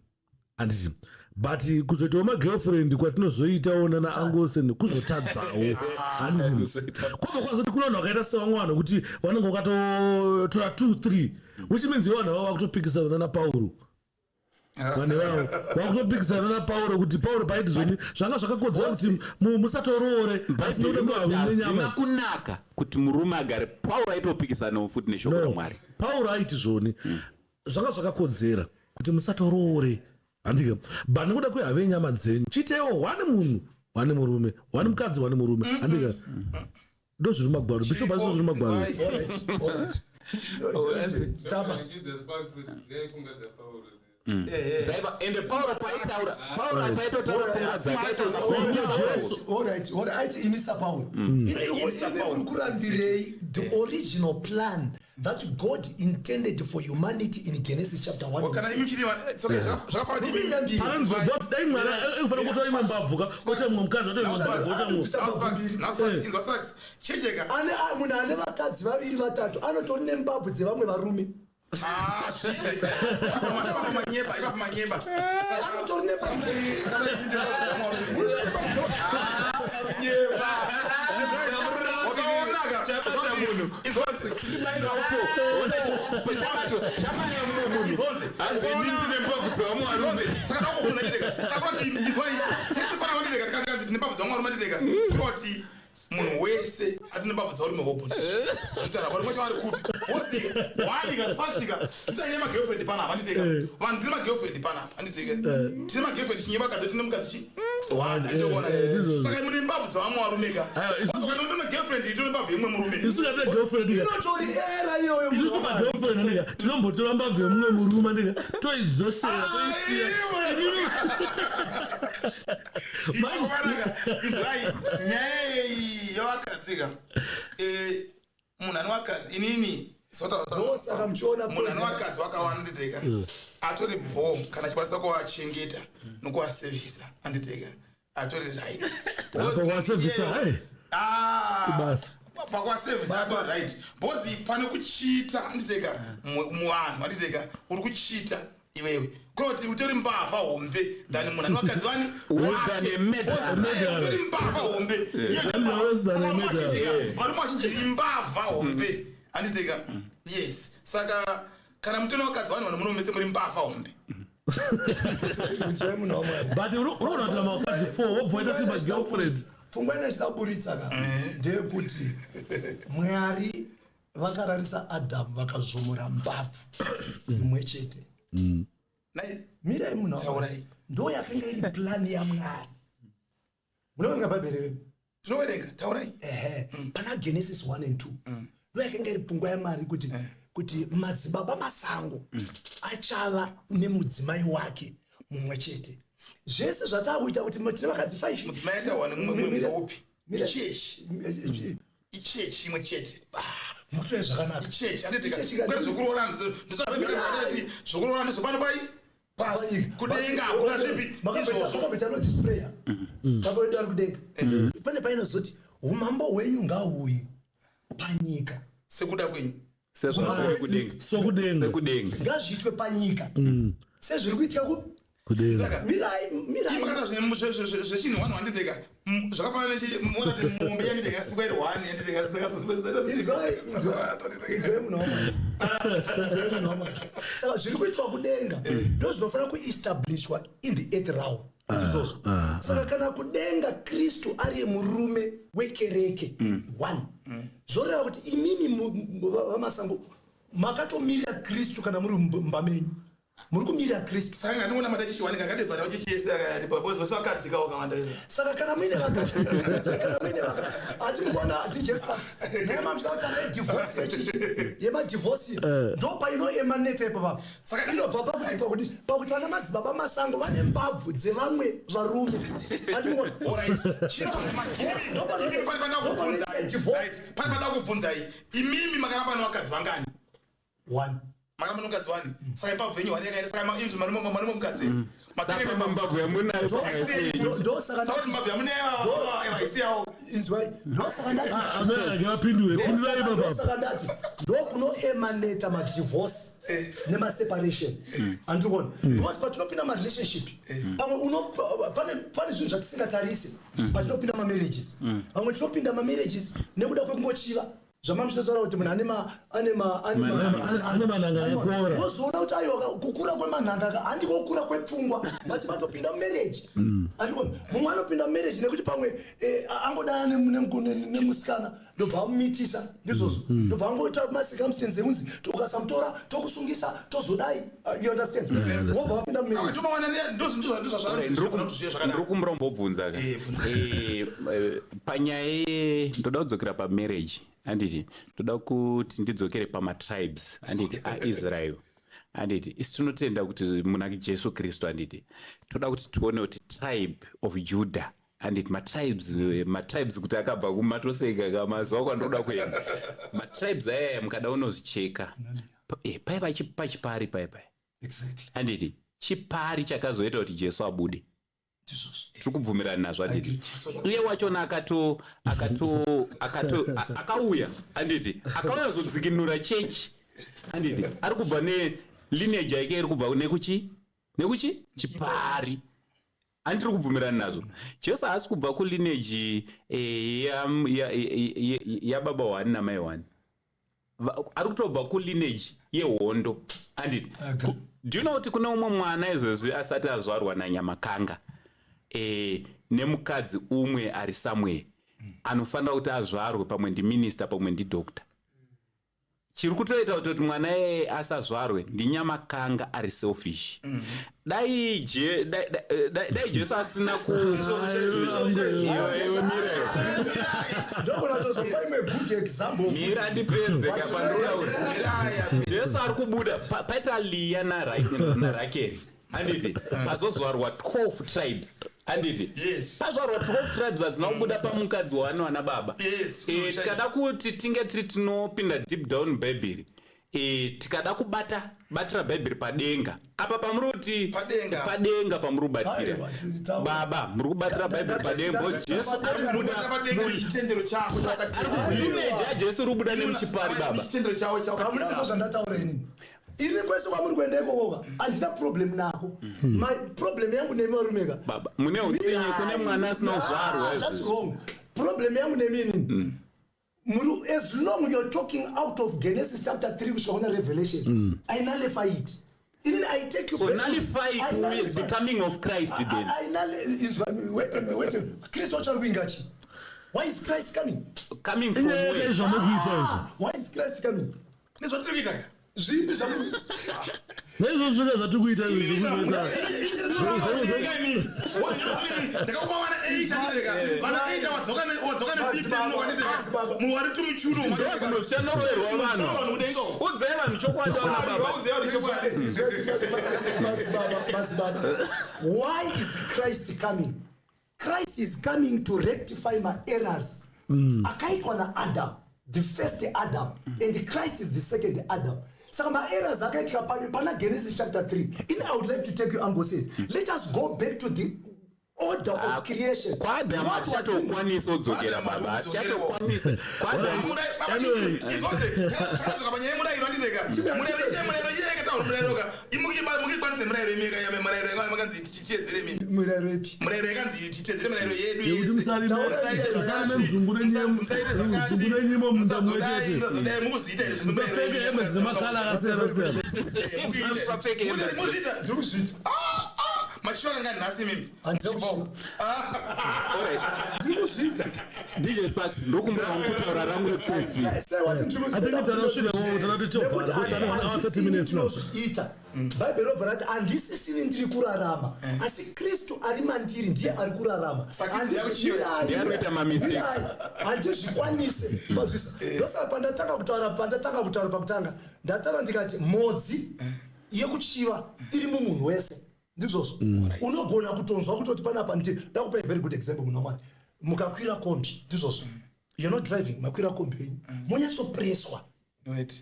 Speaker 2: handiti? But kuzoitawo magirlfriend kwatinozoitawo nana angosen kuzotadzawo, handiti? Kwobva kwazoti kune vanhu vakaita sevamwe vanhu kuti vanenge vakatotora two three, which means ivo vanhu vavo vakutopikisana nana Pauro. Vanhu ivavo vakutopikisana nana Pauro kuti Pauro paiti zvoni zvanga zvakakodzera kuti musatoroore, asi nokuda
Speaker 3: Bhaibheri
Speaker 2: kwehavi
Speaker 3: rinoti hazvina
Speaker 2: nenyama.
Speaker 3: kunaka kuti murume agare. Pauro aitopikisanawo futi neshoko
Speaker 2: No,
Speaker 3: raMwari.
Speaker 2: Pauro aiti zvoni zvanga zvakakodzera kuti musatoroore, handika? But nekuda kwehave yenyama dzenyu, chiitaiwo one munhu, one murume, one mukadzi, one murume, handika? Ndo zviri magwaro, Bishop, asi zviri magwaro.
Speaker 4: All right. Tsamba.
Speaker 5: Ndichidza Sparks kuti dzaifunga dzaPauro.
Speaker 3: Dzaiva, ende Pauro paitaura, Pauro paitotaura pfungwa dzake, aitotaura.
Speaker 4: All right, ini saPauro, ini uri kurambirei the original plan that God intended for humanity in Genesis chapter 1?
Speaker 1: Kana imi chiri zvakafanira.
Speaker 2: Panonzi but dai Mwari aifanira kutora imwe mbabvu ka, oita mumwe mukadzi, oita imwe mbabvu, oita mumwe.
Speaker 1: Inzwa, Sparks, checheka.
Speaker 4: Ane munhu ane vakadzi vaviri, vatatu, anotori nembabvu dzevamwe varume.
Speaker 1: Ah, shite manyeba, ipapo manyeba.
Speaker 4: Anotori nembabvu.
Speaker 1: Wakaonaka.
Speaker 3: Chabata munhu. Chabaya mumwe munhu, hanzi ini ndine mbabvu dzevamwe varume.
Speaker 1: Saka ndakubvunza chiteka, saka kuti inzwai, tese pana manditeka, tikanzi tine mbabvu dzamwe varume, manditeka, kuroti Munhu wese atine mbabvu dzavarume hopo, nditaura varume vacho vari kupi? Bosi wanika spasika titanye magirlfriend panapa, anditeka vanhu tine magirlfriend panapa, anditeka tine magirlfriend chinye vakadzi, tine mukadzi chi
Speaker 2: One,
Speaker 1: Anditoona.
Speaker 2: ndizvozvo.
Speaker 1: Saka mune mbabvu dzavamwe varume ka.
Speaker 2: Aiwa,
Speaker 1: Ndine girlfriend itone mbabvu yemumwe murume.
Speaker 2: Isu katine girlfriend ka.
Speaker 4: Inotori era iyoyo.
Speaker 2: Isusu magirlfriend ndika tinombotora mbabvu yemumwe murume ndika toidzosera, toisiya.
Speaker 1: Ipakanaka, inzwai nyaya iyi yavakadzi ka. Munhu ane vakadzi, inini
Speaker 4: Ndosaka muchiona
Speaker 1: munhu ane vakadzi vakawanda, nditeka atori bo kana achikwanisa kuvachengeta nokuvasevhisa, anditeka atori right.
Speaker 2: Pakuwasevhisa, hai.
Speaker 1: Ah,
Speaker 2: Ibasa.
Speaker 1: pakuwasevhisa atori right because pane kuchita, anditeka, muvanhu, anditeka, uri kuchita iwewe kuti utori mbavha hombe than munhu ane vakadzi vani.
Speaker 3: Worse than a murderer.
Speaker 1: Utori mbavha hombe.
Speaker 2: Worse than a murderer.
Speaker 1: Varume vazhinji imbavha hombe, anditeka. Yes, saka kana muteno wakadzi vanhu vanhu munomese muri mbavha hombe.
Speaker 4: Inzwai, munhu waMwari.
Speaker 2: But unoona kuti makadzi four wobva waita sei magirlfriend?
Speaker 4: Pfungwa inochida kuburitsa ka ndeyekuti Mwari vakararisa Adhamu, vakazvomora mbabvu imwe chete.
Speaker 1: Nai.
Speaker 4: Mirai, munhu waMwari.
Speaker 1: Taurai.
Speaker 4: Ndo yakanga iri plani yaMwari. Munoverenga Bhaibheri renu?
Speaker 1: Tinoverenga, taurai.
Speaker 4: Ehe, pana Genesis 1 and 2, ndo yakanga iri pfungwa yaMwari kuti Madzibaba Masango achava nemudzimai wake mumwe chete. Zvese zvataakuita kuti tine vakadzi 5.
Speaker 1: Mudzimai aitawa nemumwe upi? Ichechi.
Speaker 4: Ichechi.
Speaker 1: Ichechi imwe chete.
Speaker 4: Mukutoya zvakanaka.
Speaker 1: Ichechi, anditika.
Speaker 4: Ichechi kana-
Speaker 1: Kwete zvekuroorana, zvokuroorana ndezvepano pai pasi, kudenga hakuna zvipi izvozvo.
Speaker 4: Makamboita Lord's Prayer, baba wedu ari kudenga, pane painozoti umambo hwenyu ngahuye panyika
Speaker 1: sekuda kwenyu.
Speaker 3: Sezvazviri kudenga.
Speaker 2: Sokudenga.
Speaker 3: Sekudenga.
Speaker 4: Ngazviitwe panyika sezviri kuitika ku
Speaker 2: Kudenga.
Speaker 1: Saka
Speaker 4: Mirai, mirai.
Speaker 1: Makata zvechinhu one wanditeka zvakafanana nechiona kuti mombe yanditeka sikwa iri one yanditeka.
Speaker 4: Inzwai, inzwai, inzwai, munhu waMwari. Inzwai, munhu waMwari. Saka zviri kuitwa kudenga ndo zvinofanira kuestablishwa in the earth realm, ndizvozvo. Saka kana kudenga Kristu ari murume wekereke one, zvoreva kuti imimi vaMasango makatomirira Kristu. Kana muri mumba menyu muri kumirira Kristu.
Speaker 1: Saka ngandingonamata chichiwanika ngativhara chichiyese bozi vese vakadzika wakawanda.
Speaker 4: Saka kana muine vakadzi, kana muine vakadzi, hati mukuona DJ Sparks nemamuchida kuti ana yedivorce yechichi yemadivorce ndo painoemaneta ipapapa. Inobva pakuti vana Madzibaba Masango vane mbabvu dzevamwe varume, hati mukuona?
Speaker 1: Pane pada kubvunzai, imimi makaramba nevakadzi vangani?
Speaker 4: One.
Speaker 1: Makaramba nemukadzi wani? Saka imbabvu yenyu wani yakaenda, saka izvi marume mukadzi.
Speaker 3: Saka mbabvu yamunayo pakaisei?
Speaker 4: Ndosaka
Speaker 1: Saka kuti mbabvu yamuneyo
Speaker 4: inzwai, ndosaka ndati
Speaker 2: Amai ngavapindure, pindurai baba.
Speaker 4: Ndosaka ndati ndokunoemaneta madivorce nemaseparation, handikuona? Because patinopinda marelationship pamwe pane zvinhu zvatisingatarisi patinopinda mamarriages. Vamwe tinopinda mamarriages nekuda kwekungochiva, zvamamuchitotaura kuti munhu
Speaker 2: Ane manhanga akakora.
Speaker 4: Wozoona kuti aiwa, kukura kwemanhanga ka handiko kukura kwepfungwa, vati vatopinda mumarriage, handikuona? Mumwe anopinda mumarriage nekuti pamwe angodana nemusikana, ndobva amumitisa, ndizvozvo, ndobva angoita macircumstance ekunzi ukasamutora tokusungisa, tozodai. You understand? Wobva wapinda mumarriage.
Speaker 3: Ndiri kumurombobvunza ka.
Speaker 1: Bvunza.
Speaker 3: Panyaya ndoda kudzokera pamarriage, handiti? Ndoda kuti ndidzokere pamatribes, handiti, aIsrael, handiti? Isi tinotenda kuti muna Jesu Kristu, handiti? Toda kuti tione kuti tribe of Judah, handiti, matribes kuti akabva kumatoseka kamazuva kwandoda kuenda, matribes ayaya mukada unozvicheka paiva pachipari pai pai. Handiti chipari chakazoita kuti Jesu abude?
Speaker 4: Ndizvozvo.
Speaker 3: Tiri kubvumirana nazvo, handiti? Iye wachona akato akato akato akauya, handiti? Akauya zodzikinura chechi, handiti? Ari kubva nelineage yake iri kubva nekuchi chipari, handiri kubvumirana nazvo? Jesu haasi kubva kulineage yababa one namai one. Ari kutobva kulineage yehondo, handiti?
Speaker 4: Agree.
Speaker 3: Do you know kuti kune umwe mwana izvezvi asati azvarwa naNyamakanga, nemukadzi umwe ari somewhere? Anofanira kuti azvarwe, pamwe ndiminista, pamwe ndidoctor. Chiri kutoita kutoti mwana iyeye asazvarwe ndinyamakanga ari selfish. Dai Jesu asina ku Iwe, mira.
Speaker 4: Ndogona kutozopa imwe good example.
Speaker 3: Mira ndipedze kapandinotaura. Jesu ari kubuda paita Liya naRakeri, handiti? Pazozvarwa 12 tribes, handiti?
Speaker 1: Yes.
Speaker 3: Pazvarwa 12 tribes, hadzina kubuda pamukadzi waanowana baba?
Speaker 1: Yes.
Speaker 3: Tikada kuti tinge tiri tinopinda deep down bhaibheri, tikada kubata batira bhaibheri padenga apa pamuri kuti
Speaker 1: Padenga.
Speaker 3: Padenga pamuri kubatira.
Speaker 4: Aiwa, tizitaura.
Speaker 3: Baba, muri kubatira bhaibheri padenga because Jesu ari kubuda
Speaker 1: Padenga chitendero chako.
Speaker 3: Lineage yaJesu iri kubuda nemuchipari, baba.
Speaker 1: Chitendero chavo.
Speaker 4: Hamuna kuzo zvandataura inini. Ini kwese kwamuri kuenda ikokoka handina problem nako. My problem yangu nemi varumeka
Speaker 3: Baba, mune utsinye kune mwana asina kuzvarwa.
Speaker 4: That's
Speaker 3: Izvi.
Speaker 4: wrong. Problem yangu nemi inini, muri, as long you're talking out of Genesis chapter 3 kusvika kuna Revelation, I nullify it. Inini I take you
Speaker 3: So
Speaker 4: back to-
Speaker 3: nullify
Speaker 4: I
Speaker 3: the coming of Christ then.
Speaker 4: Wait a minute, wait a minute. Kristu wacho ari kuinga chii? Why is Christ coming?
Speaker 3: Coming from
Speaker 2: Inyaya
Speaker 3: where?
Speaker 2: izvamukuita izvi.
Speaker 4: Ah, why is Christ coming?
Speaker 1: Nezvatiri kuita.
Speaker 4: Zvipi zvamu
Speaker 2: Naizvozvo zvine zvatiri kuita izvi zvekuita.
Speaker 1: Ndakakupa vana 8, anditeka vana 8, wadzoka ne15, munokwanditeka muwari tumuchuno.
Speaker 3: Ndozvimwe zvichanoroverwa vanhu. Udzai vanhu chokwadi, vana baba.
Speaker 4: Madzibaba, madzibaba, why is Christ coming? Christ is coming to rectify my errors akaitwa naAdam, the first Adam, and Christ is the second Adam. Saka maerrors akaitika pana Genesis chapter 3, in I would like to take you, angose, let us go back to the order of creation.
Speaker 3: KwaAdhamu
Speaker 4: What was in-
Speaker 3: hachatokwanisa kudzokera.
Speaker 1: KwaAdhamu
Speaker 3: Baba,
Speaker 1: hatidzokeri.
Speaker 3: hachatokwanisa kwaAdhamu.
Speaker 1: Tadzoka panyaya yemurayiro, anditeka murayiro yekataura murayiroka, mukikwanise murayiro imika murayiro makanzi tichiyedzere imimi.
Speaker 4: Murayiro ipi?
Speaker 1: Murayiro yakanzi titedzere murayiro yedu
Speaker 2: Yekuti
Speaker 1: yese.
Speaker 2: musarime nzungu nenyimo munda
Speaker 1: Musazodai,
Speaker 2: mwekete.
Speaker 1: musazodai, mukuzviita here zvese murayiro
Speaker 2: Musapfeke hembe dzine makala akasiyana siyana.
Speaker 3: Musapfeke hembe.
Speaker 1: Muzviita.
Speaker 4: Ndiri kuzviita.
Speaker 1: Machiva kanga nhasi imimi.
Speaker 4: Handina kusvika.
Speaker 3: Alright.
Speaker 4: Ndiri kuzviita.
Speaker 3: DJ Sparks, ndokumbura kutaura rangu repesi.
Speaker 2: I think tanosvika tanati tovhara kuti ane 1 hour 30 minutes now.
Speaker 4: Tinozviita. Bhaibheri robva rati handisisini ndiri kurarama, asi Kristu ari mandiri ndiye ari kurarama.
Speaker 1: Saka Kristu ndiye akuchiva.
Speaker 3: Ndiye ari kuita ma-mistakes.
Speaker 4: Handizvikwanise mazvisa. Ndosaka pandatanga kutaura pakutanga, ndataura ndikati modzi yekuchiva iri mumunhu wese. Ndizvozvo, unogona kutonzwa kutoti panapa ndakupa a very good example, munhu waMwari. Mukakwira kombi, ndizvozvo, you're not driving, makwira kombi yenyu, monyatsopreswa,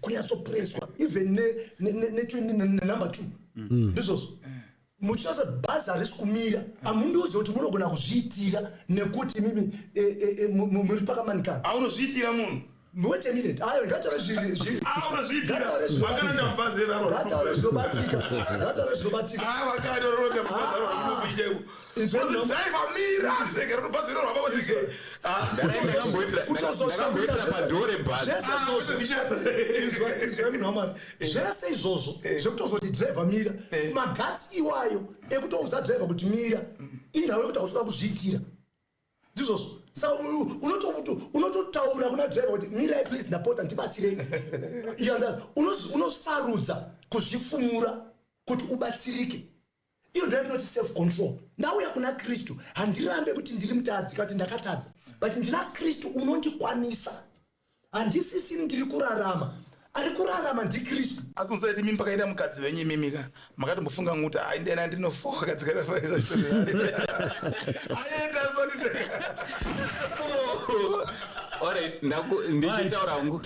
Speaker 4: kunyatsopreswa even nenumber 2, ndizvozvo, muchitose bhazi harisi kumira. Hamundiudzi kuti munogona kuzviitira nekuti mimi muri pakamanikana.
Speaker 1: Aunozviitira munhu.
Speaker 4: Wait a minute, ayo ngataure.
Speaker 1: Aunozviitira.
Speaker 4: Ngataure
Speaker 1: Wakananda mubhazi.
Speaker 4: Ngataure zvinobatika, ngataure zvinobatika.
Speaker 1: Driver, mira, bhazi
Speaker 3: Ndakamboitira padhoo rebhazi.
Speaker 4: Zvese izvozvo, izwa munhu waMwari, zvese izvozvo zvekutozoti driver mira, magatsi iwayo ekutoudza driver kuti mira, inhau yekuti hausoda kuzviitira. Ndizvozvo. Saka unototaura kuna driver kuti mirai please, ndapota, ndibatsirei. You understand? Unosarudza kuzvifumura kuti ubatsirike. Iyo ndo yatinoti self control. Ndauya kuna Kristu, handirambe kuti ndiri mutadzi kana kuti ndakatadza, but ndina Kristu unondikwanisa. Handisisini ndiri kurarama, ari kurarama ndiKristu.
Speaker 1: Asi musaiti mimi pakaita mukadzi wenyu imimika makatombofunga kuti aindena ndinofoka aenda soniseka.
Speaker 3: Alright, ndichitaura hangu.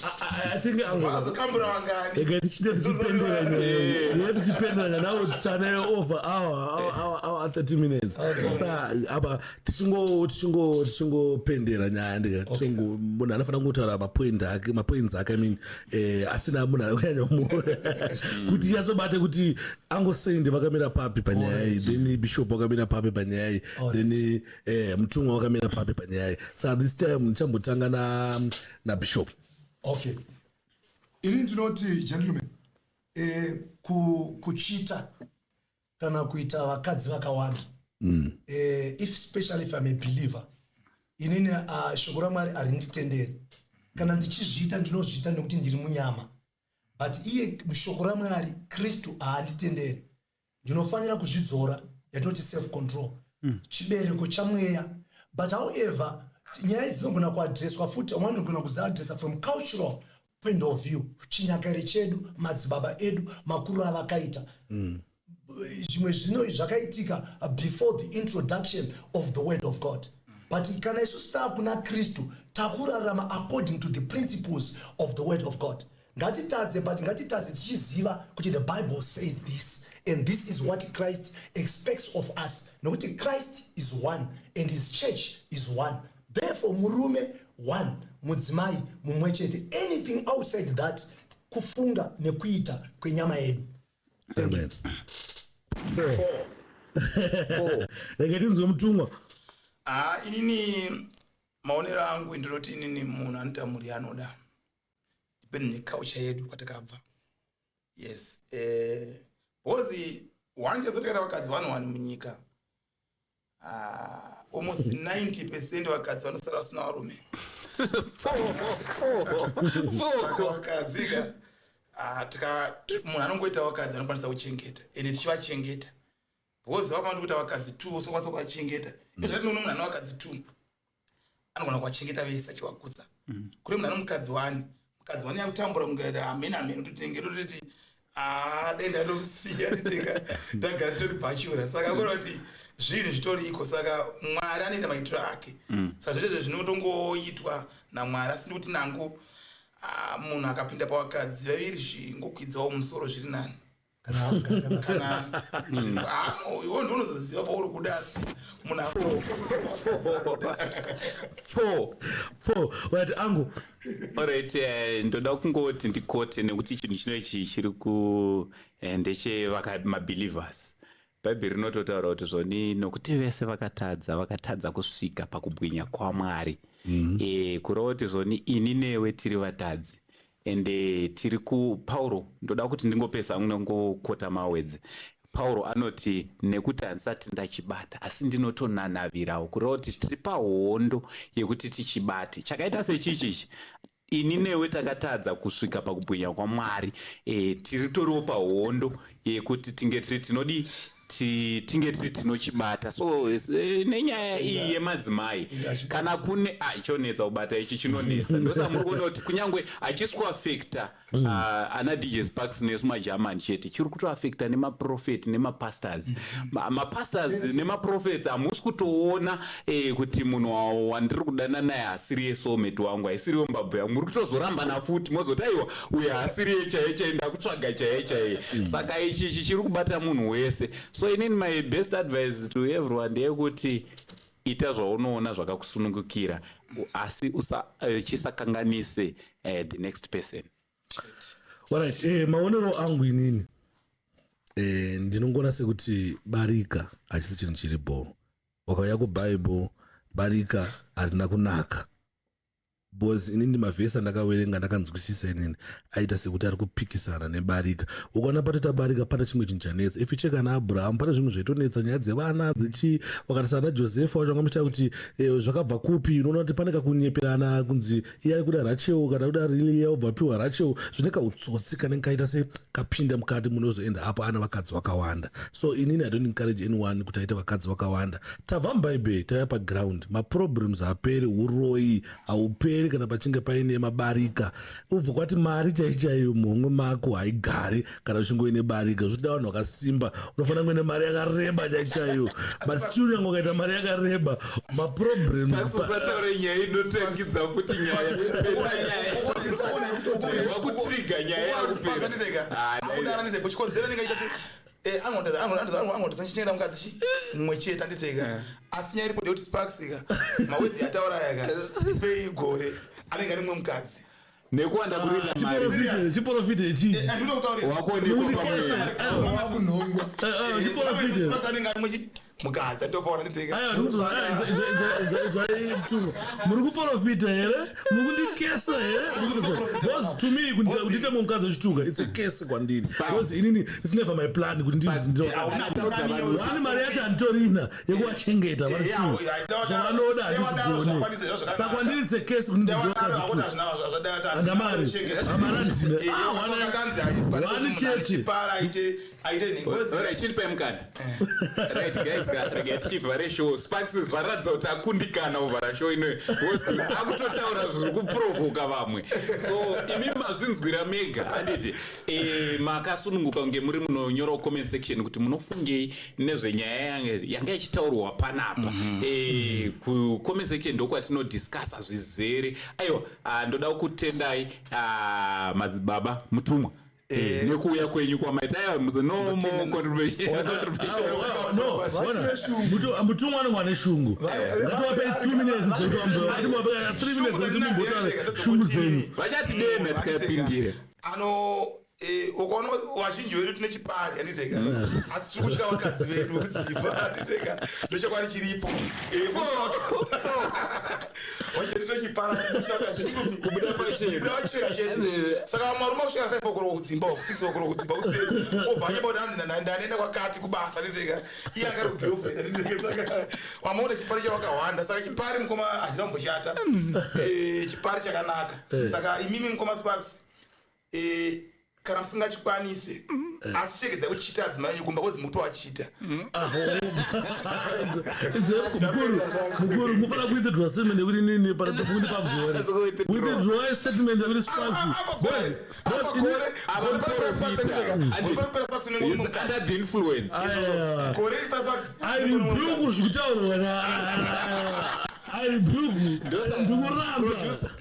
Speaker 2: I think
Speaker 1: Azokambura wangani.
Speaker 2: Ega tichite tichipendera nyaya, tichipendera now tane over hour 30 minutes. Sa apa tichingopendera nyaya, ndika tichingo munhu anofanira kungotaura mapoint ake, mapoints ake, I mean, asina munhu ari kunyanya kuti nyatsobate kuti angosendi vakamira papi panyaya iyi, then bishop wakamira papi panyaya iyi, then mutumwa wakamira papi panyaya iyi. Saka this time ndichambotanga nabishop.
Speaker 4: Okay, ini ndinoti, gentlemen, kuchita kana kuita vakadzi vakawanda, if especially if I'm a believer, Inini shoko raMwari harinditenderi. Kana ndichizviita, ndinozviita nekuti ndiri munyama, but iye shoko raMwari, Kristu, haanditenderi. Ndinofanira kuzvidzora, yatinoti self control, chibereko chamweya. But however, nyaya dzinogona kuaddresswa futi, vamwe vanogona kudziaddressa from cultural point of view, chinyakare chedu, madzibaba edu makuru avakaita, zvimwe zvino zvakaitika before the introduction of the word of God. But kana isusu taakuna Kristu, takurarama according to the principles of the word of God. Ngatitadze, but ngatitadze tichiziva kuti the Bible says this and this is what Christ expects of us, nokuti Christ is one and his church is one. Therefore murume one, mudzimai mumwe chete. Anything outside that kufunga nekuita kwenyama yedu.
Speaker 2: Amen. Rege tinzwe mutumwa.
Speaker 1: Ha, inini maonero angu, ndinoti inini munhu anoita mhuri yaanoda, depending neculture yedu kwatakabva. Yes, because one chazotikaita vakadzi vanhu wani munyika, almost 90% vakadzi vanosara vasina varume. Saka vakadzi ka, munhu anongoita vakadzi anokwanisa kuchengeta, ende tichivachengeta, because vakaona kuita vakadzi two, usokwanisa kuvachengeta. Izvo tinoona munhu ane vakadzi two anogona kuvachengeta vese achivagutsa. Kune munhu ane mukadzi one, mukadzi one yakutambura kunge hamene hamene, totenge tototi dai ndatomusiya, nditenga ndagara titori bhachura. Saka kuona kuti zvinhu zvitoriko. Saka Mwari anoita maitiro ake. Saka zvese zvinotongoitwa naMwari, asi ndikuti nangu munhu akapinda pavakadzi vaviri, zvingokwidzawo musoro zviri nani.
Speaker 4: Kana
Speaker 1: Kana ano iwe ndounozoziva pauri kuda, asi munhu
Speaker 3: Four.
Speaker 2: Four. Right, angu.
Speaker 3: Alright, ndoda kungoti ndikote nekuti chinhu chino ichi chiri ku ndechemabelievers. Bhaibheri rinototaura kuti zvoni nokuti vese vakatadza, vakatadza kusvika pakubwinya kwaMwari. Kureva kuti zvoni ini newe tiri vatadzi, ende tiri kuPauro. Ndoda kuti ndingopesa nongokota mawedzi. Pauro anoti, "Nekuti handisati ndachibata, asi ndinotonanavirawo." Kureva kuti tiri pahondo yekuti tichibate. Chakaita sechichichi, ini newe takatadza kusvika pakubwinya kwaMwari. Tiri toriwo pahondo yekuti tinge tiri tinodi tinge tiri tinochibata. So nenyaya iyi yemadzimai, kana kune chonetsa kubata, ichi chinonetsa. Ndosaka muri kuona kuti kunyange hachisi kuaffecta ana DJ Sparks nesu maGerman chete, chiri kutoaffecta nemaprofet nemapastors. Mapastors nemaprofets, hamusi kutoona kuti munhu wandiri kudana naye haasiriye soulmate wangu, haisiriyo mbabvu yangu. Muri kutozorambana futi, mozoti, "Aiwa, uyo haasiriye chaiye chaiye, ndakutsvaga chaiye chaiye." Saka ichi ichi chiri kubata munhu wese. So inini my best advice to everyone ndeyekuti ita zvaunoona zvakakusunungukira, asi chisakanganise the next person.
Speaker 2: Alright, maonero angu inini, ndinongona sekuti barika hachisi chinhu chiri bho. Wakauya kubhaibheri, barika harina kunaka, because inini mavhesi andakaverenga, ndakanzwisisa inini, aita sekuti ari kupikisana nebarika. Ukaona patoita barika, pane chimwe chinhu chanetsa. If you check ana Abrahamu, pane zvimwe zvaitonetsa, nyaya dzevana dzichi wakatarisa ana Josefa wacho, vanga kuti zvakabva kupi. Unoona kuti pane kakunyeperana, kunzi iye ari kuda Rachel kana kuda Leah, obva apiwa Rachel. Zvine kautsotsi kanenge kaita se kapinda mukati, munozoenda apo ana vakadzi vakawanda. So inini I don't encourage anyone kuti aite vakadzi vakawanda. Tabva mubhaibheri, tauya paground, maproblems haaperi, uroyi hauperi kana pachinge paine mabarika. Ubva kwati mari chai chaiyo muhomwe mako haigari kana uchingoine barika. Zvoda vanhu vakasimba, unofanira kunge mari yakareba chai chaiyo, but still nyange ukaita mari yakareba, maproblems.
Speaker 3: Usataure nyaya inotangidza futi nyaya, nyaya wakutriga nyaya yakupera.
Speaker 1: Akudana ndete chikonzero ndingaita angondoza chichengeta mukadzi chi mumwe chete, anditeka. Asi nyaya iripo ndeyekuti Sparks ka, mawedzi ataura yaka ipei gore anenge ari mumwe mukadzi.
Speaker 3: Nekuwanda kurida mari.
Speaker 2: Chiprofita ichichi.
Speaker 1: Andinoda kutaurira.
Speaker 3: Wakuonekwa pamwe.
Speaker 4: Wakunhongwa.
Speaker 2: Chiprofita.
Speaker 1: Anenge ari mumwe. Mukadzi andopaona nditeka.
Speaker 2: Aiwa, ndikuti muri kuprofita here? Muri kundikesa here? Because to me, kuti ndiite mumukadzi wechituka, it's a curse kwandiri, because inini it's never my plan kuti wani mari yacho handitorina yekuvachengeta vari two, zvavanoda handizvigoni. Saka kwandiri it's a curse kuti ndidzoka chituka. Handamari. Hamari handina. Ah, one chete.
Speaker 3: Alright, chiripai mukana. Right guys, rega tichivhare show. Sparks zvaratidza kuti akundikana kuvhara show inoyi, because akutotaura zviri kuprovoka vamwe. So imi mazvinzwira mega, handiti? Makasununguka kunge muri munonyorawo comment section kuti munofungei nezvenyaya yanga ichitaurwa panapa. Kucomment section ndokwatinodiscussa zvizere. Aiwa, ndoda kutendai, madzibaba Mutumwa, nekuuya kwenyu kwamaita. Aiwa, no more contribution.
Speaker 2: No, ona, Mutumwa anenge ane shungu. Ngatiwapei 2 minutes dzekuti, 3 minutes dzekuti mumbotaura shungu dzenyu.
Speaker 3: Vachati dena tikapindira.
Speaker 1: Ano ukaona vazhinji vedu tine chipari, handiteka, asi tiri kutya vakadzi vedu kudzipa, handiteka? Ndochokwadi chiripo. Vachiri tochipara
Speaker 3: Kubuda pachena.
Speaker 1: Kubuda pachena chete. Saka marume akusvika 5 o'clock kudzimba, 6 o'clock kudzimba kuseni, obva anyeba kuti hanzi ndanenda kwakati kubasa, handiteka? Iye angari kugirlfriend, handiteka? Saka wamaona chipari chawakahwanda. Saka chipari, mukoma, hachina kumboshata. Chipari chakanaka. Saka imimi, mukoma Sparks, kana musingachikwanisi, asi chiregedzai kuchita adzimai enyu kumba, kozi muti wachita.
Speaker 2: Mukuru, mukuru, mufanira kuwithdraw statement yekuti nini kuti pagore. Withdraw statement yekuti Sparks, boys.
Speaker 1: Apa gore gore pari Sparks.
Speaker 3: He's under the influence.
Speaker 2: Aya.
Speaker 1: Gore riri Sparks.
Speaker 2: I rebuke zvekutaurwa na, I rebuke, ndikuramba.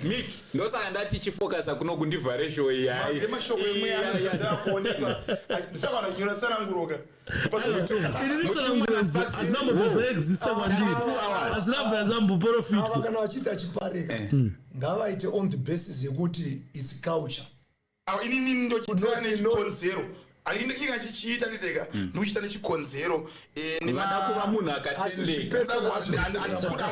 Speaker 3: Mick, ndosaka ndati chifocusa kuno kundivhare show iyi. Hayi.
Speaker 1: Mazive mashoko emweya anogadzira kuonekwa, ndisaka vanhu vachinyora tsananguroka.
Speaker 2: Ini tsananguro hadzina mbobva dzaexista kwandiri, hadzina bva
Speaker 4: Ava
Speaker 2: dzamboprofitwa.
Speaker 4: Kana vachiita chiparika, ngavaite on the basis yekuti it's culture.
Speaker 1: Inini ndochitira nechikonzero. Inga chichiita, nditeka, ndikuchiita nechikonzero.
Speaker 3: Vada kuva munhu akatendeka. Kunyepedzera.
Speaker 1: Handisikuda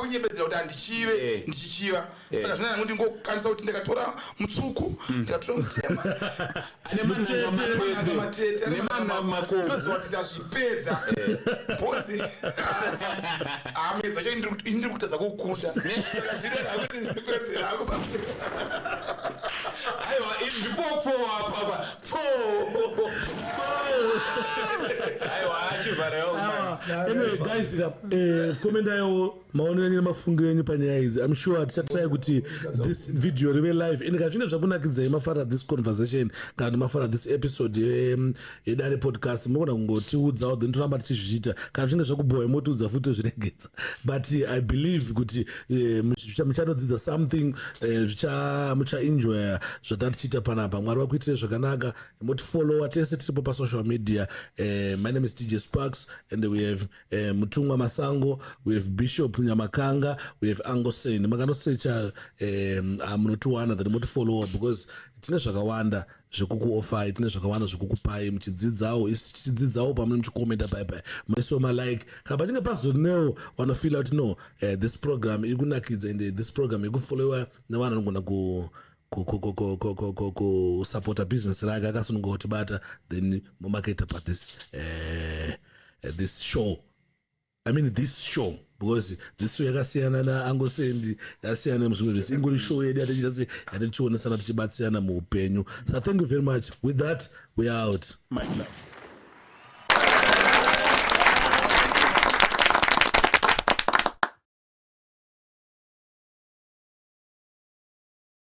Speaker 1: kunyepedzera kuti handichive. Ndichichiva. Saka zvino yangu ndingokwanisa kuti ndikatora mutsvuku, ndikatora mutema,
Speaker 3: Ane mananga
Speaker 1: matete,
Speaker 3: matete nemananga makovu.
Speaker 1: Ndoziva kuti ndazvipedza, because amedzo acho ndiri kutadza kukunda. Saka zvinoreva kuti ndikuwedzera hangu.
Speaker 3: Aiwa, ndipo pfo apa, pfo. Aiwa, achivharawo.
Speaker 2: Anyway guys, commentawo maonero enyu nemafungiro enyu panyaya idzi. I'm sure tichatry kuti this video rive live, and kana zvinge zvakunakidzai, mafara this conversation, kana kuti mafara this episode yeDare Podcast, munogona kungotiudzawo, then toramba tichizviita. Kana zvinge zvakubhowa, motiudza futi, tozviregedza. But I believe kuti muchanodzidza something, muchaenjoya zvatatichiita panapa. Mwari vakuitire zvakanaka. Motifollowa tese, tiripo pasocial media. My name is DJ Sparks, and we have Mutumwa Masango, we have Bishop Nyamakanga, we have Angosen. Makanosecha munotiwana, then motifollowa, because tine zvakawanda zvekukuofai, tine zvakawanda zvekukupai muchidzidzawo, isu tichidzidzawo pamune muchikomenta paipai, muisawo malike. Kana pachinge pazonewo vanofeela kuti no, this program iri kunakidza and this program iri kufollowa nevanhu vanogona kusapota business rake, akasununguka kutibata, then momarketa pathis this show, I mean this show, because this show yakasiyana naangosendi, yakasiyana nemuzvimwe zvese. Ingori show yedu yatichiita se yatichionesana, tichibatsirana muupenyu. So thank you very much. With that, we are out.
Speaker 3: Much love.